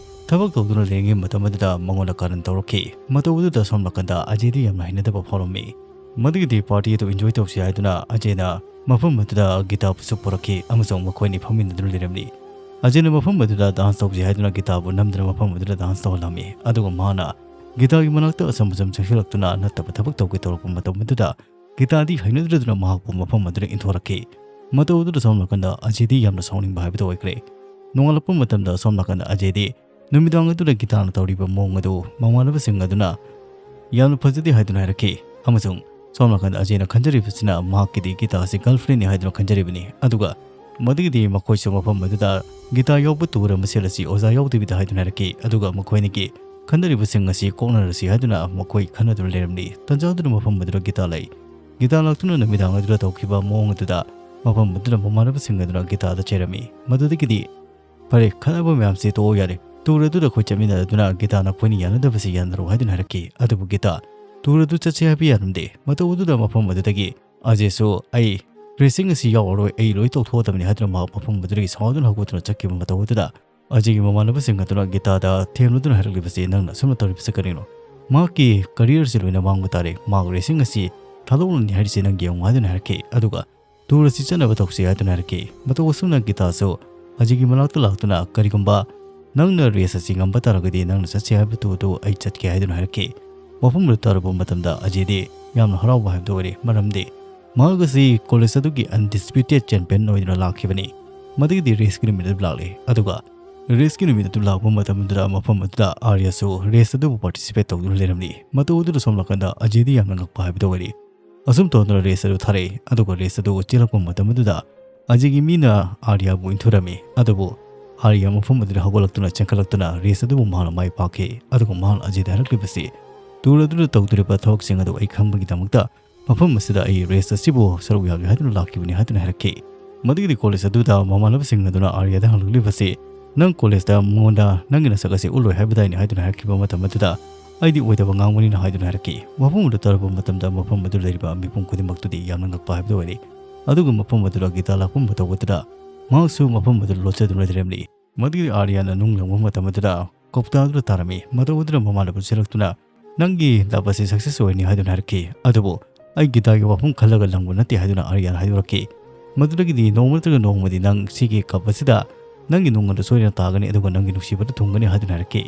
ꯊꯕꯛ ꯇꯧꯗꯨꯅ ꯂꯩꯔꯤꯉꯩ ꯃꯇꯝ ꯑꯗꯨꯗ ꯃꯉꯣꯟꯗ ꯀꯥꯔꯟ ꯇꯧꯔꯛꯈꯤ꯫ ꯃꯇꯧ ꯑꯗꯨꯗ ꯁꯣꯝ ꯅꯥꯀꯟꯗ ꯑꯖꯤꯠꯗꯤ ꯌꯥꯝꯅ ꯍꯩꯅꯗꯕ ꯐꯥꯎꯔꯝꯃꯤ꯫ ꯃꯗꯨꯒꯤꯗꯤ ꯄꯥꯔꯇꯤ ꯑꯗꯨ ꯏꯟꯖꯣꯏ ꯇꯧꯁꯤ ꯍꯥꯏꯗꯨꯅ ꯑꯖꯤꯠꯅ ꯃꯐꯝ ꯑꯗꯨꯗ ꯒꯤꯇꯥꯕꯨꯁꯨ ꯄꯨꯔꯛꯈꯤ ꯑꯃꯁꯨꯡ ꯃꯈꯣꯏ ꯑꯅꯤ ꯐꯝꯃꯤꯟꯅꯗꯨꯅ ꯂꯩꯔꯝꯂꯤ꯫ ꯑꯖꯤꯠꯅ ꯃꯐꯝ ꯑꯗꯨꯗ ꯗꯥꯟꯁ ꯇꯧꯁꯤ ꯍꯥꯏꯗꯨꯅ ꯒꯤꯇꯥꯕꯨ ꯅꯝꯗꯨꯅ ꯃꯐꯝ ꯑꯗꯨꯗ ꯗꯥꯟꯁ ꯇꯧꯍꯜꯂꯝꯃꯤ꯫ ꯑꯗꯨꯒ ꯃꯍꯥꯛꯅ ꯒꯤꯇꯥꯒꯤ ꯃꯅꯥꯛꯇ ꯑꯁꯨꯝ ꯑꯁꯨꯝ ꯆꯪꯁꯤꯜꯂꯛꯇꯨꯅ ꯅꯠꯇꯕ ꯊꯕꯛ ꯇꯧꯒꯦ ꯇꯧꯔꯛꯄ ꯃꯇꯝ ꯑꯗꯨꯗ ꯒꯤꯇꯥꯗꯤ ꯍꯩꯅꯗ꯭ꯔꯗꯨꯅ ꯃꯍꯥꯛꯄꯨ ꯃꯐꯝ ꯑꯗꯨꯗ ꯏꯟꯊꯣꯔꯛꯈꯤ꯫ ꯃꯇꯧ ꯑꯗꯨꯗ ꯁꯣꯝ ꯅꯥꯀꯟꯗ ꯑꯖꯤꯠꯗꯤ ꯌꯥꯝꯅ ꯁꯥꯎꯅꯤꯡꯕ ꯍꯥꯏꯕꯗꯨ ꯑꯣꯏꯈ꯭ꯔꯦ꯫ ꯅꯣꯡꯉꯥꯜꯂꯛꯄ ꯃꯇꯝꯗ ꯁꯣꯝ ꯅꯥꯀꯟꯗ ꯑꯖꯤꯠꯗꯤ ꯅꯨꯃꯤꯗꯥꯡ ꯑꯗꯨꯗ ꯒꯤꯇꯥꯅ ꯇꯧꯔꯤꯕ ꯃꯑꯣꯡ ꯑꯗꯨ ꯃꯃꯥꯟꯅꯕꯁꯤꯡ ꯑꯗꯨꯅ ꯌꯥꯝꯅ ꯐꯖꯗꯦ ꯍꯥꯏꯗꯨꯅ ꯍꯥꯏꯔꯛꯈꯤ꯫ ꯑꯃꯁꯨꯡ ꯁꯣꯝ ꯅꯥꯀꯟꯗ ꯑꯖꯤꯠꯅ ꯈꯟꯖꯔꯤꯕꯁꯤꯅ ꯃꯍꯥꯛꯀꯤꯗꯤ ꯒꯤꯇꯥ ꯑꯁꯤ ꯒꯔꯜꯐ꯭ꯔꯦꯟꯅꯤ ꯍꯥꯏꯗꯨꯅ ꯈꯟꯖꯔꯤꯕꯅꯤ꯫ ꯑꯗꯨꯒ ꯃꯗꯨꯒꯤꯗꯤ ꯃꯈꯣꯏꯁꯨ ꯃꯐꯝ ꯑꯗꯨꯗ ꯒꯤꯇꯥ ꯌꯥꯎꯕ ꯇꯨꯔ ꯑꯃ ꯁꯤꯜꯂꯁꯤ ꯑꯣꯖꯥ ꯌꯥꯎꯗꯕꯤꯗ ꯍꯥꯏꯗꯨꯅ ꯍꯥꯏꯔꯛꯈꯤ꯫ ꯑꯗꯨꯒ ꯃꯈꯣꯏ ꯑꯅꯤꯒꯤ ꯈꯟꯅꯔꯤꯕꯁꯤꯡ ꯑꯁꯤ ꯀꯣꯛꯅꯔꯁꯤ ꯍꯥꯏꯗꯨꯅ ꯃꯈꯣꯏ ꯈꯟꯅꯗꯨꯅ ꯂꯩꯔꯝꯂꯤ꯫ ꯇꯟꯖꯥ ꯑꯗꯨꯗ ꯃꯐꯝ ꯑꯗꯨꯗ ꯒꯤꯇꯥ ꯂꯩ꯫ ꯒꯤꯇꯥ ꯂꯥꯛꯇꯨꯅ ꯅꯨꯃꯤꯗꯥꯡ ꯑꯗꯨꯗ ꯇꯧꯈꯤꯕ ꯃꯑꯣꯡ ꯑꯗꯨꯗ ꯃꯐꯝ ꯑꯗꯨꯗ ꯃꯃꯥꯟꯅꯕꯁꯤꯡ ꯑꯗꯨꯅ ꯒꯤꯇꯥꯗ ꯆꯩꯔꯝꯃꯤ꯫ ꯃꯗꯨꯗꯒꯤꯗꯤ, "ꯐꯔꯦ, ꯈꯠꯅꯕ ꯃꯌꯥꯝꯁꯤ ꯇꯣꯛꯑꯣ ꯌꯥꯔꯦ꯫ ꯇꯨꯔ ꯑꯗꯨꯗ ꯑꯩꯈꯣꯏ ꯆꯠꯃꯤꯟꯅꯗꯨꯅ ꯒꯤꯇꯥ ꯅꯈꯣꯏꯅ ꯌꯥꯅꯗꯕꯁꯤ ꯌꯥꯅꯔꯣ" ꯍꯥꯏꯗꯨꯅ ꯍꯥꯏꯔꯛꯈꯤ꯫ ꯑꯗꯨꯕꯨ ꯒꯤꯇꯥ ꯇꯨꯔ ꯑꯗꯨ ꯆꯠꯁꯤ ꯍꯥꯏꯕ ꯌꯥꯔꯝꯗꯦ꯫ ꯃꯇꯧ ꯑꯗꯨꯗ ꯃꯐꯝ ꯑꯗꯨꯗꯒꯤ ꯑꯖꯦꯁꯨ, "ꯑꯩ ꯔꯦꯁꯤꯡ ꯑꯁꯤ ꯌꯥꯎꯔꯔꯣꯏ, ꯑꯩ ꯂꯣꯏ ꯇꯧꯊꯣꯛꯑꯗꯕꯅꯤ" ꯍꯥꯏꯗꯨꯅ ꯃꯍꯥꯛ ꯃꯐꯝ ꯑꯗꯨꯗꯒꯤ ꯁꯥꯎꯗꯨꯅ ꯍꯧꯒꯠꯇꯨꯅ ꯆꯠꯈꯤꯕ ꯃꯇꯧ ꯑꯗꯨꯗ ꯑꯖꯦꯒꯤ ꯃꯃꯥꯟꯅꯕꯁꯤꯡ ꯑꯗꯨꯅ ꯒꯤꯇꯥꯗ ꯊꯦꯝꯂꯗꯨꯅ ꯍꯥꯏꯔꯛꯂꯤꯕꯁꯤ, "ꯅꯪꯅ ꯑꯁꯨꯝꯅ ꯇꯧꯔꯤꯕꯁꯤ ꯀꯔꯤꯅꯣ? ꯃꯍꯥꯛꯀꯤ ꯀꯔꯤꯌꯔꯁꯤ ꯂꯣꯏꯅ ꯃꯥꯡꯕ ꯇꯥꯔꯦ꯫ ꯃꯍꯥꯛ ꯔꯦꯁꯤꯡ ꯑꯁꯤ ꯊꯥꯗꯣꯛꯂꯅꯤ ꯍꯥꯏꯔꯤꯁꯦ ꯅꯪ ꯌꯦꯡꯉꯨ" ꯍꯥꯏꯗꯨꯅ ꯍꯥꯏꯔꯛꯈꯤ꯫ ꯑꯗꯨꯒ "ꯇꯨꯔ ꯑꯁꯤ ꯆꯠꯅꯕ ꯇꯧꯁꯤ" ꯍꯥꯏꯗꯨꯅ ꯍꯥꯏꯔꯛꯈꯤ꯫ ꯃꯇꯧ ꯑꯁꯨꯝꯅ ꯒꯤꯇꯥꯁꯨ ꯑꯖꯦꯒꯤ ꯃꯅꯥꯛꯇ ꯂꯥꯛꯇꯨꯅ, "ꯀꯔꯤꯒꯨꯝꯕ ꯅꯪꯅ ꯔꯦꯁ ꯑꯁꯤ ꯉꯝꯕ ꯇꯥꯔꯒꯗꯤ ꯅꯪꯅ ꯆꯠꯁꯤ ꯍꯥꯏꯕ ꯇꯨꯔꯗꯨ ꯑꯩ ꯆꯠꯀꯦ" ꯍꯥꯏꯗꯨꯅ ꯍꯥꯏꯔꯛꯈꯤ꯫ ꯋꯥꯐꯝꯗꯨ ꯇꯥꯔꯨꯕ ꯃꯇꯝꯗ ꯑꯖꯦꯗꯤ ꯌꯥꯝꯅ ꯍꯔꯥꯎꯕ ꯍꯥꯏꯕꯗꯨ ꯑꯣꯏꯔꯦ, ꯃꯔꯝꯗꯤ ꯃꯍꯥꯛ ꯑꯁꯤ ꯀꯣꯂꯦꯖ ꯑꯗꯨꯒꯤ undisputed champion ꯑꯣꯏꯗꯨꯅ ꯂꯥꯛꯈꯤꯕꯅꯤ꯫ ꯃꯗꯨꯒꯤꯗꯤ ꯔꯦꯁꯀꯤ ꯅꯨꯃꯤꯠ ꯑꯗꯨ ꯂꯥꯛꯂꯦ꯫ ꯑꯗꯨꯒ ꯔꯦꯁꯀꯤ ꯅꯨꯃꯤꯠ ꯑꯗꯨ ꯂꯥꯛꯄ ꯃꯇꯝꯗꯨꯗ ꯃꯐꯝ ꯑꯗꯨꯗ ꯑꯥꯔꯌꯥꯁꯨ ꯔꯦꯁ ꯑꯗꯨꯕꯨ participate ꯇꯧꯗꯨꯅ ꯂꯩꯔꯝꯂꯤ꯫ ꯃꯇꯧ ꯑꯗꯨꯗ ꯁꯣꯝ ꯅꯥꯀꯟꯗ ꯑꯖꯦꯗꯤ ꯌꯥꯝꯅ ꯉꯛꯄ ꯍꯥꯏꯕꯗꯨ ꯑꯣꯏꯔꯤ꯫ ꯑꯁꯨꯝ ꯇꯧꯗꯨꯅ ꯔꯦꯁ ꯑꯗꯨ ꯊꯥꯔꯛꯏ꯫ ꯑꯗꯨꯒ ꯔꯦꯁ ꯑꯗꯨ ꯆꯦꯜꯂꯛꯄ ꯃꯇꯝ ꯑꯗꯨꯗ ꯑꯖꯦꯒꯤ ꯃꯤꯅ ꯑꯥꯔꯌꯥꯕꯨ ꯏꯟꯊꯨꯔꯝꯃꯤ꯫ ꯑꯗꯨꯕꯨ ꯑꯥꯔꯌꯥ ꯃꯐꯝ ꯑꯗꯨꯗ ꯍꯧꯒꯠꯂꯛꯇꯨꯅ ꯆꯦꯟꯈꯠꯂꯛꯇꯨꯅ ꯔꯦꯁ ꯑꯗꯨꯕꯨ ꯃꯍꯥꯛꯅ ꯃꯥꯏ ꯄꯥꯛꯈꯤ꯫ ꯑꯗꯨꯒ ꯃꯍꯥꯛꯅ ꯑꯖꯦꯗ ꯍꯥꯏꯔꯛꯂꯤꯕꯁꯤ, "ꯇꯨꯔ ꯑꯗꯨꯗ ꯇꯧꯗꯣꯔꯤꯕ ꯊꯕꯛꯁꯤꯡ ꯑꯗꯨ ꯑꯩ ꯈꯪꯕꯒꯤꯗꯃꯛꯇ ꯃꯐꯝ ꯑꯁꯤꯗ ꯑꯩ ꯔꯦꯁ ꯑꯁꯤꯕꯨ ꯁꯔꯨꯛ ꯌꯥꯒꯦ ꯍꯥꯏꯗꯨꯅ ꯂꯥꯛꯈꯤꯕꯅꯤ" ꯍꯥꯏꯗꯨꯅ ꯍꯥꯏꯔꯛꯈꯤ꯫ ꯃꯗꯨꯒꯤꯗꯤ ꯀꯣꯂꯦꯖ ꯑꯗꯨꯗ ꯃꯃꯥꯟꯅꯕꯁꯤꯡ ꯑꯗꯨꯅ ꯑꯥꯔꯌꯥꯗ ꯍꯪꯂꯛꯂꯤꯕꯁꯤ, "ꯅꯪ ꯀꯣꯂꯦꯖꯇ ꯃꯉꯣꯟꯗ ꯅꯪꯒꯤ ꯅꯁꯛ ꯑꯁꯤ ꯎꯠꯂꯣꯏ ꯍꯥꯏꯕꯗꯥꯏꯅꯦ?" ꯍꯥꯏꯗꯨꯅ ꯍꯥꯏꯔꯛꯈꯤꯕ ꯃꯇꯝ ꯑꯗꯨꯗ, "ꯑꯩꯗꯤ ꯑꯣꯏꯗꯕ ꯉꯥꯡꯕꯅꯤꯅ" ꯍꯥꯏꯗꯨꯅ ꯍꯥꯏꯔꯛꯈꯤ꯫ ꯋꯥꯐꯝ ꯑꯗꯨ ꯇꯥꯔꯨꯕ ꯃꯇꯝꯗ ꯃꯐꯝ ꯑꯗꯨꯗ ꯂꯩꯔꯤꯕ ꯃꯤꯄꯨꯝ ꯈꯨꯗꯤꯡꯃꯛꯇꯨꯗꯤ ꯌꯥꯝꯅ ꯉꯛꯄ ꯍꯥꯏꯕꯗꯨ ꯑꯣꯏꯔꯦ꯫ ꯑꯗꯨꯒ ꯃꯐꯝ ꯑꯗꯨꯗ ꯒꯤꯇꯥ ꯂꯥꯛꯄ ꯃꯇꯧ ꯑꯗꯨꯗ ꯃꯍꯥꯛꯁꯨ ꯃꯐꯝ ꯑꯗꯨꯗ ꯂꯣꯠꯆꯗꯨꯅ ꯂꯩꯔꯝꯂꯤ꯫ ꯃꯗꯨꯒꯤ ꯑꯥꯔꯌꯥꯅ ꯅꯨꯡ ꯂꯪꯕ ꯃꯇꯝ ꯑꯗꯨꯗ ꯀꯧꯇꯥ ꯑꯗꯨꯗ ꯇꯥꯔꯝꯃꯤ꯫ ꯃꯇꯧ ꯑꯗꯨꯗ ꯃꯃꯥꯟꯅꯕ ꯆꯦꯜꯂꯛꯇꯨꯅ, "ꯅꯪꯒꯤ ꯂꯞ ꯑꯁꯤ ꯁꯛꯁꯦꯁ ꯑꯣꯏꯔꯅꯤ" ꯍꯥꯏꯗꯨꯅ ꯍꯥꯏꯔꯛꯈꯤ꯫ ꯑꯗꯨꯕꯨ "ꯑꯩ ꯒꯤꯇꯥꯒꯤ ꯋꯥꯐꯝ ꯈꯜꯂꯒ ꯂꯪꯕ ꯅꯠꯇꯦ" ꯍꯥꯏꯗꯨꯅ ꯑꯥꯔꯌꯥꯅ ꯍꯥꯏꯗꯣꯔꯛꯈꯤ꯫ "ꯃꯗꯨꯗꯒꯤꯗꯤ ꯅꯣꯡꯃ ꯅꯠꯇ꯭ꯔꯒ ꯅꯣꯡꯃꯗꯤ ꯅꯪ ꯁꯤꯒꯤ ꯀꯞ ꯑꯁꯤꯗ ꯅꯪꯒꯤ ꯅꯨꯡ ꯑꯗꯨ ꯁꯣꯏꯗꯅ ꯇꯥꯒꯅꯤ, ꯑꯗꯨꯒ ꯅꯪꯒꯤ ꯅꯨꯡꯁꯤꯕꯗ ꯊꯨꯡꯒꯅꯤ" ꯍꯥꯏꯗꯨꯅ ꯍꯥꯏꯔꯛꯈꯤ꯫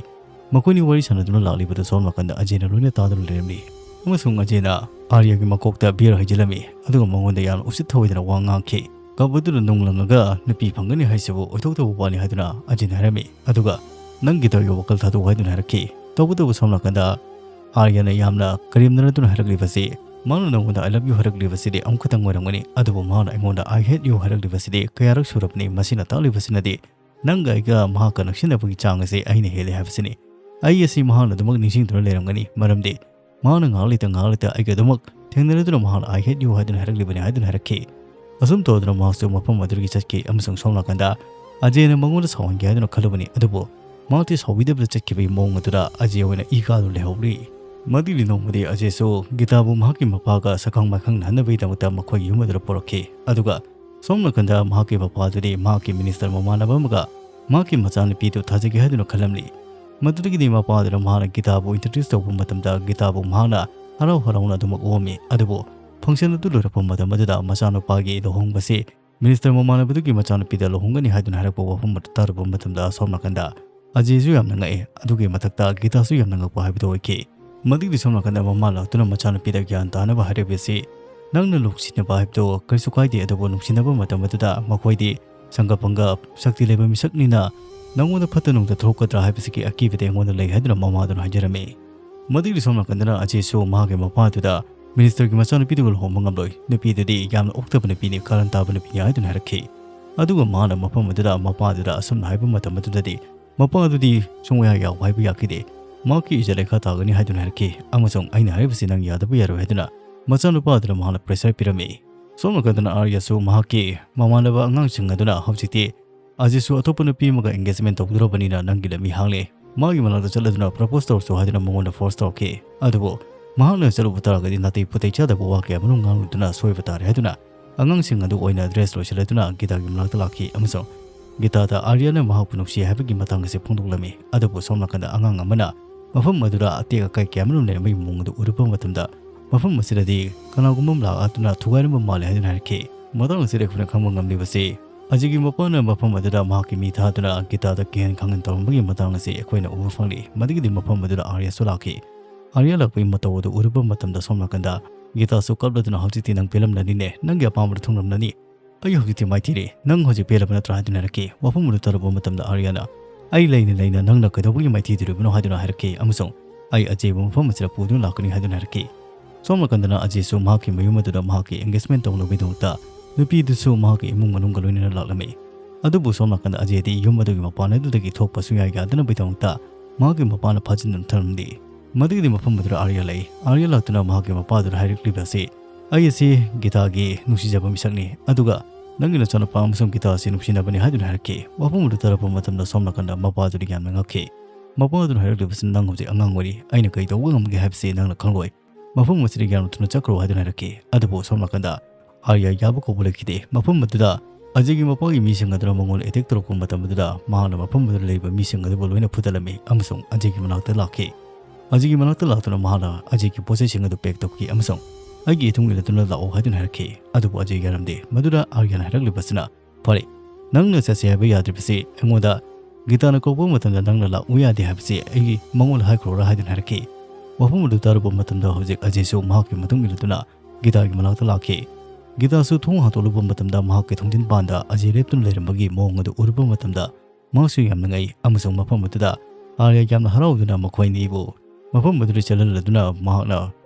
ꯃꯈꯣꯏꯅꯤ ꯋꯥꯔꯤ ꯁꯥꯟꯅꯗꯨꯅ ꯂꯥꯛꯂꯤꯕꯗꯨ ꯁꯣꯝ ꯅꯥꯀꯟꯗ ꯑꯖꯦꯅ ꯂꯣꯏꯅ ꯇꯥꯗꯨꯅ ꯂꯩꯔꯝꯂꯤ꯫ ꯑꯃꯁꯨꯡ ꯑꯖꯦꯅ ꯑꯥꯔꯌꯥꯒꯤ ꯃꯀꯣꯛꯇ ꯕꯤꯌꯔ ꯍꯩꯖꯤꯜꯂꯝꯃꯤ, ꯑꯗꯨꯒ ꯃꯉꯣꯟꯗ ꯌꯥꯝꯅ ꯎꯁꯤꯠ ꯊꯑꯣꯏꯗꯅ ꯋꯥ ꯉꯥꯡꯈꯤ꯫ "ꯀꯞ ꯑꯗꯨꯗ ꯅꯨꯡ ꯂꯪꯉꯒ ꯅꯨꯄꯤ ꯐꯪꯒꯅꯤ ꯍꯥꯏꯁꯤꯕꯨ ꯑꯣꯏꯊꯣꯛꯇꯕ ꯋꯥꯅꯤ" ꯍꯥꯏꯗꯨꯅ ꯑꯖꯦꯅ ꯍꯥꯏꯔꯝꯃꯤ꯫ ꯑꯗꯨꯒ "ꯅꯪꯒꯤ ꯇꯧꯔꯤꯕ ꯋꯥꯈꯜ ꯊꯥꯗꯣꯛꯎ" ꯍꯥꯏꯗꯨꯅ ꯍꯥꯏꯔꯛꯈꯤ꯫ ꯇꯧꯕꯇꯕꯨ ꯁꯣꯝ ꯅꯥꯀꯟꯗ ꯑꯥꯔꯌꯥꯅ ꯌꯥꯝꯅ ꯀꯔꯦꯝꯅꯔꯗꯨꯅ ꯍꯥꯏꯔꯛꯂꯤꯕꯁꯤ, "ꯃꯥꯅ ꯅꯪꯉꯣꯟꯗ "I love you" ꯍꯥꯏꯔꯛꯂꯤꯕꯁꯤꯗꯤ ꯑꯃꯈꯛꯇꯪ ꯑꯣꯏꯔꯝꯒꯅꯤ, ꯑꯗꯨꯕꯨ ꯃꯥꯅ ꯑꯩꯉꯣꯟꯗ "I hate you" ꯍꯥꯏꯔꯛꯂꯤꯕꯁꯤꯗꯤ ꯀꯌꯥꯔꯛ ꯁꯨꯔꯕꯅꯤ꯫ ꯃꯁꯤꯅ ꯇꯥꯛꯂꯤꯕꯁꯤꯅꯗꯤ ꯅꯪꯒ ꯑꯩꯒ ꯃꯍꯥꯛꯀ ꯅꯛꯁꯤꯟꯅꯕꯒꯤ ꯆꯥꯡ ꯑꯁꯤ ꯑꯩꯅ ꯍꯦꯜꯂꯦ ꯍꯥꯏꯕꯁꯤꯅꯤ꯫ ꯑꯩ ꯑꯁꯤ ꯃꯍꯥꯛꯅ ꯑꯗꯨꯃꯛ ꯅꯤꯡꯁꯤꯡꯗꯨꯅ ꯂꯩꯔꯝꯒꯅꯤ, ꯃꯔꯝꯗꯤ ꯃꯍꯥꯛꯅ ꯉꯥꯏꯍꯥꯛ ꯂꯩꯇ ꯉꯥꯏꯍꯥꯛ ꯂꯩꯇ ꯑꯩꯒ ꯑꯗꯨꯃꯛ ꯊꯦꯡꯅꯔꯗꯨꯅ ꯃꯍꯥꯛꯅ "I hate you" ꯍꯥꯏꯗꯨꯅ ꯍꯥꯏꯔꯛꯂꯤꯕꯅꯤ" ꯍꯥꯏꯗꯨꯅ ꯍꯥꯏꯔꯛꯈꯤ꯫ ꯑꯁꯨꯝ ꯇꯧꯗꯨꯅ ꯃꯍꯥꯛꯁꯨ ꯃꯐꯝ ꯑꯗꯨꯗꯒꯤ ꯆꯠꯈꯤ, ꯑꯃꯁꯨꯡ ꯁꯣꯝ ꯅꯥꯀꯟꯗ ꯑꯖꯦꯅ ꯃꯉꯣꯟꯗ ꯁꯥꯎꯍꯟꯒꯦ ꯍꯥꯏꯗꯨꯅ ꯈꯜꯂꯨꯕꯅꯤ, ꯑꯗꯨꯕꯨ ꯃꯍꯥꯛꯇꯤ ꯁꯥꯎꯕꯤꯗꯕꯗ ꯆꯠꯈꯤꯕꯒꯤ ꯃꯑꯣꯡ ꯑꯗꯨꯗ ꯑꯖꯦ ꯑꯣꯏꯅ ꯏ ꯀꯥꯗꯨꯅ ꯂꯩꯍꯧꯔꯤ꯫ ꯃꯗꯨꯒꯤ ꯅꯣꯡꯃꯗꯤ ꯑꯖꯦꯁꯨ ꯒꯤꯇꯥꯕꯨ ꯃꯍꯥꯛꯀꯤ ꯃꯄꯥꯒ ꯁꯛꯈꯪ ꯃꯥꯏꯈꯪꯅꯍꯟꯅꯕꯒꯤꯗꯃꯛꯇ ꯃꯈꯣꯏꯒꯤ ꯌꯨꯝ ꯑꯗꯨꯗ ꯄꯨꯔꯛꯈꯤ꯫ ꯑꯗꯨꯒ ꯁꯣꯝ ꯅꯥꯀꯟꯗ ꯃꯍꯥꯛꯀꯤ ꯃꯄꯥꯗꯨꯗꯤ ꯃꯍꯥꯛꯀꯤ ꯃꯤꯅꯤꯁꯇꯔ ꯃꯃꯥꯟꯅꯕ ꯑꯃꯒ ꯃꯍꯥꯛꯀꯤ ꯃꯆꯥꯅꯨꯄꯤꯗꯨ ꯊꯥꯖꯒꯦ ꯍꯥꯏꯗꯨꯅ ꯈꯜꯂꯝꯂꯤ꯫ ꯃꯗꯨꯗꯒꯤꯗꯤ ꯃꯄꯥꯗꯨꯅ ꯃꯍꯥꯛꯅ ꯒꯤꯇꯥꯕꯨ introduce ꯇꯧꯕ ꯃꯇꯝꯗ ꯒꯤꯇꯥꯕꯨ ꯃꯍꯥꯛꯅ ꯍꯔꯥꯎ ꯍꯔꯥꯎꯅ ꯑꯗꯨꯃꯛ ꯑꯣꯛꯑꯝꯃꯤ꯫ ꯑꯗꯨꯕꯨ function ꯑꯗꯨ ꯂꯣꯏꯔꯛꯄ ꯃꯇꯝ ꯑꯗꯨꯗ ꯃꯆꯥꯅꯨꯄꯥꯒꯤ ꯂꯨꯍꯣꯡꯕꯁꯤ minister ꯃꯃꯥꯟꯅꯕꯗꯨꯒꯤ ꯃꯆꯥꯅꯨꯄꯤꯗ ꯂꯨꯍꯣꯡꯒꯅꯤ ꯍꯥꯏꯗꯨꯅ ꯍꯥꯏꯔꯛꯄ ꯋꯥꯐꯝ ꯑꯗꯨ ꯇꯥꯔꯨꯕ ꯃꯇꯝꯗ, ꯑꯁꯣꯝ ꯅꯥꯀꯟꯗ ꯑꯖꯦꯁꯨ ꯌꯥꯝꯅ ꯉꯛꯑꯦ꯫ ꯑꯗꯨꯒꯤ ꯃꯊꯛꯇ ꯒꯤꯇꯥꯁꯨ ꯌꯥꯝꯅ ꯉꯛꯄ ꯍꯥꯏꯕꯗꯨ ꯑꯣꯏꯈꯤ꯫ ꯃꯗꯨꯒꯤꯗꯤ ꯁꯣꯝ ꯅꯥꯀꯟꯗ ꯃꯃꯥ ꯂꯥꯛꯇꯨꯅ ꯃꯆꯥꯅꯨꯄꯤꯗ ꯒ꯭ꯌꯥꯟ ꯇꯥꯅꯕ ꯍꯥꯏꯔꯛꯄꯁꯤ, "ꯅꯪꯅ ꯅꯨꯡꯁꯤꯅꯕ ꯍꯥꯏꯕꯗꯨ ꯀꯔꯤꯁꯨ ꯀꯥꯏꯗꯦ, ꯑꯗꯨꯕꯨ ꯅꯨꯡꯁꯤꯅꯕ ꯃꯇꯝ ꯑꯗꯨꯗ ꯃꯈꯣꯏꯗꯤ ꯁꯪꯒ ꯄꯪꯒ, ꯁꯛꯇꯤ ꯂꯩꯕ ꯃꯤꯁꯛꯅꯤꯅ ꯅꯪꯉꯣꯟꯗ ꯐꯠꯇ ꯅꯨꯡꯗ ꯊꯣꯛꯀꯗ꯭ꯔꯥ ꯍꯥꯏꯕꯁꯤꯒꯤ ꯑꯀꯤꯕꯗꯤ ꯑꯩꯉꯣꯟꯗ ꯂꯩ" ꯍꯥꯏꯗꯨꯅ ꯃꯃꯥꯗꯨꯅ ꯍꯥꯏꯖꯔꯝꯃꯤ꯫ ꯃꯗꯨꯒꯤꯗꯤ ꯁꯣꯝ ꯅꯥꯀꯟꯗꯅ ꯑꯖꯦꯁꯨ ꯃꯍꯥꯛꯀꯤ ꯃꯄꯥꯗꯨꯗ, "minister ꯒꯤ ꯃꯆꯥꯅꯨꯄꯤꯗꯨꯒ ꯂꯨꯍꯣꯡꯕ ꯉꯝꯂꯣꯏ, ꯅꯨꯄꯤꯗꯨꯗꯤ ꯌꯥꯝꯅ ꯑꯣꯛꯇꯕ ꯅꯨꯄꯤꯅꯤ, ꯀꯥꯔꯟ ꯇꯥꯕ ꯅꯨꯄꯤꯅꯤ" ꯍꯥꯏꯗꯨꯅ ꯍꯥꯏꯔꯛꯈꯤ꯫ ꯑꯗꯨꯒ ꯃꯍꯥꯛꯅ ꯃꯐꯝ ꯑꯗꯨꯗ ꯃꯄꯥꯗꯨꯗ ꯑꯁꯨꯝꯅ ꯍꯥꯏꯕ ꯃꯇꯝ ꯑꯗꯨꯗꯗꯤ, ꯃꯄꯥ ꯑꯗꯨꯗꯤ ꯁꯨꯡꯌꯥ ꯌꯥꯎ ꯍꯥꯏꯕ ꯌꯥꯈꯤꯗꯦ꯫ ꯃꯍꯥꯛꯀꯤ ꯏꯖꯠ ꯂꯩꯈꯥ ꯇꯥꯒꯅꯤ ꯍꯥꯏꯗꯨꯅ ꯍꯥꯏꯔꯛꯈꯤ, ꯑꯃꯁꯨꯡ ꯑꯩꯅ ꯍꯥꯏꯔꯤꯕꯁꯤ ꯅꯪ ꯌꯥꯗꯕ ꯌꯥꯔꯣꯏ ꯍꯥꯏꯗꯨꯅ ꯃꯆꯥꯅꯨꯄꯥ ꯑꯗꯨꯗ ꯃꯍꯥꯛꯅ pressure ꯄꯤꯔꯝꯃꯤ꯫ ꯁꯣꯝ ꯅꯥꯀꯟꯗꯅ ꯑꯥꯔꯌꯥꯁꯨ ꯃꯍꯥꯛꯀꯤ ꯃꯃꯥꯟꯅꯕ ꯑꯉꯥꯡꯁꯤꯡ ꯑꯗꯨꯅ ꯍꯧꯖꯤꯛꯇꯤ ꯑꯖꯤꯠꯁꯨ ꯑꯇꯣꯞꯄ ꯅꯨꯄꯤ ꯑꯃꯒ engagement ꯇꯧꯗꯣꯔꯕꯅꯤꯅ ꯅꯪꯒꯤ ꯂꯝꯕꯤ ꯍꯥꯡꯂꯦ, ꯃꯥꯒꯤ ꯃꯅꯥꯛꯇ ꯆꯠꯂꯗꯨꯅ propose ꯇꯧꯔꯁꯨ ꯍꯥꯏꯗꯨꯅ ꯃꯉꯣꯟꯗ force ꯇꯧꯔꯛꯈꯤ꯫ ꯑꯗꯨꯕꯨ ꯃꯍꯥꯛꯅ ꯆꯠꯂꯨꯕ ꯇꯥꯔꯒꯗꯤ ꯅꯥꯇꯩ ꯄꯨꯇꯩ ꯆꯥꯗꯕ ꯋꯥ ꯀꯌꯥ ꯑꯃꯔꯣꯝ ꯉꯥꯡꯂꯨꯗꯨꯅ ꯁꯣꯏꯕ ꯇꯥꯔꯦ ꯍꯥꯏꯗꯨꯅ ꯑꯉꯥꯡꯁꯤꯡ ꯑꯗꯨ ꯑꯣꯏꯅ dress ꯂꯣꯏꯁꯤꯜꯂꯗꯨꯅ ꯒꯤꯇꯥꯒꯤ ꯃꯅꯥꯛꯇ ꯂꯥꯛꯈꯤ, ꯑꯃꯁꯨꯡ ꯒꯤꯇꯥꯗ ꯑꯥꯔꯌꯥꯅ ꯃꯍꯥꯛꯄꯨ ꯅꯨꯡꯁꯤ ꯍꯥꯏꯕꯒꯤ ꯃꯇꯥꯡ ꯑꯁꯤ ꯐꯣꯡꯗꯣꯛꯂꯝꯃꯤ꯫ ꯑꯗꯨꯕꯨ ꯁꯣꯝ ꯅꯥꯀꯟꯗ ꯑꯉꯥꯡ ꯑꯃꯅ ꯃꯐꯝ ꯑꯗꯨꯗ ꯑꯇꯦꯛ ꯑꯀꯥꯏ ꯀꯌꯥ ꯑꯃꯔꯣꯝ ꯂꯩꯔꯝꯕꯒꯤ ꯃꯑꯣꯡ ꯑꯗꯨ ꯎꯔꯨꯕ ꯃꯇꯝꯗ, ꯃꯐꯝ ꯑꯁꯤꯗꯗꯤ ꯀꯅꯥꯒꯨꯝꯕ ꯑꯃ ꯂꯥꯛꯇꯨꯅ ꯊꯨꯒꯥꯏꯔꯝꯕ ꯃꯥꯜꯂꯦ ꯍꯥꯏꯗꯨꯅ ꯍꯥꯏꯔꯛꯈꯤ꯫ ꯃꯇꯥꯡ ꯑꯁꯤꯗ ꯑꯩꯈꯣꯏꯅ ꯈꯪꯕ ꯉꯝꯂꯤꯕꯁꯤ, ꯑꯖꯤꯒꯤ ꯃꯄꯥꯅ ꯃꯐꯝ ꯑꯗꯨꯗ ꯃꯍꯥꯛꯀꯤ ꯃꯤ ꯊꯥꯗꯨꯅ ꯒꯤꯇꯥꯗ ꯀꯤꯍꯟ ꯈꯪꯍꯟ ꯇꯧꯔꯝꯕꯒꯤ ꯃꯇꯥꯡ ꯑꯁꯤ ꯑꯩꯈꯣꯏꯅ ꯎꯕ ꯐꯪꯂꯤ꯫ ꯃꯗꯨꯒꯤꯗꯤ ꯃꯐꯝ ꯑꯗꯨꯗ ꯑꯥꯔꯌꯥꯁꯨ ꯂꯥꯛꯈꯤ꯫ ꯑꯥꯔꯌꯥ ꯂꯥꯛꯄꯒꯤ ꯃꯇꯧ ꯑꯗꯨ ꯎꯔꯨꯕ ꯃꯇꯝꯗ ꯁꯣꯝ ꯅꯥꯀꯟꯗ ꯒꯤꯇꯥꯁꯨ ꯀꯞꯂꯗꯨꯅ, "ꯍꯧꯖꯤꯛꯇꯤ ꯅꯪ ꯄꯦꯜꯂꯝꯂꯅꯤꯅꯦ, ꯅꯪꯒꯤ ꯑꯄꯥꯝꯕꯗ ꯊꯨꯡꯂꯝꯂꯅꯤ꯫ ꯑꯩ ꯍꯧꯖꯤꯛꯇꯤ ꯃꯥꯏꯊꯤꯔꯦ, ꯅꯪ ꯍꯧꯖꯤꯛ ꯄꯦꯜꯂꯕ ꯅꯠꯇ꯭ꯔꯥ?" ꯍꯥꯏꯗꯨꯅ ꯍꯥꯏꯔꯛꯈꯤ꯫ ꯋꯥꯐꯝ ꯑꯗꯨ ꯇꯥꯔꯨꯕ ꯃꯇꯝꯗ ꯑꯥꯔꯌꯥꯅ, "ꯑꯩ ꯂꯩꯅ ꯂꯩꯅ ꯅꯪꯅ ꯀꯩꯗꯧꯕꯒꯤ ꯃꯥꯏꯊꯤꯗꯣꯔꯤꯕꯅꯣ?" ꯍꯥꯏꯗꯨꯅ ꯍꯥꯏꯔꯛꯈꯤ, ꯑꯃꯁꯨꯡ "ꯑꯩ ꯑꯖꯦꯕꯨ ꯃꯐꯝ ꯑꯁꯤꯗ ꯄꯨꯗꯨꯅ ꯂꯥꯛꯀꯅꯤ" ꯍꯥꯏꯗꯨꯅ ꯍꯥꯏꯔꯛꯈꯤ꯫ ꯁꯣꯝ ꯅꯥꯀꯟꯗꯅ ꯑꯖꯦꯁꯨ ꯃꯍꯥꯛꯀꯤ engagement ꯇꯧꯅꯕꯒꯤꯗꯃꯛꯇ ꯅꯨꯄꯤꯗꯨꯁꯨ ꯃꯍꯥꯛꯀꯤ ꯏꯃꯨꯡ ꯃꯅꯨꯡꯒ ꯂꯣꯏꯅꯅ ꯂꯥꯛꯂꯝꯃꯤ꯫ ꯑꯗꯨꯕꯨ ꯁꯣꯝ ꯅꯥꯀꯟꯗ ꯑꯖꯦꯗꯤ ꯌꯨꯝ ꯑꯗꯨꯒꯤ ꯃꯄꯥꯟ ꯑꯗꯨꯗꯒꯤ ꯊꯣꯛꯄ ꯁꯨꯡꯌꯥ ꯌꯥꯗꯅꯕꯒꯤꯗꯃꯛꯇ ꯃꯍꯥꯛꯀꯤ ꯃꯄꯥꯅ ꯐꯥꯖꯤꯟꯗꯨꯅ ꯊꯝꯂꯝꯂꯤ꯫ ꯃꯗꯨꯒꯤꯗꯤ ꯃꯐꯝ ꯑꯗꯨꯗ ꯑꯥꯔꯌꯥ ꯂꯩ꯫ ꯑꯥꯔꯌꯥ ꯂꯥꯛꯇꯨꯅ ꯃꯍꯥꯛꯀꯤ ꯃꯄꯥꯗꯨꯗ ꯍꯥꯏꯔꯛꯂꯤꯕ ꯑꯁꯤ, "ꯑꯩ ꯑꯁꯤ ꯒꯤꯇꯥꯒꯤ ꯅꯨꯡꯁꯤꯖꯕ ꯃꯤꯁꯛꯅꯤ, ꯑꯗꯨꯒ ꯅꯪꯒꯤ ꯅꯆꯥꯅꯨꯄꯥ ꯑꯃꯁꯨꯡ ꯒꯤꯇꯥ ꯑꯁꯤ ꯅꯨꯡꯁꯤꯅꯕꯅꯤ" ꯍꯥꯏꯗꯨꯅ ꯍꯥꯏꯔꯛꯈꯤ꯫ ꯋꯥꯐꯝ ꯑꯗꯨ ꯇꯥꯔꯛꯄ ꯃꯇꯝꯗ ꯁꯣꯝ ꯅꯥꯀꯟꯗ ꯃꯄꯥꯗꯨꯅ ꯌꯥꯝꯅ ꯉꯛꯈꯤ꯫ ꯃꯄꯥꯗꯨꯅ ꯍꯥꯏꯔꯛꯂꯤꯕꯁꯤ, "ꯅꯪ ꯍꯧꯖꯤꯛ ꯑꯉꯥꯡ ꯑꯣꯏꯔꯤ, ꯑꯩꯅ ꯀꯩ ꯇꯧꯕ ꯉꯝꯒꯦ ꯍꯥꯏꯕꯁꯤ ꯅꯪꯅ ꯈꯪꯂꯣꯏ꯫ ꯃꯐꯝ ꯑꯁꯤꯗꯒꯤ ꯌꯥꯝꯅ ꯊꯨꯅ ꯆꯠꯈ꯭ꯔꯣ" ꯍꯥꯏꯗꯨꯅ ꯍꯥꯏꯔꯛꯈꯤ꯫ ꯑꯗꯨꯕꯨ ꯁꯣꯝ ꯅꯥꯀꯟꯗ ꯑꯥꯔꯌꯥ ꯌꯥꯕ ꯀꯧꯕ ꯂꯩꯈꯤꯗꯦ꯫ ꯃꯐꯝ ꯑꯗꯨꯗ ꯑꯖꯤꯒꯤ ꯃꯄꯥꯒꯤ ꯃꯤꯁꯤꯡ ꯑꯗꯨꯅ ꯃꯉꯣꯟꯗ attack ꯇꯧꯔꯛꯄ ꯃꯇꯝ ꯑꯗꯨꯗ ꯃꯍꯥꯛꯅ ꯃꯐꯝ ꯑꯗꯨꯗ ꯂꯩꯕ ꯃꯤꯁꯤꯡ ꯑꯗꯨꯕꯨ ꯂꯣꯏꯅ ꯐꯨꯗꯠꯂꯝꯃꯤ ꯑꯃꯁꯨꯡ ꯑꯖꯤꯒꯤ ꯃꯅꯥꯛꯇ ꯂꯥꯛꯈꯤ꯫ ꯑꯖꯤꯒꯤ ꯃꯅꯥꯛꯇ ꯂꯥꯛꯇꯨꯅ ꯃꯍꯥꯛꯅ ꯑꯖꯤꯒꯤ ꯄꯣꯠꯆꯩꯁꯤꯡ ꯑꯗꯨ ꯄꯦꯛ ꯇꯧꯈꯤ ꯑꯃꯁꯨꯡ ꯑꯩꯒꯤ ꯏꯇꯨꯡ ꯏꯜꯂꯗꯨꯅ ꯂꯥꯛꯑꯣ ꯍꯥꯏꯗꯨꯅ ꯍꯥꯏꯔꯛꯈꯤ꯫ ꯑꯗꯨꯕꯨ ꯑꯖꯤ ꯌꯥꯔꯝꯗꯦ꯫ ꯃꯗꯨꯗ ꯑꯥꯔꯌꯥꯅ ꯍꯥꯏꯔꯛꯂꯤꯕꯁꯤꯅ, "ꯐꯔꯦ, ꯅꯪꯅ ꯆꯠꯁꯦ ꯍꯥꯏꯕ ꯌꯥꯗ꯭ꯔꯤꯕꯁꯤ ꯑꯩꯉꯣꯟꯗ ꯒꯤꯇꯥꯅ ꯀꯧꯔꯛꯄ ꯃꯇꯝꯗ ꯅꯪꯅ ꯂꯥꯛꯎ ꯌꯥꯗꯦ ꯍꯥꯏꯕꯁꯤ ꯑꯩꯒꯤ ꯃꯉꯣꯟꯗ ꯍꯥꯏꯈ꯭ꯔꯣꯔꯥ?" ꯍꯥꯏꯗꯨꯅ ꯍꯥꯏꯔꯛꯈꯤ꯫ ꯋꯥꯐꯝ ꯑꯗꯨ ꯇꯥꯔꯨꯕ ꯃꯇꯝꯗ ꯍꯧꯖꯤꯛ ꯑꯖꯤꯁꯨ ꯃꯍꯥꯛꯀꯤ ꯃꯇꯨꯡ ꯏꯜꯂꯗꯨꯅ ꯒꯤꯇꯥꯒꯤ ꯃꯅꯥꯛꯇ ꯂꯥꯛꯈꯤ꯫ ꯒꯤꯇꯥꯁꯨ ꯊꯣꯡ ꯍꯥꯡꯗꯣꯛꯂꯨꯕ ꯃꯇꯝꯗ ꯃꯍꯥꯛꯀꯤ ꯊꯣꯡꯖꯤꯟ ꯄꯥꯟꯗ ꯑꯖꯤ ꯂꯦꯞꯇꯨꯅ ꯂꯩꯔꯝꯕꯒꯤ ꯃꯑꯣꯡ ꯑꯗꯨ ꯎꯔꯨꯕ ꯃꯇꯝꯗ ꯃꯍꯥꯛꯁꯨ ꯌꯥꯝꯅ ꯉꯛꯏ ꯑꯃꯁꯨꯡ ꯃꯐꯝ ꯑꯗꯨꯗ ꯑꯥꯔꯌꯥ ꯌꯥꯝꯅ ꯍꯔꯥꯎꯗꯨꯅ ꯃꯈꯣꯏ ꯑꯅꯤꯕꯨ ꯃꯐꯝ ꯑꯗꯨꯗ ꯆꯠꯍꯜꯂꯗꯨꯅ ꯃꯍꯥꯛꯅ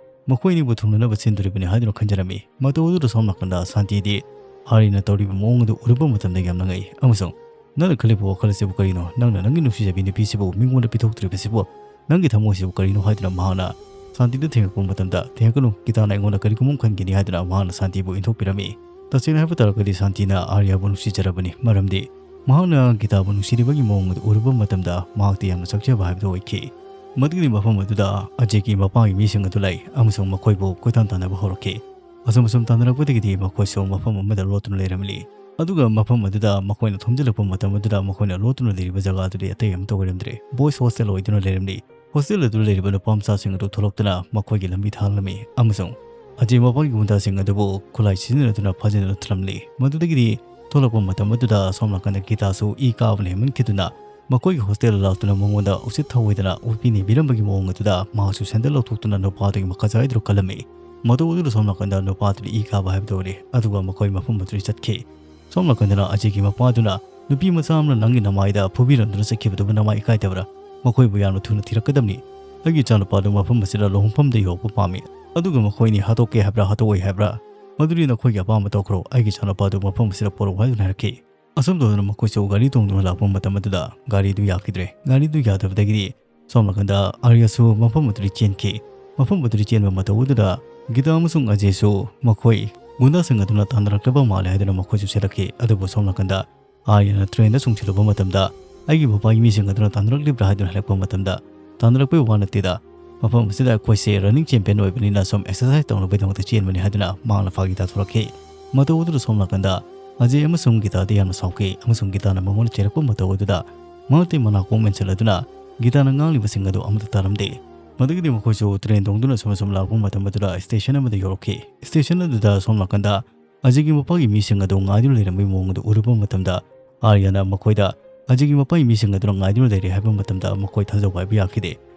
ꯃꯈꯣꯏ ꯑꯅꯤꯕꯨ ꯊꯨꯡꯅꯅꯕ ꯁꯤꯟꯗꯣꯔꯤꯕꯅꯤ ꯍꯥꯏꯗꯨꯅ ꯈꯟꯖꯔꯝꯃꯤ꯫ ꯃꯇꯧ ꯑꯗꯨꯗ ꯁꯣꯝ ꯅꯥꯀꯟꯗ ꯁꯥꯟꯇꯤꯗꯤ ꯑꯥꯔꯌꯥꯅ ꯇꯧꯔꯤꯕ ꯃꯑꯣꯡ ꯑꯗꯨ ꯎꯔꯨꯕ ꯃꯇꯝꯗ ꯌꯥꯝꯅ ꯉꯛꯏ ꯑꯃꯁꯨꯡ "ꯅꯪꯅ ꯈꯜꯂꯤꯕ ꯋꯥꯈꯜ ꯑꯁꯤꯕꯨ ꯀꯔꯤꯅꯣ? ꯅꯪꯅ ꯅꯪꯒꯤ ꯅꯨꯡꯁꯤꯖꯕꯤ ꯅꯨꯄꯤꯁꯤꯕꯨ ꯃꯤꯉꯣꯟꯗ ꯄꯤꯊꯣꯛꯇ꯭ꯔꯤꯕꯁꯤꯕꯨ ꯅꯪꯒꯤ ꯊꯃꯣꯏꯁꯤꯕꯨ ꯀꯔꯤꯅꯣ?" ꯍꯥꯏꯗꯨꯅ ꯃꯍꯥꯛꯅ ꯁꯥꯟꯇꯤꯗ ꯊꯦꯡꯉꯛꯄ ꯃꯇꯝꯗ, "ꯊꯦꯡꯉꯛꯀꯅꯨ, ꯒꯤꯇꯥꯅ ꯑꯩꯉꯣꯟꯗ ꯀꯔꯤꯒꯨꯝꯕ ꯑꯃ ꯈꯟꯒꯅꯤ" ꯍꯥꯏꯗꯨꯅ ꯃꯍꯥꯛꯅ ꯁꯥꯟꯇꯤꯕꯨ ꯏꯟꯊꯣꯛꯄꯤꯔꯝꯃꯤ꯫ ꯇꯁꯦꯡꯅ ꯍꯥꯏꯕ ꯇꯥꯔꯒꯗꯤ ꯁꯥꯟꯇꯤꯅ ꯑꯥꯔꯌꯥꯕꯨ ꯅꯨꯡꯁꯤꯖꯔꯕꯅꯤ, ꯃꯔꯝꯗꯤ ꯃꯍꯥꯛꯅ ꯒꯤꯇꯥꯕꯨ ꯅꯨꯡꯁꯤꯔꯤꯕꯒꯤ ꯃꯑꯣꯡ ꯑꯗꯨ ꯎꯔꯨꯕ ꯃꯇꯝꯗ ꯃꯍꯥꯛꯇꯤ ꯌꯥꯝꯅ ꯆꯥꯛꯆꯕ ꯍꯥꯏꯕꯗꯨ ꯑꯣꯏꯈꯤ꯫ ꯃꯗꯨꯒꯤ ꯃꯐꯝ ꯑꯗꯨꯗ ꯑꯖꯤꯒꯤ ꯃꯄꯥꯒꯤ ꯃꯤꯁꯤꯡ ꯑꯗꯨ ꯂꯥꯛꯏ ꯑꯃꯁꯨꯡ ꯃꯈꯣꯏꯕꯨ ꯀꯣꯏꯇꯥꯟ ꯇꯥꯟꯅꯕ ꯍꯧꯔꯛꯈꯤ꯫ ꯑꯁꯨꯝ ꯑꯁꯨꯝ ꯇꯥꯟꯅꯔꯛꯄꯗꯒꯤꯗꯤ ꯃꯈꯣꯏꯁꯨ ꯃꯐꯝ ꯑꯃꯗ ꯂꯣꯠꯇꯨꯅ ꯂꯩꯔꯝꯂꯤ꯫ ꯑꯗꯨꯒ ꯃꯐꯝ ꯑꯗꯨꯗ ꯃꯈꯣꯏꯅ ꯊꯣꯝꯖꯤꯜꯂꯛꯄ ꯃꯇꯝ ꯑꯗꯨꯗ ꯃꯈꯣꯏꯅ ꯂꯣꯠꯇꯨꯅ ꯂꯩꯔꯤꯕ ꯖꯒꯥ ꯑꯗꯨꯗꯤ ꯑꯇꯩ ꯑꯃꯠꯇ ꯑꯣꯏꯔꯝꯗ꯭ꯔꯦ, ꯕꯣꯏꯁ ꯍꯣꯁꯇꯦꯜ ꯑꯣꯏꯗꯨꯅ ꯂꯩꯔꯝꯂꯤ꯫ ꯍꯣꯁꯇꯦꯜ ꯑꯗꯨꯗ ꯂꯩꯔꯤꯕ ꯅꯨꯄꯥ ꯃꯆꯥꯁꯤꯡ ꯑꯗꯨ ꯊꯣꯛꯂꯛꯇꯨꯅ ꯃꯈꯣꯏꯒꯤ ꯂꯝꯕꯤ ꯊꯥꯍꯜꯂꯝꯃꯤ ꯑꯃꯁꯨꯡ ꯑꯖꯤ ꯃꯄꯥꯒꯤ ꯒꯨꯟꯗꯥꯁꯤꯡ ꯑꯗꯨꯕꯨ ꯈꯨꯠꯂꯥꯏ ꯁꯤꯖꯤꯟꯅꯗꯨꯅ ꯐꯥꯖꯤꯟꯗꯨꯅ ꯊꯝꯂꯝꯂꯤ꯫ ꯃꯗꯨꯗꯒꯤꯗꯤ ꯊꯣꯛꯂꯛꯄ ꯃꯇꯝ ꯑꯗꯨꯗ ꯁꯣꯝ ꯅꯥꯀꯟꯗ ꯒꯤꯇꯥꯁꯨ ꯏ ꯀꯥꯕꯅ ꯍꯦꯟꯃꯟꯈꯤꯗꯨꯅ ꯃꯈꯣꯏꯒꯤ ꯍꯣꯁꯇꯦꯜꯗ ꯂꯥꯛꯇꯨꯅ ꯃꯉꯣꯟꯗ ꯎꯁꯤꯠ ꯊꯧꯑꯣꯏꯗꯅ ꯎꯠꯄꯤ ꯅꯤꯕꯤꯔꯝꯕꯒꯤ ꯃꯑꯣꯡ ꯑꯗꯨꯗ ꯃꯍꯥꯛꯁꯨ ꯁꯦꯟꯗꯜ ꯂꯧꯊꯣꯛꯇꯨꯅ ꯅꯨꯄꯥꯗꯨꯒꯤ ꯃꯈꯥ ꯆꯥꯏꯗꯨꯅ ꯀꯜꯂꯝꯃꯤ꯫ ꯃꯇꯧ ꯑꯗꯨꯗ ꯁꯣꯝ ꯅꯥꯀꯟꯗ ꯅꯨꯄꯥꯗꯨꯗꯤ ꯏ ꯀꯥꯕ ꯍꯥꯏꯕꯗꯨ ꯑꯣꯏꯔꯦ, ꯑꯗꯨꯒ ꯃꯈꯣꯏ ꯃꯐꯝ ꯑꯗꯨꯗꯒꯤ ꯆꯠꯈꯤ꯫ ꯁꯣꯝ ꯅꯥꯀꯟꯗꯅ ꯑꯖꯤꯒꯤ ꯃꯄꯥꯗꯨꯅ ꯅꯨꯄꯤ ꯃꯆꯥ ꯑꯃꯅ ꯅꯪꯒꯤ ꯅꯃꯥꯏꯗ ꯐꯨꯕꯤꯔꯝꯗꯨꯅ ꯆꯠꯈꯤꯕꯗꯨꯕꯨ ꯅꯃꯥꯏ ꯏꯀꯥꯏꯗꯕ꯭ꯔꯥ? ꯃꯈꯣꯏꯕꯨ ꯌꯥꯝꯅ ꯊꯨꯅ ꯊꯤꯔꯛꯀꯗꯕꯅꯤ꯫ ꯑꯩꯒꯤ ꯏꯆꯥꯅꯨꯄꯥꯗꯨ ꯃꯐꯝ ꯑꯁꯤꯗ ꯂꯨꯍꯣꯡꯐꯝꯗ ꯌꯧꯔꯛꯄ ꯄꯥꯝꯃꯤ꯫ ꯑꯗꯨꯒ ꯃꯈꯣꯏꯅꯤ ꯍꯥꯠꯇꯣꯛꯀꯦ ꯍꯥꯏꯕ꯭ꯔꯥ, ꯍꯥꯠꯇꯣꯛꯑꯣꯏ ꯍꯥꯏꯕ꯭ꯔꯥ? ꯃꯗꯨꯗꯤ ꯅꯈꯣꯏꯒꯤ ꯑꯄꯥꯝꯕ ꯇꯧꯈ꯭ꯔꯣ꯫ ꯑꯩꯒꯤ ꯏꯆꯥꯅꯨꯄꯥꯗꯨ ꯃꯐꯝ ꯑꯁꯤꯗ ꯄꯣꯔꯛꯎ ꯍꯥꯏꯗꯨꯅ ꯍꯥꯏꯔꯛꯈꯤ꯫ ꯑꯁꯨꯝ ꯇꯧꯗꯨꯅ ꯃꯈꯣꯏꯁꯨ ꯒꯥꯔꯤ ꯇꯣꯡꯗꯨꯅ ꯂꯥꯛꯄ ꯃꯇꯝ ꯑꯗꯨꯗ ꯒꯥꯔꯤꯗꯨ ꯌꯥꯈꯤꯗ꯭ꯔꯦ꯫ ꯒꯥꯔꯤꯗꯨ ꯌꯥꯗꯕꯗꯒꯤꯗꯤ ꯁꯣꯝ ꯅꯥꯀꯟꯗ ꯑꯥꯔꯌꯥꯁꯨ ꯃꯐꯝ ꯑꯗꯨꯗꯒꯤ ꯆꯦꯟꯈꯤ꯫ ꯃꯐꯝ ꯑꯗꯨꯗꯒꯤ ꯆꯦꯟꯕ ꯃꯇꯧ ꯑꯗꯨꯗ ꯒꯤꯇꯥ ꯑꯃꯁꯨꯡ ꯑꯖꯦꯁꯨ ꯃꯈꯣꯏ ꯒꯨꯟꯗꯥꯁꯤꯡ ꯑꯗꯨꯅ ꯇꯥꯟꯅꯔꯛꯇꯕ ꯃꯥꯜꯂꯦ ꯍꯥꯏꯗꯨꯅ ꯃꯈꯣꯏꯁꯨ ꯆꯦꯜꯂꯛꯈꯤ꯫ ꯑꯗꯨꯕꯨ ꯁꯣꯝ ꯅꯥꯀꯟꯗ ꯑꯥꯔꯌꯥꯅ ꯇ꯭ꯔꯦꯟꯗ ꯆꯣꯡꯁꯤꯜꯂꯨꯕ ꯃꯇꯝꯗ ꯑꯩꯒꯤ ꯃꯄꯥꯒꯤ ꯃꯤꯁꯤꯡ ꯑꯗꯨꯅ ꯇꯥꯟꯅꯔꯛꯂꯤꯕ꯭ꯔꯥ ꯍꯥꯏꯗꯨꯅ ꯍꯜꯂꯛꯄ ꯃꯇꯝꯗ, "ꯇꯥꯟꯅꯔꯛꯄꯒꯤ ꯋꯥ ꯅꯠꯇꯦꯗ, ꯃꯐꯝ ꯑꯁꯤꯗ ꯑꯩꯈꯣꯏꯁꯦ ꯔꯟꯅꯤꯡ ꯆꯦꯝꯄꯤꯌꯟ ꯑꯣꯏꯕꯅꯤꯅ ꯁꯨꯝ ꯑꯦꯛꯁꯔꯁꯥꯏꯁ ꯇꯧꯅꯕꯒꯤꯗꯃꯛꯇ ꯆꯦꯟꯕꯅꯤ" ꯍꯥꯏꯗꯨꯅ ꯃꯍꯥꯛꯅ ꯐꯥꯒꯤ ꯇꯥꯊꯣꯔꯛꯈꯤ꯫ ꯃꯇꯧ ꯑꯗꯨꯗ ꯁꯣꯝ ꯅꯥꯀꯟꯗ ꯑꯖꯦ ꯑꯃꯁꯨꯡ ꯒꯤꯇꯥꯗꯤ ꯌꯥꯝꯅ ꯁꯥꯎꯈꯤ ꯑꯃꯁꯨꯡ ꯒꯤꯇꯥꯅ ꯃꯉꯣꯟꯗ ꯆꯩꯔꯛꯄ ꯃꯇꯧ ꯑꯗꯨꯗ ꯃꯍꯥꯛꯇꯤ ꯃꯅꯥꯀꯣꯡ ꯃꯦꯟꯁꯤꯜꯂꯗꯨꯅ ꯒꯤꯇꯥꯅ ꯉꯥꯡꯂꯤꯕꯁꯤꯡ ꯑꯗꯨ ꯑꯃꯠꯇ ꯇꯥꯔꯝꯗꯦ꯫ ꯃꯗꯨꯒꯤꯗꯤ ꯃꯈꯣꯏꯁꯨ ꯇ꯭ꯔꯦꯟ ꯇꯣꯡꯗꯨꯅ ꯁꯨꯝ ꯁꯨꯝ ꯂꯥꯛꯄ ꯃꯇꯝ ꯑꯗꯨꯗ ꯁ꯭ꯇꯦꯁꯟ ꯑꯃꯗ ꯌꯧꯔꯛꯈꯤ꯫ ꯁ꯭ꯇꯦꯁꯟ ꯑꯗꯨꯗ ꯁꯣꯝ ꯅꯥꯀꯟꯗ ꯑꯖꯦꯒꯤ ꯃꯄꯥꯒꯤ ꯃꯤꯁꯤꯡ ꯑꯗꯨ ꯉꯥꯏꯗꯨꯅ ꯂꯩꯔꯝꯕꯒꯤ ꯃꯑꯣꯡ ꯑꯗꯨ ꯎꯔꯨꯕ ꯃꯇꯝꯗ, ꯑꯥꯔꯌꯥꯅ ꯃꯈꯣꯏꯗ ꯑꯖꯦꯒꯤ ꯃꯄꯥꯒꯤ ꯃꯤꯁꯤꯡ ꯑꯗꯨꯅ ꯉꯥꯏꯗꯨꯅ ꯂꯩꯔꯦ ꯍꯥꯏꯕ ꯃꯇꯝꯗ ꯃꯈꯣꯏ ꯊꯥꯖꯕ ꯍꯥꯏꯕ ꯌꯥꯈꯤꯗꯦ꯫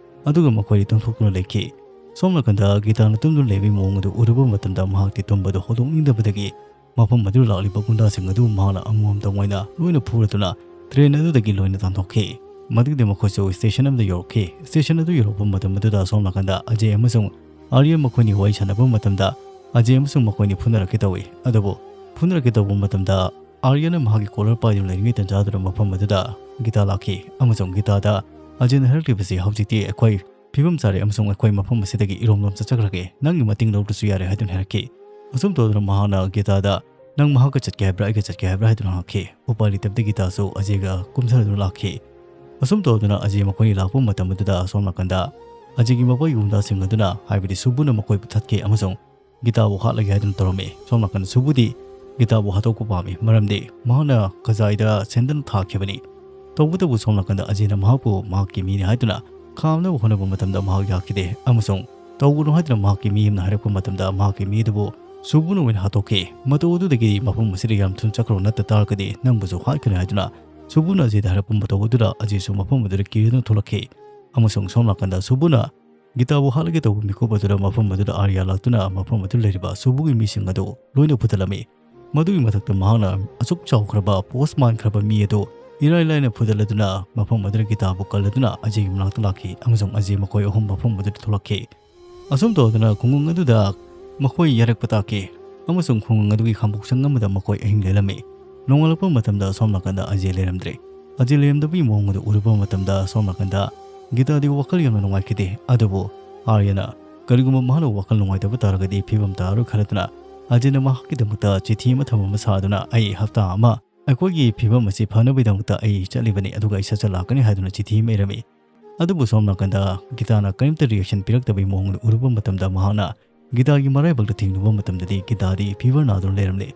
ꯑꯗꯨꯒ ꯃꯈꯣꯏꯗꯤ ꯇꯨꯝꯊꯣꯛꯇꯨꯅ ꯂꯩꯈꯤ꯫ ꯁꯣꯝ ꯅꯥꯀꯟꯗ ꯒꯤꯇꯥꯅ ꯇꯨꯝꯗꯨꯅ ꯂꯩꯕꯒꯤ ꯃꯑꯣꯡ ꯑꯗꯨ ꯎꯔꯨꯕ ꯃꯇꯝꯗ ꯃꯍꯥꯛꯇꯤ ꯇꯨꯝꯕꯗꯨ ꯍꯧꯗꯣꯛꯅꯤꯡꯗꯕꯗꯒꯤ ꯃꯐꯝ ꯑꯗꯨꯗ ꯂꯥꯛꯂꯤꯕ ꯒꯨꯟꯗꯥꯁꯤꯡ ꯑꯗꯨ ꯃꯍꯥꯛꯅ ꯑꯃꯃꯝꯇ ꯑꯣꯏꯅ ꯂꯣꯏꯅ ꯐꯨꯔꯗꯨꯅ ꯇ꯭ꯔꯦꯟ ꯑꯗꯨꯗꯒꯤ ꯂꯣꯏꯅ ꯇꯥꯟꯊꯣꯛꯈꯤ꯫ ꯃꯗꯨꯒꯤꯗꯤ ꯃꯈꯣꯏꯁꯨ ꯁ꯭ꯇꯦꯁꯟ ꯑꯃꯗ ꯌꯧꯔꯛꯈꯤ꯫ ꯁ꯭ꯇꯦꯁꯟ ꯑꯗꯨ ꯌꯧꯔꯛꯄ ꯃꯇꯝ ꯑꯗꯨꯗ ꯁꯣꯝ ꯅꯥꯀꯟꯗ ꯑꯖꯦ ꯑꯃꯁꯨꯡ ꯑꯥꯔꯌꯟ ꯃꯈꯣꯏꯅꯤ ꯋꯥꯔꯤ ꯁꯥꯟꯅꯕ ꯃꯇꯝꯗ ꯑꯖꯦ ꯑꯃꯁꯨꯡ ꯃꯈꯣꯏꯅꯤ ꯐꯨꯅꯔꯛꯀꯦ ꯇꯧꯏ꯫ ꯑꯗꯨꯕꯨ ꯐꯨꯅꯔꯛꯀꯦ ꯇꯧꯕ ꯃꯇꯝꯗ ꯑꯥꯔꯌꯟꯅ ꯃꯍꯥꯛꯀꯤ ꯀꯣꯂꯔ ꯄꯥꯏꯗꯨꯅ ꯂꯩꯔꯤꯉꯩ ꯇꯟꯖꯥꯗꯨꯗ ꯃꯐꯝ ꯑꯗꯨꯗ ꯒꯤꯇꯥ ꯂꯥꯛꯈꯤ ꯑꯃꯁꯨꯡ ꯒꯤꯇꯥꯗ ꯑꯖꯦꯅ ꯍꯥꯏꯔꯛꯂꯤꯕꯁꯤ ꯍꯧꯖꯤꯛꯇꯤ ꯑꯩꯈꯣꯏ ꯐꯤꯕꯝ ꯆꯥꯔꯦ ꯑꯃꯁꯨꯡ ꯑꯩꯈꯣꯏ ꯃꯐꯝ ꯑꯁꯤꯗꯒꯤ ꯏꯔꯣꯝꯂꯣꯝ ꯆꯠꯆꯈ꯭ꯔꯒꯦ, ꯅꯪꯒꯤ ꯃꯇꯦꯡ ꯂꯧꯗ꯭ꯔꯁꯨ ꯌꯥꯔꯦ ꯍꯥꯏꯗꯨꯅ ꯍꯥꯏꯔꯛꯈꯤ꯫ ꯑꯁꯨꯝ ꯇꯧꯗꯨꯅ ꯃꯍꯥꯛꯅ ꯒꯤꯇꯥꯗ ꯅꯪ ꯃꯍꯥꯛꯀ ꯆꯠꯀꯦ ꯍꯥꯏꯕ꯭ꯔꯥ ꯑꯩꯒ ꯆꯠꯀꯦ ꯍꯥꯏꯕ꯭ꯔꯥ ꯍꯥꯏꯗꯨꯅ ꯍꯪꯉꯛꯈꯤ꯫ ꯎꯄꯥꯏ ꯂꯩꯇꯕꯗꯒꯤ ꯒꯤꯇꯥꯁꯨ ꯑꯖꯦꯒ ꯀꯨꯝꯊꯗꯨꯅ ꯂꯥꯛꯈꯤ꯫ ꯑꯁꯨꯝ ꯇꯧꯗꯨꯅ ꯑꯖꯦ ꯃꯈꯣꯏꯅꯤ ꯂꯥꯛꯄ ꯃꯇꯝ ꯑꯗꯨꯗ ꯑꯁꯣꯝ ꯅꯥꯀꯟꯗ ꯑꯖꯦꯒꯤ ꯃꯄꯥꯒꯤ ꯒꯨꯟꯗꯥꯁꯤꯡ ꯑꯗꯨꯅ, ꯍꯥꯏꯕꯗꯤ ꯁꯨꯕꯨꯅ ꯃꯈꯣꯏꯕꯨ ꯊꯠꯈꯤ ꯑꯃꯁꯨꯡ ꯒꯤꯇꯥꯕꯨ ꯍꯥꯠꯂꯒꯦ ꯍꯥꯏꯗꯨꯅ ꯇꯧꯔꯝꯃꯤ꯫ ꯁꯣꯝ ꯅꯥꯀꯟꯗ ꯁꯨꯕꯨꯗꯤ ꯒꯤꯇꯥꯕꯨ ꯍꯥꯠꯇꯣꯛꯄ ꯄꯥꯝꯃꯤ, ꯃꯔꯝꯗꯤ ꯃꯍꯥꯛꯅ ꯀꯖꯥꯏꯗ ꯁꯦꯟꯗꯜ ꯊꯥꯈꯤꯕꯅꯤ꯫ ꯇꯧꯕꯇꯕꯨ ꯁꯣꯝ ꯅꯥꯀꯟꯗ ꯑꯖꯦꯅ ꯃꯍꯥꯛꯄꯨ ꯃꯍꯥꯛꯀꯤ ꯃꯤꯅꯤ ꯍꯥꯏꯗꯨꯅ ꯈꯥꯝꯅꯕ ꯍꯣꯠꯅꯕ ꯃꯇꯝꯗ ꯃꯍꯥꯛ ꯌꯥꯈꯤꯗꯦ ꯑꯃꯁꯨꯡ ꯇꯧꯒꯅꯨ ꯍꯥꯏꯗꯨꯅ ꯃꯍꯥꯛꯀꯤ ꯃꯤ ꯑꯃꯅ ꯍꯥꯏꯔꯛꯄ ꯃꯇꯝꯗ ꯃꯍꯥꯛꯀꯤ ꯃꯤ ꯑꯗꯨꯕꯨ ꯁꯨꯕꯨꯅ ꯑꯣꯏꯅ ꯍꯥꯠꯇꯣꯛꯈꯤ꯫ ꯃꯇꯧ ꯑꯗꯨꯗꯒꯤ ꯃꯐꯝ ꯑꯁꯤꯗ ꯌꯥꯝ ꯊꯨꯅ ꯆꯠꯈ꯭ꯔꯣ, ꯅꯠꯇ ꯇꯥꯔꯒꯗꯤ ꯅꯪꯕꯨꯁꯨ ꯍꯥꯠꯀꯅꯤ ꯍꯥꯏꯗꯨꯅ ꯁꯨꯕꯨꯅ ꯑꯖꯦꯗ ꯍꯥꯏꯔꯛꯄ ꯃꯇꯧ ꯑꯗꯨꯗ ꯑꯖꯦꯁꯨ ꯃꯐꯝ ꯑꯗꯨꯗ ꯀꯤꯗꯨꯅ ꯊꯣꯛꯂꯛꯈꯤ꯫ ꯑꯃꯁꯨꯡ ꯁꯣꯝ ꯅꯥꯀꯟꯗ ꯁꯨꯕꯨꯅ ꯒꯤꯇꯥꯕꯨ ꯍꯥꯠꯂꯒꯦ ꯇꯧꯕ ꯃꯤꯀꯨꯞ ꯑꯗꯨꯗ ꯃꯐꯝ ꯑꯗꯨꯗ ꯑꯥꯔꯌꯥ ꯂꯥꯛꯇꯨꯅ ꯃꯐꯝ ꯑꯗꯨꯗ ꯂꯩꯔꯤꯕ ꯁꯨꯕꯨꯒꯤ ꯃꯤꯁꯤꯡ ꯑꯗꯨ ꯂꯣꯏꯅ ꯐꯨꯊꯠꯂꯝꯃꯤ꯫ ꯃꯗꯨꯒꯤ ꯃꯊꯛꯇ ꯃꯍꯥꯛꯅ ꯑꯁꯨꯛ ꯆꯥꯎꯈ꯭ꯔꯕ ꯄꯣꯁ ꯃꯥꯟꯈ꯭ꯔꯕ ꯃꯤ ꯑꯗꯨ ꯏꯔꯥꯏ ꯂꯥꯏꯅ ꯐꯨꯗꯠꯂꯗꯨꯅ ꯃꯐꯝ ꯑꯗꯨꯗ ꯒꯤꯇꯥꯕꯨ ꯀꯜꯂꯗꯨꯅ ꯑꯖꯦꯒꯤ ꯃꯅꯥꯛꯇ ꯂꯥꯛꯈꯤ ꯑꯃꯁꯨꯡ ꯑꯖꯦ ꯃꯈꯣꯏ ꯑꯍꯨꯝ ꯃꯐꯝ ꯑꯗꯨꯗ ꯊꯣꯛꯂꯛꯈꯤ꯫ ꯑꯁꯨꯝ ꯇꯧꯗꯨꯅ ꯈꯨꯡꯒꯪ ꯑꯗꯨꯗ ꯃꯈꯣꯏ ꯌꯥꯔꯛꯄ ꯇꯥꯈꯤ ꯑꯃꯁꯨꯡ ꯈꯨꯡꯒꯪ ꯑꯗꯨꯒꯤ ꯈꯥꯡꯄꯣꯛꯁꯪ ꯑꯃꯗ ꯃꯈꯣꯏ ꯑꯍꯤꯡ ꯂꯦꯜꯂꯝꯃꯤ꯫ ꯅꯣꯡꯉꯥꯜꯂꯛꯄ ꯃꯇꯝꯗ ꯑꯁꯣꯝ ꯅꯥꯀꯟꯗ ꯑꯖꯦ ꯂꯩꯔꯝꯗ꯭ꯔꯦ꯫ ꯑꯖꯦ ꯂꯩꯔꯝꯗꯕꯒꯤ ꯃꯑꯣꯡ ꯑꯗꯨ ꯎꯔꯨꯕ ꯃꯇꯝꯗ ꯑꯁꯣꯝ ꯅꯥꯀꯟꯗ ꯒꯤꯇꯥꯗꯤ ꯋꯥꯈꯜ ꯌꯥꯝꯅ ꯅꯨꯡꯉꯥꯏꯈꯤꯗꯦ꯫ ꯑꯗꯨꯕꯨ ꯑꯥꯔꯌꯥꯅ ꯀꯔꯤꯒꯨꯝꯕ ꯃꯍꯥꯛꯅ ꯋꯥꯈꯜ ꯅꯨꯡꯉꯥꯏꯇꯕ ꯇꯥꯔꯒꯗꯤ ꯐꯤꯕꯝ ꯇꯥꯔꯔꯣꯏ ꯈꯜꯂꯗꯨꯅ ꯑꯖꯦꯅ ꯃꯍꯥꯛꯀꯤꯗꯃꯛꯇ ꯆꯤꯊꯤ ꯑꯃ ꯊꯝꯕ ꯑꯃ ꯁꯥꯗꯨꯅ ꯑꯩ ꯍꯞꯇꯥ ꯑꯃ ꯑꯩꯈꯣꯏꯒꯤ ꯐꯤꯕꯝ ꯑꯁꯤ ꯐꯅꯕꯒꯤꯗꯃꯛꯇ ꯑꯩ ꯆꯠꯂꯤꯕꯅꯤ, ꯑꯗꯨꯒ ꯑꯩ ꯁꯠ ꯁꯠ ꯂꯥꯛꯀꯅꯤ ꯍꯥꯏꯗꯨꯅ ꯆꯤꯊꯤ ꯑꯃ ꯏꯔꯝꯃꯤ꯫ ꯑꯗꯨꯕꯨ ꯁꯣꯝ ꯅꯥꯀꯟꯗ ꯒꯤꯇꯥꯅ ꯀꯔꯤꯝꯇ ꯔꯤꯌꯦꯛꯁꯟ ꯄꯤꯔꯛꯇꯕꯒꯤ ꯃꯑꯣꯡꯗ ꯎꯔꯨꯕ ꯃꯇꯝꯗ ꯃꯍꯥꯛꯅ ꯒꯤꯇꯥꯒꯤ ꯃꯔꯥꯏꯕꯛꯇ ꯊꯦꯡꯂꯨꯕ ꯃꯇꯝꯗꯗꯤ ꯒꯤꯇꯥꯗꯤ ꯐꯤꯚꯔ ꯅꯥꯗꯨꯅ ꯂꯩꯔꯝꯂꯦ꯫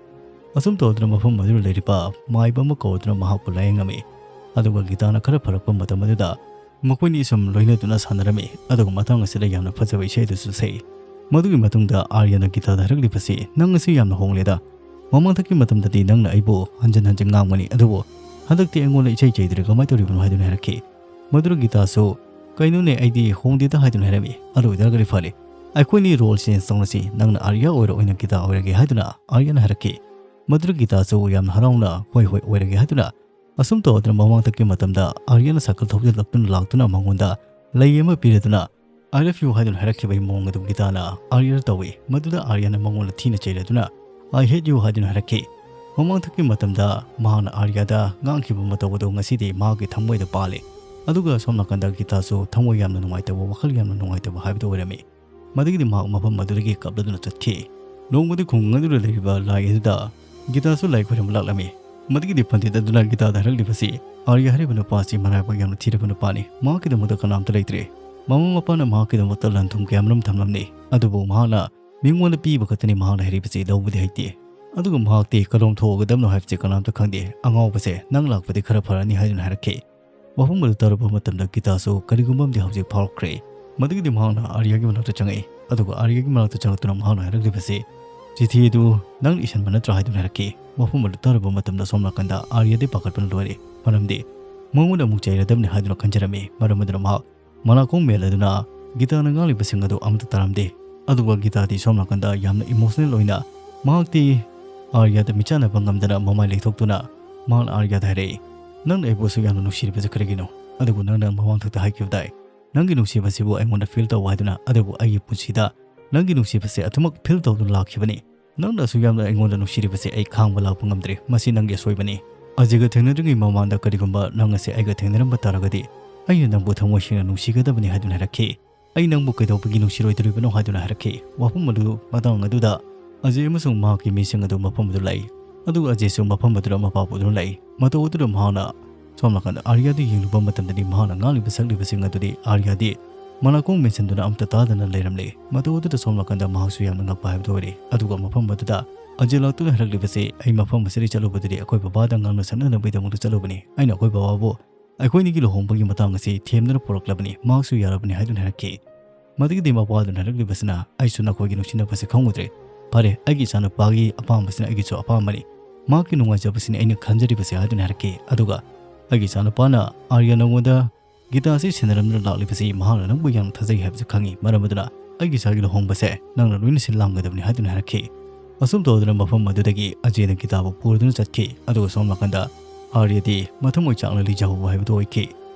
ꯑꯁꯨꯝ ꯇꯧꯗꯨꯅ ꯃꯐꯝ ꯑꯗꯨꯗ ꯂꯩꯔꯤꯕ ꯃꯥꯏꯕ ꯑꯃ ꯀꯧꯗꯨꯅ ꯃꯍꯥꯛꯄꯨ ꯂꯥꯌꯦꯡꯉꯝꯃꯤ꯫ ꯑꯗꯨꯒ ꯒꯤꯇꯥꯅ ꯈꯔ ꯐꯔꯛꯄ ꯃꯇꯝ ꯑꯗꯨꯗ ꯃꯈꯣꯏꯅꯤ ꯁꯨꯝ ꯂꯣꯏꯅꯗꯨꯅ ꯁꯥꯟꯅꯔꯝꯃꯤ, ꯑꯗꯨꯒ ꯃꯇꯥꯡ ꯑꯁꯤꯗ ꯌꯥꯝꯅ ꯐꯖꯕ ꯏꯁꯩ ꯑꯗꯨꯁꯨ ꯁꯛꯏ꯫ ꯃꯗꯨꯒꯤ ꯃꯇꯨꯡꯗ ꯑꯥꯔꯌꯥꯅ ꯒꯤꯇꯥꯗ ꯍꯥꯏꯔꯛꯂꯤꯕꯁꯤ, "ꯅꯪ ꯑꯁꯤ ꯌꯥꯝꯅ ꯍꯣꯡꯂꯦꯗ꯫ ꯃꯃꯥꯡꯊꯛꯀꯤ ꯃꯇꯝꯗꯗꯤ ꯅꯪꯅ ꯑꯩꯕꯨ ꯍꯟꯖꯤꯟ ꯍꯟꯖꯤꯟ ꯉꯥꯡꯕꯅꯤ, ꯑꯗꯨꯕꯨ ꯍꯟꯗꯛꯇꯤ ꯑꯩꯉꯣꯟꯗ ꯏꯆꯩ ꯆꯩꯗ꯭ꯔꯦ, ꯀꯃꯥꯏꯅ ꯇꯧꯔꯤꯕꯅꯣ?" ꯍꯥꯏꯗꯨꯅ ꯍꯥꯏꯔꯛꯈꯤ꯫ ꯃꯗꯨꯗ ꯒꯤꯇꯥꯁꯨ, "ꯀꯩꯅꯣꯅꯦ, ꯑꯩꯗꯤ ꯍꯣꯡꯗꯦꯗ" ꯍꯥꯏꯗꯨꯅ ꯍꯥꯏꯔꯝꯃꯤ꯫ "ꯑꯗꯨ ꯑꯣꯏꯇꯥꯔꯒꯗꯤ ꯐꯔꯦ, ꯑꯩꯈꯣꯏꯅꯤ ꯔꯣꯜ ꯆꯦꯟꯖ ꯇꯧꯅꯁꯤ, ꯅꯪꯅ ꯑꯥꯔꯌꯥ ꯑꯣꯏꯔꯣ, ꯑꯩꯅ ꯒꯤꯇꯥ ꯑꯣꯏꯔꯒꯦ" ꯍꯥꯏꯗꯨꯅ ꯑꯥꯔꯌꯥꯅ ꯍꯥꯏꯔꯛꯈꯤ꯫ ꯃꯗꯨꯗ ꯒꯤꯇꯥꯁꯨ ꯌꯥꯝꯅ ꯍꯔꯥꯎꯅ "ꯍꯣꯏ ꯍꯣꯏ, ꯑꯣꯏꯔꯒꯦ" ꯍꯥꯏꯗꯨꯅ ꯑꯁꯨꯝ ꯇꯧꯗꯨꯅ ꯃꯃꯥꯡꯊꯛꯀꯤ ꯃꯇꯝꯗ ꯑꯥꯔꯌꯥꯅ ꯁꯥꯏꯀꯜ ꯊꯧꯖꯤꯜꯂꯛꯇꯨꯅ ꯂꯥꯛꯇꯨꯅ ꯃꯉꯣꯟꯗ ꯂꯩ ꯑꯃ ꯄꯤꯔꯗꯨꯅ "I love you" ꯍꯥꯏꯗꯨꯅ ꯍꯥꯏꯔꯛꯈꯤꯕꯒꯤ ꯃꯑꯣꯡ ꯑꯗꯨ ꯒꯤꯇꯥꯅ ꯑꯥꯔꯌꯥꯗ ꯇꯧꯏ꯫ ꯃꯗꯨꯗ ꯑꯥꯔꯌꯥꯅ ꯃꯉꯣꯟꯗ ꯊꯤꯅ ꯆꯩꯔꯗꯨꯅ "I hate you" ꯍꯥꯏꯗꯨꯅ ꯍꯥꯏꯔꯛꯈꯤ꯫ ꯃꯃꯥꯡꯊꯛꯀꯤ ꯃꯇꯝꯗ ꯃꯍꯥꯛꯅ ꯑꯥꯔꯌꯥꯗ ꯉꯥꯡꯈꯤꯕ ꯃꯇꯧ ꯑꯗꯨ ꯉꯁꯤꯗꯤ ꯃꯍꯥꯛꯀꯤ ꯊꯃꯣꯏꯗ ꯄꯥꯜꯂꯤ꯫ ꯑꯗꯨꯒ ꯁꯣꯝ ꯅꯥꯀꯟꯗ ꯒꯤꯇꯥꯁꯨ ꯊꯃꯣꯏ ꯌꯥꯝꯅ ꯅꯨꯡꯉꯥꯏꯇꯕ, ꯋꯥꯈꯜ ꯌꯥꯝꯅ ꯅꯨꯡꯉꯥꯏꯇꯕ ꯍꯥꯏꯕꯗꯨ ꯑꯣꯏꯔꯝꯃꯤ꯫ ꯃꯗꯨꯒꯤꯗꯤ ꯃꯍꯥꯛ ꯃꯐꯝ ꯑꯗꯨꯗꯒꯤ ꯀꯞꯂꯗꯨꯅ ꯆꯠꯈꯤ꯫ ꯅꯣꯡꯃꯗꯤ ꯈꯨꯡꯒꯪ ꯑꯗꯨꯗ ꯂꯩꯔꯤꯕ ꯂꯥꯏ ꯑꯗꯨꯗ ꯒꯤꯇꯥꯁꯨ ꯂꯥꯏ ꯈꯣꯏꯔꯝꯕ ꯂꯥꯛꯂꯝꯃꯤ꯫ ꯃꯗꯨꯒꯤꯗꯤ ꯄꯟꯗꯤꯠ ꯑꯗꯨꯅ ꯒꯤꯇꯥꯗ ꯍꯥꯏꯔꯛꯂꯤꯕꯁꯤ, "ꯑꯥꯔꯌꯥ ꯍꯥꯏꯔꯤꯕ ꯅꯨꯄꯥ ꯑꯁꯤ ꯃꯔꯥꯏꯕꯛ ꯌꯥꯝꯅ ꯊꯤꯔꯕ ꯅꯨꯄꯥꯅꯤ꯫ ꯃꯍꯥꯛꯀꯤꯗꯃꯛꯇ ꯀꯅꯥꯝꯇ ꯂꯩꯇ꯭ꯔꯦ꯫ ꯃꯃꯥ ꯃꯄꯥꯅ ꯃꯍꯥꯛꯀꯤꯗꯃꯛꯇ ꯂꯟ ꯊꯨꯝ ꯀꯌꯥꯃꯔꯨꯝ ꯊꯝꯂꯝꯅꯤ, ꯑꯗꯨꯕꯨ ꯃꯍꯥꯛꯅ ꯃꯤꯉꯣꯟꯗ ꯄꯤꯕ ꯈꯛꯇꯅꯤ ꯃꯍꯥꯛꯅ ꯍꯩꯔꯤꯕꯁꯤ, ꯂꯧꯕꯗꯤ ꯍꯩꯇꯦ꯫ ꯑꯗꯨꯒ ꯃꯍꯥꯛꯇꯤ ꯀꯔꯣꯝ ꯊꯣꯛꯑꯒꯗꯕꯅꯣ ꯍꯥꯏꯕꯁꯤ ꯀꯅꯥꯝꯇ ꯈꯪꯗꯦ꯫ ꯑꯉꯥꯎꯕꯁꯦ, ꯅꯪ ꯂꯥꯛꯄꯗꯤ ꯈꯔ ꯐꯔꯅꯤ" ꯍꯥꯏꯗꯨꯅ ꯍꯥꯏꯔꯛꯈꯤ꯫ ꯋꯥꯐꯝ ꯑꯗꯨ ꯇꯥꯔꯨꯕ ꯃꯇꯝꯗ ꯒꯤꯇꯥꯁꯨ ꯀꯔꯤꯒꯨꯝꯕ ꯑꯃꯗꯤ ꯍꯧꯖꯤꯛ ꯐꯥꯎꯔꯛꯈ꯭ꯔꯦ꯫ ꯃꯗꯨꯒꯤꯗꯤ ꯃꯍꯥꯛꯅ ꯑꯥꯔꯌꯥꯒꯤ ꯃꯅꯥꯛꯇ ꯆꯪꯉꯛꯏ, ꯑꯗꯨꯒ ꯑꯥꯔꯌꯥꯒꯤ ꯃꯅꯥꯛꯇ ꯆꯪꯂꯛꯇꯨꯅ ꯃꯍꯥꯛꯅ ꯍꯥꯏꯔꯛꯂꯤꯕꯁꯤ, "ꯆꯤꯊꯤ ꯑꯗꯨ ꯅꯪꯅ ꯏꯁꯟꯕ ꯅꯠꯇ꯭ꯔꯥ?" ꯍꯥꯏꯗꯨꯅ ꯍꯥꯏꯔꯛꯈꯤ꯫ ꯋꯥꯐꯝ ꯑꯗꯨ ꯇꯥꯔꯨꯕ ꯃꯇꯝꯗ ꯁꯣꯝ ꯅꯥꯀꯟꯗ ꯑꯥꯔꯌꯥꯗꯤ ꯄꯥꯈꯠꯄꯅ ꯂꯣꯏꯔꯦ, ꯃꯔꯝꯗꯤ ꯃꯉꯣꯟꯗ ꯑꯃꯨꯛ ꯆꯩꯔꯗꯕꯅꯤ ꯍꯥꯏꯗꯨꯅ ꯈꯟꯖꯔꯝꯃꯤ꯫ ꯃꯔꯝ ꯑꯗꯨꯅ ꯃꯍꯥꯛ ꯃꯅꯥꯀꯣꯡ ꯃꯦꯜꯂꯗꯨꯅ ꯒꯤꯇꯥꯅ ꯉꯥꯡꯂꯤꯕꯁꯤꯡ ꯑꯗꯨ ꯑꯃꯠꯇ ꯇꯥꯔꯝꯗꯦ꯫ ꯑꯗꯨꯒ ꯒꯤꯇꯥꯗꯤ ꯁꯣꯝ ꯅꯥꯀꯟꯗ ꯌꯥꯝꯅ ꯏꯃꯣꯁꯅꯦꯜ ꯑꯣꯏꯅ ꯃꯍꯥꯛꯇꯤ ꯑꯥꯔꯌꯥꯗ ꯃꯤꯆꯥꯟꯅꯕ ꯉꯝꯗꯅ ꯃꯃꯥꯏ ꯂꯩꯊꯣꯛꯇꯨꯅ ꯃꯍꯥꯛꯅ ꯑꯥꯔꯌꯥꯗ ꯍꯥꯏꯔꯛꯏ, "ꯅꯪꯅ ꯑꯩꯕꯨ ꯑꯁꯨꯛ ꯌꯥꯝꯅ ꯅꯨꯡꯁꯤꯔꯤꯕꯁꯤ ꯀꯔꯤꯒꯤꯅꯣ? ꯑꯗꯨꯕꯨ ꯅꯪꯅ ꯃꯃꯥꯡꯊꯛꯇ ꯍꯥꯏꯈꯤꯕꯗꯥꯏ, ꯅꯪꯒꯤ ꯅꯨꯡꯁꯤꯕꯁꯤꯕꯨ ꯑꯩꯉꯣꯟꯗ ꯐꯤꯜ ꯇꯧ ꯍꯥꯏꯗꯨꯅ, ꯑꯗꯨꯕꯨ ꯑꯩꯒꯤ ꯄꯨꯟꯁꯤꯗ ꯅꯪꯒꯤ ꯅꯨꯡꯁꯤꯕꯁꯦ ꯑꯗꯨꯃꯛ ꯐꯤꯜ ꯇꯧꯗꯨꯅ ꯂꯥꯛꯈꯤꯕꯅꯤ꯫ ꯅꯪꯅ ꯑꯁꯨꯛ ꯌꯥꯝꯅ ꯑꯩꯉꯣꯟꯗ ꯅꯨꯡꯁꯤꯔꯤꯕꯁꯦ ꯑꯩ ꯈꯥꯡꯕ ꯂꯥꯛꯄ ꯉꯝꯗ꯭ꯔꯦ꯫ ꯃꯁꯤ ꯅꯪꯒꯤ ꯑꯁꯣꯏꯕꯅꯤ꯫ ꯑꯖꯤꯒ ꯊꯦꯡꯅꯗ꯭ꯔꯤꯉꯩ ꯃꯃꯥꯡꯗ ꯀꯔꯤꯒꯨꯝꯕ ꯅꯪ ꯑꯁꯤ ꯑꯩꯒ ꯊꯦꯡꯅꯔꯝꯕ ꯇꯥꯔꯒꯗꯤ, ꯑꯩꯅ ꯅꯪꯕꯨ ꯊꯃꯣꯏ ꯁꯦꯡꯅ ꯅꯨꯡꯁꯤꯒꯗꯕꯅꯤ" ꯍꯥꯏꯗꯨꯅ ꯍꯥꯏꯔꯛꯈꯤ꯫ "ꯑꯩ ꯅꯪꯕꯨ ꯀꯩꯗꯧꯕꯒꯤ ꯅꯨꯡꯁꯤꯔꯣꯏꯗꯣꯔꯤꯕꯅꯣ?" ꯍꯥꯏꯗꯨꯅ ꯍꯥꯏꯔꯛꯈꯤ꯫ ꯋꯥꯐꯝ ꯑꯗꯨ ꯃꯇꯥꯡ ꯑꯗꯨꯗ ꯑꯖꯦ ꯑꯃꯁꯨꯡ ꯃꯍꯥꯛꯀꯤ ꯃꯤꯁꯤꯡ ꯑꯗꯨ ꯃꯐꯝ ꯑꯗꯨ ꯂꯥꯛꯏ꯫ ꯑꯗꯨꯒ ꯑꯖꯦꯁꯨ ꯃꯐꯝ ꯑꯗꯨꯗ ꯃꯄꯥ ꯄꯨꯗꯨꯅ ꯂꯥꯛꯏ꯫ ꯃꯇꯧ ꯑꯗꯨꯗ ꯃꯍꯥꯛꯅ ꯁꯣꯝ ꯅꯥꯀꯟꯗ ꯑꯥꯔꯌꯥꯗꯨ ꯌꯦꯡꯂꯨꯕ ꯃꯇꯝꯗꯗꯤ ꯃꯍꯥꯛꯅ ꯉꯥꯡꯂꯤꯕ ꯁꯛꯂꯤꯕꯁꯤꯡ ꯑꯗꯨꯗꯤ ꯑꯥꯔꯌꯥꯗꯤ ꯃꯅꯥꯀꯣꯡ ꯃꯦꯟꯁꯤꯟꯗꯨꯅ ꯑꯃꯠꯇ ꯇꯥꯗꯅ ꯂꯩꯔꯝꯂꯦ꯫ ꯃꯇꯧ ꯑꯗꯨꯗ ꯁꯣꯝ ꯅꯥꯀꯟꯗ ꯃꯍꯥꯛꯁꯨ ꯌꯥꯝꯅ ꯉꯛꯄ ꯍꯥꯏꯕꯗꯨ ꯑꯣꯏꯔꯦ꯫ ꯑꯗꯨꯒ ꯃꯐꯝ ꯑꯗꯨꯗ ꯑꯖꯦ ꯂꯥꯛꯇꯨꯅ ꯍꯥꯏꯔꯛꯂꯤꯕꯁꯤ, "ꯑꯩ ꯃꯐꯝ ꯑꯁꯤꯗ ꯆꯠꯂꯨꯕꯗꯨꯗꯤ ꯑꯩꯈꯣꯏ ꯕꯕꯥꯗ ꯉꯥꯡꯅ ꯁꯛꯅꯅꯕꯒꯤꯗꯃꯛꯇ ꯆꯠꯂꯨꯕꯅꯤ꯫ ꯑꯩꯅ ꯑꯩꯈꯣꯏ ꯕꯕꯥꯕꯨ ꯑꯩꯈꯣꯏꯅꯤꯒꯤ ꯂꯨꯍꯣꯡꯕꯒꯤ ꯃꯇꯥꯡ ꯑꯁꯤ ꯊꯦꯝꯗꯨꯅ ꯄꯨꯔꯛꯂꯕꯅꯤ, ꯃꯍꯥꯛꯁꯨ ꯌꯥꯔꯕꯅꯤ ꯍꯥꯏꯗꯨꯅ ꯍꯥꯏꯔꯛꯈꯤ꯫ ꯃꯗꯨꯒꯤꯗꯤ ꯃꯄꯥꯗꯨꯅ ꯍꯥꯏꯔꯛꯂꯤꯕꯁꯤꯅ, "ꯑꯩꯁꯨ ꯅꯈꯣꯏꯒꯤ ꯅꯨꯡꯁꯤꯅꯕꯁꯤ ꯈꯪꯉꯨꯗ꯭ꯔꯦ꯫ ꯐꯔꯦ, ꯑꯩꯒꯤ ꯏꯆꯥꯅꯨꯄꯥꯒꯤ ꯑꯄꯥꯝꯕꯁꯤꯅ ꯑꯩꯒꯤꯁꯨ ꯑꯄꯥꯝꯕꯅꯤ꯫ ꯃꯍꯥꯛꯀꯤ ꯅꯨꯡꯉꯥꯏꯖꯕꯁꯤꯅꯤ ꯑꯩꯅ ꯈꯟꯖꯔꯤꯕꯁꯦ" ꯍꯥꯏꯗꯨꯅ ꯍꯥꯏꯔꯛꯈꯤ꯫ ꯑꯗꯨꯒ ꯑꯩꯒꯤ ꯏꯆꯥꯅꯨꯄꯥꯅ ꯑꯥꯔꯌꯥ ꯅꯉꯣꯟꯗ ꯒꯤꯇꯥꯁꯤ ꯁꯦꯟꯅꯔꯝꯗꯨꯅ ꯂꯥꯛꯂꯤꯕꯁꯤ ꯃꯍꯥꯛꯅ ꯅꯪꯕꯨ ꯌꯥꯝꯅ ꯊꯥꯖꯩ ꯍꯥꯏꯕꯁꯤ ꯈꯪꯏ꯫ ꯃꯔꯝ ꯑꯗꯨꯅ ꯑꯩꯒꯤ ꯏꯆꯥꯒꯤ ꯂꯨꯍꯣꯡꯕꯁꯦ ꯅꯪꯅ ꯂꯣꯏꯅ ꯁꯤꯜ ꯂꯥꯡꯒꯗꯕꯅꯤ ꯍꯥꯏꯗꯨꯅ ꯍꯥꯏꯔꯛꯈꯤ꯫ ꯑꯁꯨꯝ ꯇꯧꯗꯨꯅ ꯃꯐꯝ ꯑꯗꯨꯗꯒꯤ ꯑꯖꯦꯅ ꯒꯤꯇꯥꯕꯨ ꯄꯨꯔꯗꯨꯅ ꯆꯠꯈꯤ꯫ ꯑꯗꯨꯒ ꯁꯣꯝ ꯅꯥꯀꯟꯗ ꯑꯥꯔꯌꯥꯗꯤ ꯃꯊꯃꯣꯏ ꯆꯥꯛꯅ ꯂꯩꯖꯍꯧꯕ ꯍꯥꯏꯕꯗꯨ ꯑꯣꯏꯈꯤ꯫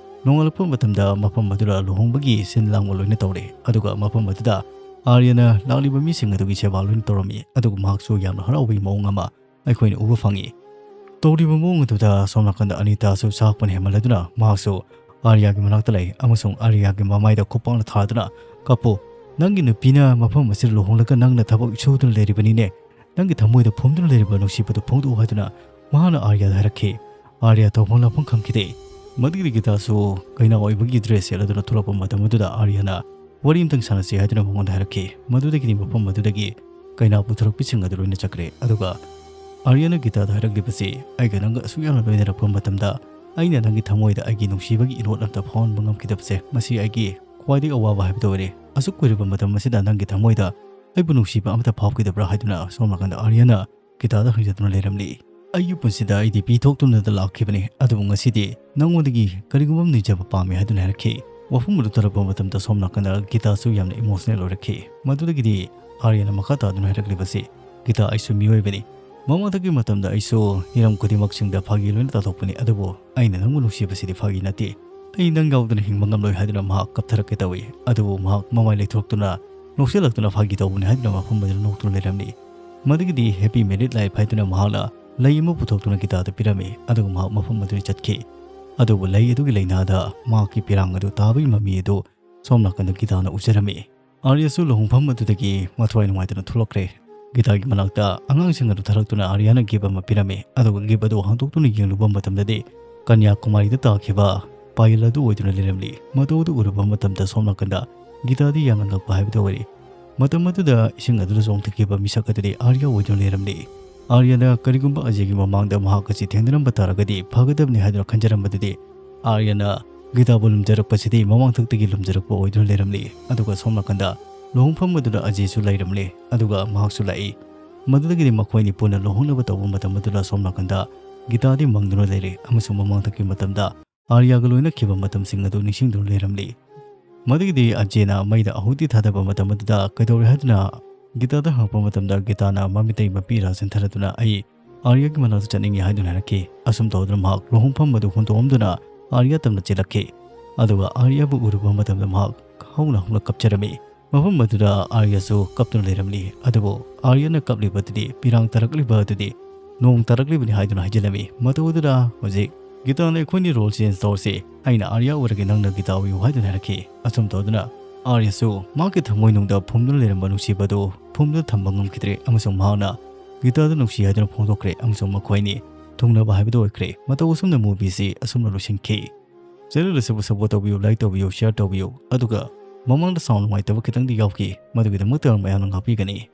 ꯅꯣꯡꯉꯥꯜꯂꯛꯄ ꯃꯇꯝꯗ ꯃꯐꯝ ꯑꯗꯨꯗ ꯂꯨꯍꯣꯡꯕꯒꯤ ꯁꯤꯟ ꯂꯥꯡꯕ ꯂꯣꯏꯅ ꯇꯧꯔꯦ꯫ ꯑꯗꯨꯒ ꯃꯐꯝ ꯑꯗꯨꯗ ꯑꯥꯔꯌꯥꯅ ꯂꯥꯛꯂꯤꯕ ꯃꯤꯁꯤꯡ ꯑꯗꯨꯒꯤ ꯁꯦꯕꯥ ꯂꯣꯏꯅ ꯇꯧꯔꯝꯃꯤ꯫ ꯑꯗꯨꯒ ꯃꯍꯥꯛꯁꯨ ꯌꯥꯝꯅ ꯍꯔꯥꯎꯕꯒꯤ ꯃꯑꯣꯡ ꯑꯃ ꯑꯩꯈꯣꯏꯅ ꯎꯕ ꯐꯪꯏ꯫ ꯇꯧꯔꯤꯕ ꯃꯑꯣꯡ ꯑꯗꯨꯗ ꯁꯣꯝ ꯅꯥꯀꯟꯗ ꯑꯅꯤꯇꯥꯁꯨ ꯆꯥꯛꯄꯅ ꯍꯦꯟꯃꯟꯂꯗꯨꯅ ꯃꯍꯥꯛꯁꯨ ꯑꯥꯔꯌꯥꯒꯤ ꯃꯅꯥꯛꯇ ꯂꯩ ꯑꯃꯁꯨꯡ ꯑꯥꯔꯌꯥꯒꯤ ꯃꯃꯥꯏꯗ ꯈꯨꯄꯥꯛꯅ ꯊꯥꯗꯨꯅ, "ꯀꯞꯄꯨ, ꯅꯪꯒꯤ ꯅꯨꯄꯤꯅ ꯃꯐꯝ ꯑꯁꯤꯗ ꯂꯨꯍꯣꯡꯂꯒ ꯅꯪꯅ ꯊꯕꯛ ꯁꯨꯗꯨꯅ ꯂꯩꯔꯤꯕꯅꯤꯅꯦ꯫ ꯅꯪꯒꯤ ꯊꯃꯣꯏꯗ ꯐꯨꯝꯗꯨꯅ ꯂꯩꯔꯤꯕ ꯅꯨꯡꯁꯤꯕꯗꯨ ꯐꯣꯡꯗꯣꯛꯎ" ꯍꯥꯏꯗꯨꯅ ꯃꯍꯥꯛꯅ ꯑꯥꯔꯌꯥꯗ ꯍꯥꯏꯔꯛꯈꯤ꯫ ꯑꯥꯔꯌꯥ ꯇꯧꯐꯝ ꯂꯥꯛꯐꯝ ꯈꯪꯈꯤꯗꯦ꯫ ꯃꯗꯨꯒꯤ ꯒꯤꯇꯥꯁꯨ ꯀꯩꯅꯥ ꯑꯣꯏꯕꯒꯤ ꯗ꯭ꯔꯦꯁ ꯁꯦꯠꯂꯗꯨꯅ ꯊꯣꯛꯂꯛꯄ ꯃꯇꯝ ꯑꯗꯨꯗ ꯑꯥꯔꯌꯥꯅ ꯋꯥꯔꯤ ꯑꯃꯇꯪ ꯁꯥꯟꯅꯁꯤ ꯍꯥꯏꯗꯨꯅ ꯃꯉꯣꯟꯗ ꯍꯥꯏꯔꯛꯈꯤ꯫ ꯃꯗꯨꯗꯒꯤꯗꯤ ꯃꯐꯝ ꯑꯗꯨꯗꯒꯤ ꯀꯩꯅꯥ ꯄꯨꯊꯣꯔꯛꯄꯤꯁꯤꯡ ꯑꯗꯨ ꯂꯣꯏꯅ ꯆꯠꯈ꯭ꯔꯦ꯫ ꯑꯗꯨꯒ ꯑꯥꯔꯌꯥꯅ ꯒꯤꯇꯥꯗ ꯍꯥꯏꯔꯛꯂꯤꯕꯁꯤ, "ꯑꯩꯒ ꯅꯪꯒ ꯑꯁꯨꯛ ꯌꯥꯝꯅ ꯂꯣꯏꯅꯔꯛꯄ ꯃꯇꯝꯗ ꯑꯩꯅ ꯅꯪꯒꯤ ꯊꯃꯣꯏꯗ ꯑꯩꯒꯤ ꯅꯨꯡꯁꯤꯕꯒꯤ ꯏꯅꯣꯠ ꯑꯝꯇ ꯐꯥꯎꯍꯟꯕ ꯉꯝꯈꯤꯗꯕꯁꯦ, ꯃꯁꯤ ꯑꯩꯒꯤ ꯈ꯭ꯋꯥꯏꯗꯒꯤ ꯑꯋꯥꯕ ꯍꯥꯏꯕꯗꯨ ꯑꯣꯏꯔꯦ꯫ ꯑꯁꯨꯛ ꯀꯨꯏꯔꯕ ꯃꯇꯝ ꯑꯁꯤꯗ ꯅꯪꯒꯤ ꯊꯃꯣꯏꯗ ꯑꯩꯕꯨ ꯅꯨꯡꯁꯤꯕ ꯑꯃꯇ ꯐꯥꯎꯈꯤꯗꯕ꯭ꯔꯥ?" ꯍꯥꯏꯗꯨꯅ ꯁꯣꯝ ꯅꯥꯀꯟꯗ ꯑꯥꯔꯌꯥꯅ ꯒꯤꯇꯥꯗ ꯍꯪꯖꯗꯨꯅ ꯂꯩꯔꯝꯂꯤ꯫ "ꯑꯩꯒꯤ ꯄꯨꯟꯁꯤꯗ ꯑꯩꯗꯤ ꯄꯤꯊꯣꯛꯇꯨꯅꯗ ꯂꯥꯛꯈꯤꯕꯅꯤ, ꯑꯗꯨꯕꯨ ꯉꯁꯤꯗꯤ ꯅꯉꯣꯟꯗꯒꯤ ꯀꯔꯤꯒꯨꯝꯕ ꯑꯃ ꯅꯤꯖꯕ ꯄꯥꯝꯃꯤ" ꯍꯥꯏꯗꯨꯅ ꯍꯥꯏꯔꯛꯈꯤ꯫ ꯋꯥꯐꯝ ꯑꯗꯨ ꯇꯥꯔꯛꯄ ꯃꯇꯝꯗ ꯁꯣꯝ ꯅꯥꯀꯟꯗ ꯒꯤꯇꯥꯁꯨ ꯌꯥꯝꯅ ꯏꯃꯣꯁꯅꯦꯜ ꯑꯣꯏꯔꯛꯈꯤ꯫ ꯃꯗꯨꯗꯒꯤꯗꯤ ꯑꯥꯔꯌꯥꯅ ꯃꯈꯥ ꯇꯥꯗꯨꯅ ꯍꯥꯏꯔꯛꯂꯤꯕꯁꯤ, "ꯒꯤꯇꯥ, ꯑꯩꯁꯨ ꯃꯤꯑꯣꯏꯕꯅꯤ꯫ ꯃꯃꯥꯡꯗꯒꯤ ꯃꯇꯝꯗ ꯑꯩꯁꯨ ꯍꯤꯔꯝ ꯈꯨꯗꯤꯡꯃꯛꯁꯤꯡꯗ ꯐꯥꯒꯤ ꯂꯣꯏꯅ ꯇꯥꯊꯣꯛꯄꯅꯤ, ꯑꯗꯨꯕꯨ ꯑꯩꯅ ꯅꯪꯕꯨ ꯅꯨꯡꯁꯤꯕꯁꯤꯗꯤ ꯐꯥꯒꯤ ꯅꯠꯇꯦ꯫ ꯑꯩ ꯅꯪ ꯌꯥꯎꯗꯅ ꯍꯤꯡꯕ ꯉꯝꯂꯣꯏ" ꯍꯥꯏꯗꯨꯅ ꯃꯍꯥꯛ ꯀꯞꯊꯔꯛꯀꯦ ꯇꯧꯏ꯫ ꯑꯗꯨꯕꯨ ꯃꯍꯥꯛ ꯃꯃꯥꯏ ꯂꯩꯊꯣꯔꯛꯇꯨꯅ ꯅꯣꯛꯁꯤꯜꯂꯛꯇꯨꯅ ꯐꯥꯒꯤ ꯇꯧꯕꯅꯤ ꯍꯥꯏꯗꯨꯅ ꯃꯐꯝ ꯑꯗꯨꯗ ꯅꯣꯛꯇꯨꯅ ꯂꯩꯔꯝꯂꯤ꯫ ꯃꯗꯨꯒꯤꯗꯤ ꯍꯦꯄꯤ ꯃꯦꯔꯤꯠ ꯂꯥꯏꯐ ꯍꯥꯏꯗꯨꯅ ꯃꯍꯥꯛꯅ ꯂꯩ ꯑꯃ ꯄꯨꯊꯣꯛꯇꯨꯅ ꯒꯤꯇꯥꯗ ꯄꯤꯔꯝꯃꯤ꯫ ꯑꯗꯨꯒ ꯃꯍꯥꯛ ꯃꯐꯝ ꯑꯗꯨꯗ ꯆꯠꯈꯤ꯫ ꯑꯗꯨꯕꯨ ꯂꯩ ꯑꯗꯨꯒꯤ ꯂꯩꯅꯥꯗ ꯃꯍꯥꯛꯀꯤ ꯄꯤꯔꯥꯡ ꯑꯗꯨ ꯇꯥꯕꯒꯤ ꯃꯃꯤ ꯑꯗꯨ ꯁꯣꯝ ꯅꯥꯀꯟꯗ ꯒꯤꯇꯥꯅ ꯎꯖꯔꯝꯃꯤ꯫ ꯑꯥꯔꯌꯥꯁꯨ ꯂꯨꯍꯣꯡꯐꯝ ꯑꯗꯨꯗꯒꯤ ꯃꯊ꯭ꯋꯥꯏ ꯅꯨꯡꯉꯥꯏꯇꯅ ꯊꯣꯛꯂꯛꯈ꯭ꯔꯦ꯫ ꯒꯤꯇꯥꯒꯤ ꯃꯅꯥꯛꯇ ꯑꯉꯥꯡꯁꯤꯡ ꯑꯗꯨ ꯊꯥꯔꯛꯇꯨꯅ ꯑꯥꯔꯌꯥꯅ ꯒꯤꯐ ꯑꯃ ꯄꯤꯔꯝꯃꯤ꯫ ꯑꯗꯨꯒ ꯒꯤꯐ ꯑꯗꯨ ꯍꯥꯡꯗꯣꯛꯇꯨꯅ ꯌꯦꯡꯂꯨꯕ ꯃꯇꯝꯗꯗꯤ ꯀꯟꯌꯥꯀꯨꯃꯥꯔꯤꯗ ꯇꯥꯈꯤꯕ ꯄꯥꯌꯦꯜ ꯑꯗꯨ ꯑꯣꯏꯗꯨꯅ ꯂꯩꯔꯝꯂꯤ꯫ ꯃꯗꯨ ꯑꯗꯨ ꯎꯔꯨꯕ ꯃꯇꯝꯗ ꯁꯣꯝ ꯅꯥꯀꯟꯗ ꯒꯤꯇꯥꯗꯤ ꯌꯥꯝꯅ ꯉꯛꯄ ꯍꯥꯏꯕꯗꯨ ꯑꯣꯏꯔꯤ꯫ ꯃꯇꯝ ꯑꯗꯨꯗ ꯏꯁꯤꯡ ꯑꯗꯨꯗ ꯆꯣꯡꯊꯈꯤꯕ ꯃꯤꯁꯛ ꯑꯗꯨꯗꯤ ꯑꯥꯔꯌꯥ ꯑꯣꯏꯗꯨꯅ ꯂꯩꯔꯝꯂꯤ꯫ ꯑꯥꯔꯌꯥꯅ ꯀꯔꯤꯒꯨꯝꯕ ꯑꯖꯦꯒꯤ ꯃꯃꯥꯡꯗ ꯃꯍꯥꯛ ꯑꯁꯤ ꯊꯦꯡꯅꯔꯝꯕ ꯇꯥꯔꯒꯗꯤ ꯐꯒꯗꯕꯅꯤ ꯍꯥꯏꯗꯨꯅ ꯈꯟꯖꯔꯝꯕꯗꯨꯗꯤ ꯑꯥꯔꯌꯥꯅ ꯒꯤꯇꯥꯕꯨ ꯂꯨꯝꯖꯔꯛꯄꯁꯤꯗꯤ ꯃꯃꯥꯡꯊꯛꯇꯒꯤ ꯂꯨꯝꯖꯔꯛꯄ ꯑꯣꯏꯗꯨꯅ ꯂꯩꯔꯝꯂꯤ꯫ ꯑꯗꯨꯒ ꯁꯣꯝ ꯅꯥꯀꯟꯗ ꯂꯨꯍꯣꯡꯐꯝ ꯑꯗꯨꯗ ꯑꯖꯦꯁꯨ ꯂꯩꯔꯝꯂꯤ꯫ ꯑꯗꯨꯒ ꯃꯍꯥꯛꯁꯨ ꯂꯥꯛꯏ꯫ ꯃꯗꯨꯗꯒꯤꯗꯤ ꯃꯈꯣꯏꯅꯤ ꯄꯨꯟꯅ ꯂꯨꯍꯣꯡꯅꯕ ꯇꯧꯕ ꯃꯇꯝ ꯑꯗꯨꯗ ꯁꯣꯝ ꯅꯥꯀꯟꯗ ꯒꯤꯇꯥꯗꯤ ꯃꯪꯗꯨꯅ ꯂꯩꯔꯦ ꯑꯃꯁꯨꯡ ꯃꯃꯥꯡꯊꯛꯀꯤ ꯃꯇꯝꯗ ꯑꯥꯔꯌꯥꯒ ꯂꯣꯏꯅꯈꯤꯕ ꯃꯇꯝꯁꯤꯡ ꯑꯗꯨ ꯅꯤꯡꯁꯤꯡꯗꯨꯅ ꯂꯩꯔꯝꯂꯤ꯫ ꯃꯗꯨꯒꯤꯗꯤ ꯑꯖꯦꯅ ꯃꯩꯗ ꯑꯍꯨꯇꯤ ꯊꯥꯗꯕ ꯃꯇꯝ ꯑꯗꯨꯗ ꯀꯩꯗꯧꯔꯦ ꯍꯥꯏꯗꯨꯅ ꯒꯤꯇꯥꯗ ꯍꯪꯉꯛꯄ ꯃꯇꯝꯗ ꯒꯤꯇꯥꯅ ꯃꯃꯤꯠꯇꯩ ꯃꯄꯤ ꯏꯔꯥ ꯆꯦꯟꯊꯔꯗꯨꯅ ꯑꯩ ꯑꯥꯔꯌꯥꯒꯤ ꯃꯅꯥꯛꯇ ꯆꯠꯅꯤꯡꯉꯤ ꯍꯥꯏꯗꯨꯅ ꯍꯥꯏꯔꯛꯈꯤ꯫ ꯑꯁꯨꯝ ꯇꯧꯗꯨꯅ ꯃꯍꯥꯛ ꯂꯨꯍꯣꯡꯐꯝ ꯑꯗꯨ ꯍꯨꯟꯗꯣꯛꯑꯝꯗꯨꯅ ꯑꯥꯔꯌꯥ ꯇꯝꯅ ꯆꯦꯜꯂꯛꯈꯤ꯫ ꯑꯗꯨꯒ ꯑꯥꯔꯌꯥꯕꯨ ꯎꯔꯨꯕ ꯃꯇꯝꯗ ꯃꯍꯥꯛ ꯍꯧꯅ ꯍꯧꯅ ꯀꯞꯆꯔꯝꯃꯤ꯫ ꯃꯐꯝ ꯑꯗꯨꯗ ꯑꯥꯔꯌꯥꯁꯨ ꯀꯞꯇꯨꯅ ꯂꯩꯔꯝꯂꯤ꯫ ꯑꯗꯨꯕꯨ ꯑꯥꯔꯌꯥꯅ ꯀꯞꯂꯤꯕ ꯑꯗꯨꯗꯤ, ꯄꯤꯔꯥꯡ ꯇꯥꯔꯛꯂꯤꯕ ꯑꯗꯨꯗꯤ ꯅꯣꯡ ꯇꯥꯔꯛꯂꯤꯕꯅꯤ ꯍꯥꯏꯗꯨꯅ ꯍꯥꯏꯖꯤꯜꯂꯝꯃꯤ꯫ ꯃꯇꯧ ꯑꯗꯨꯗ ꯍꯧꯖꯤꯛ ꯒꯤꯇꯥꯅ ꯑꯩꯈꯣꯏꯅꯤ ꯔꯣꯜ ꯆꯦꯟꯖ ꯇꯧꯔꯁꯤ, ꯑꯩꯅ ꯑꯥꯔꯌꯥ ꯎꯔꯒꯦ, ꯅꯪꯅ ꯒꯤꯇꯥ ꯎꯌꯨ ꯍꯥꯏꯗꯨꯅ ꯍꯥꯏꯔꯛꯈꯤ꯫ ꯑꯁꯨꯝ ꯇꯧꯗꯨꯅ ꯑꯥꯔꯌꯥꯁꯨ ꯃꯍꯥꯛꯀꯤ ꯊꯃꯣꯏꯅꯨꯡꯗ ꯐꯨꯝꯗꯨꯅ ꯂꯩꯔꯝꯕ ꯅꯨꯡꯁꯤꯕꯗꯨ ꯐꯨꯝꯗꯨꯅ ꯊꯝꯕ ꯉꯝꯈꯤꯗ꯭ꯔꯦ ꯑꯃꯁꯨꯡ ꯃꯍꯥꯛꯅ ꯒꯤꯇꯥꯗ ꯅꯨꯡꯁꯤ ꯍꯥꯏꯗꯨꯅ ꯐꯣꯡꯗꯣꯛꯈ꯭ꯔꯦ ꯑꯃꯁꯨꯡ ꯃꯈꯣꯏ ꯑꯅꯤ ꯊꯨꯡꯅꯕ ꯍꯥꯏꯕꯗꯨ ꯑꯣꯏꯈ꯭ꯔꯦ꯫ ꯃꯇꯧ ꯑꯁꯨꯝꯅ movieꯁꯤ ꯑꯁꯨꯝꯅ ꯂꯣꯏꯁꯤꯟꯈꯤ꯫ Channel ꯑꯁꯤꯕꯨ support ꯇꯧꯕꯤꯌꯨ, like ꯇꯧꯕꯤꯌꯨ, share ꯇꯧꯕꯤꯌꯨ꯫ ꯑꯗꯨꯒ ꯃꯃꯥꯡꯗ sound ꯅꯨꯡꯉꯥꯏꯇꯕ ꯈꯤꯇꯪꯗꯤ ꯌꯥꯎꯈꯤ, ꯃꯗꯨꯒꯤꯗꯃꯛꯇ ꯃꯌꯥꯝꯅ ꯉꯥꯛꯄꯤꯒꯅꯤ꯫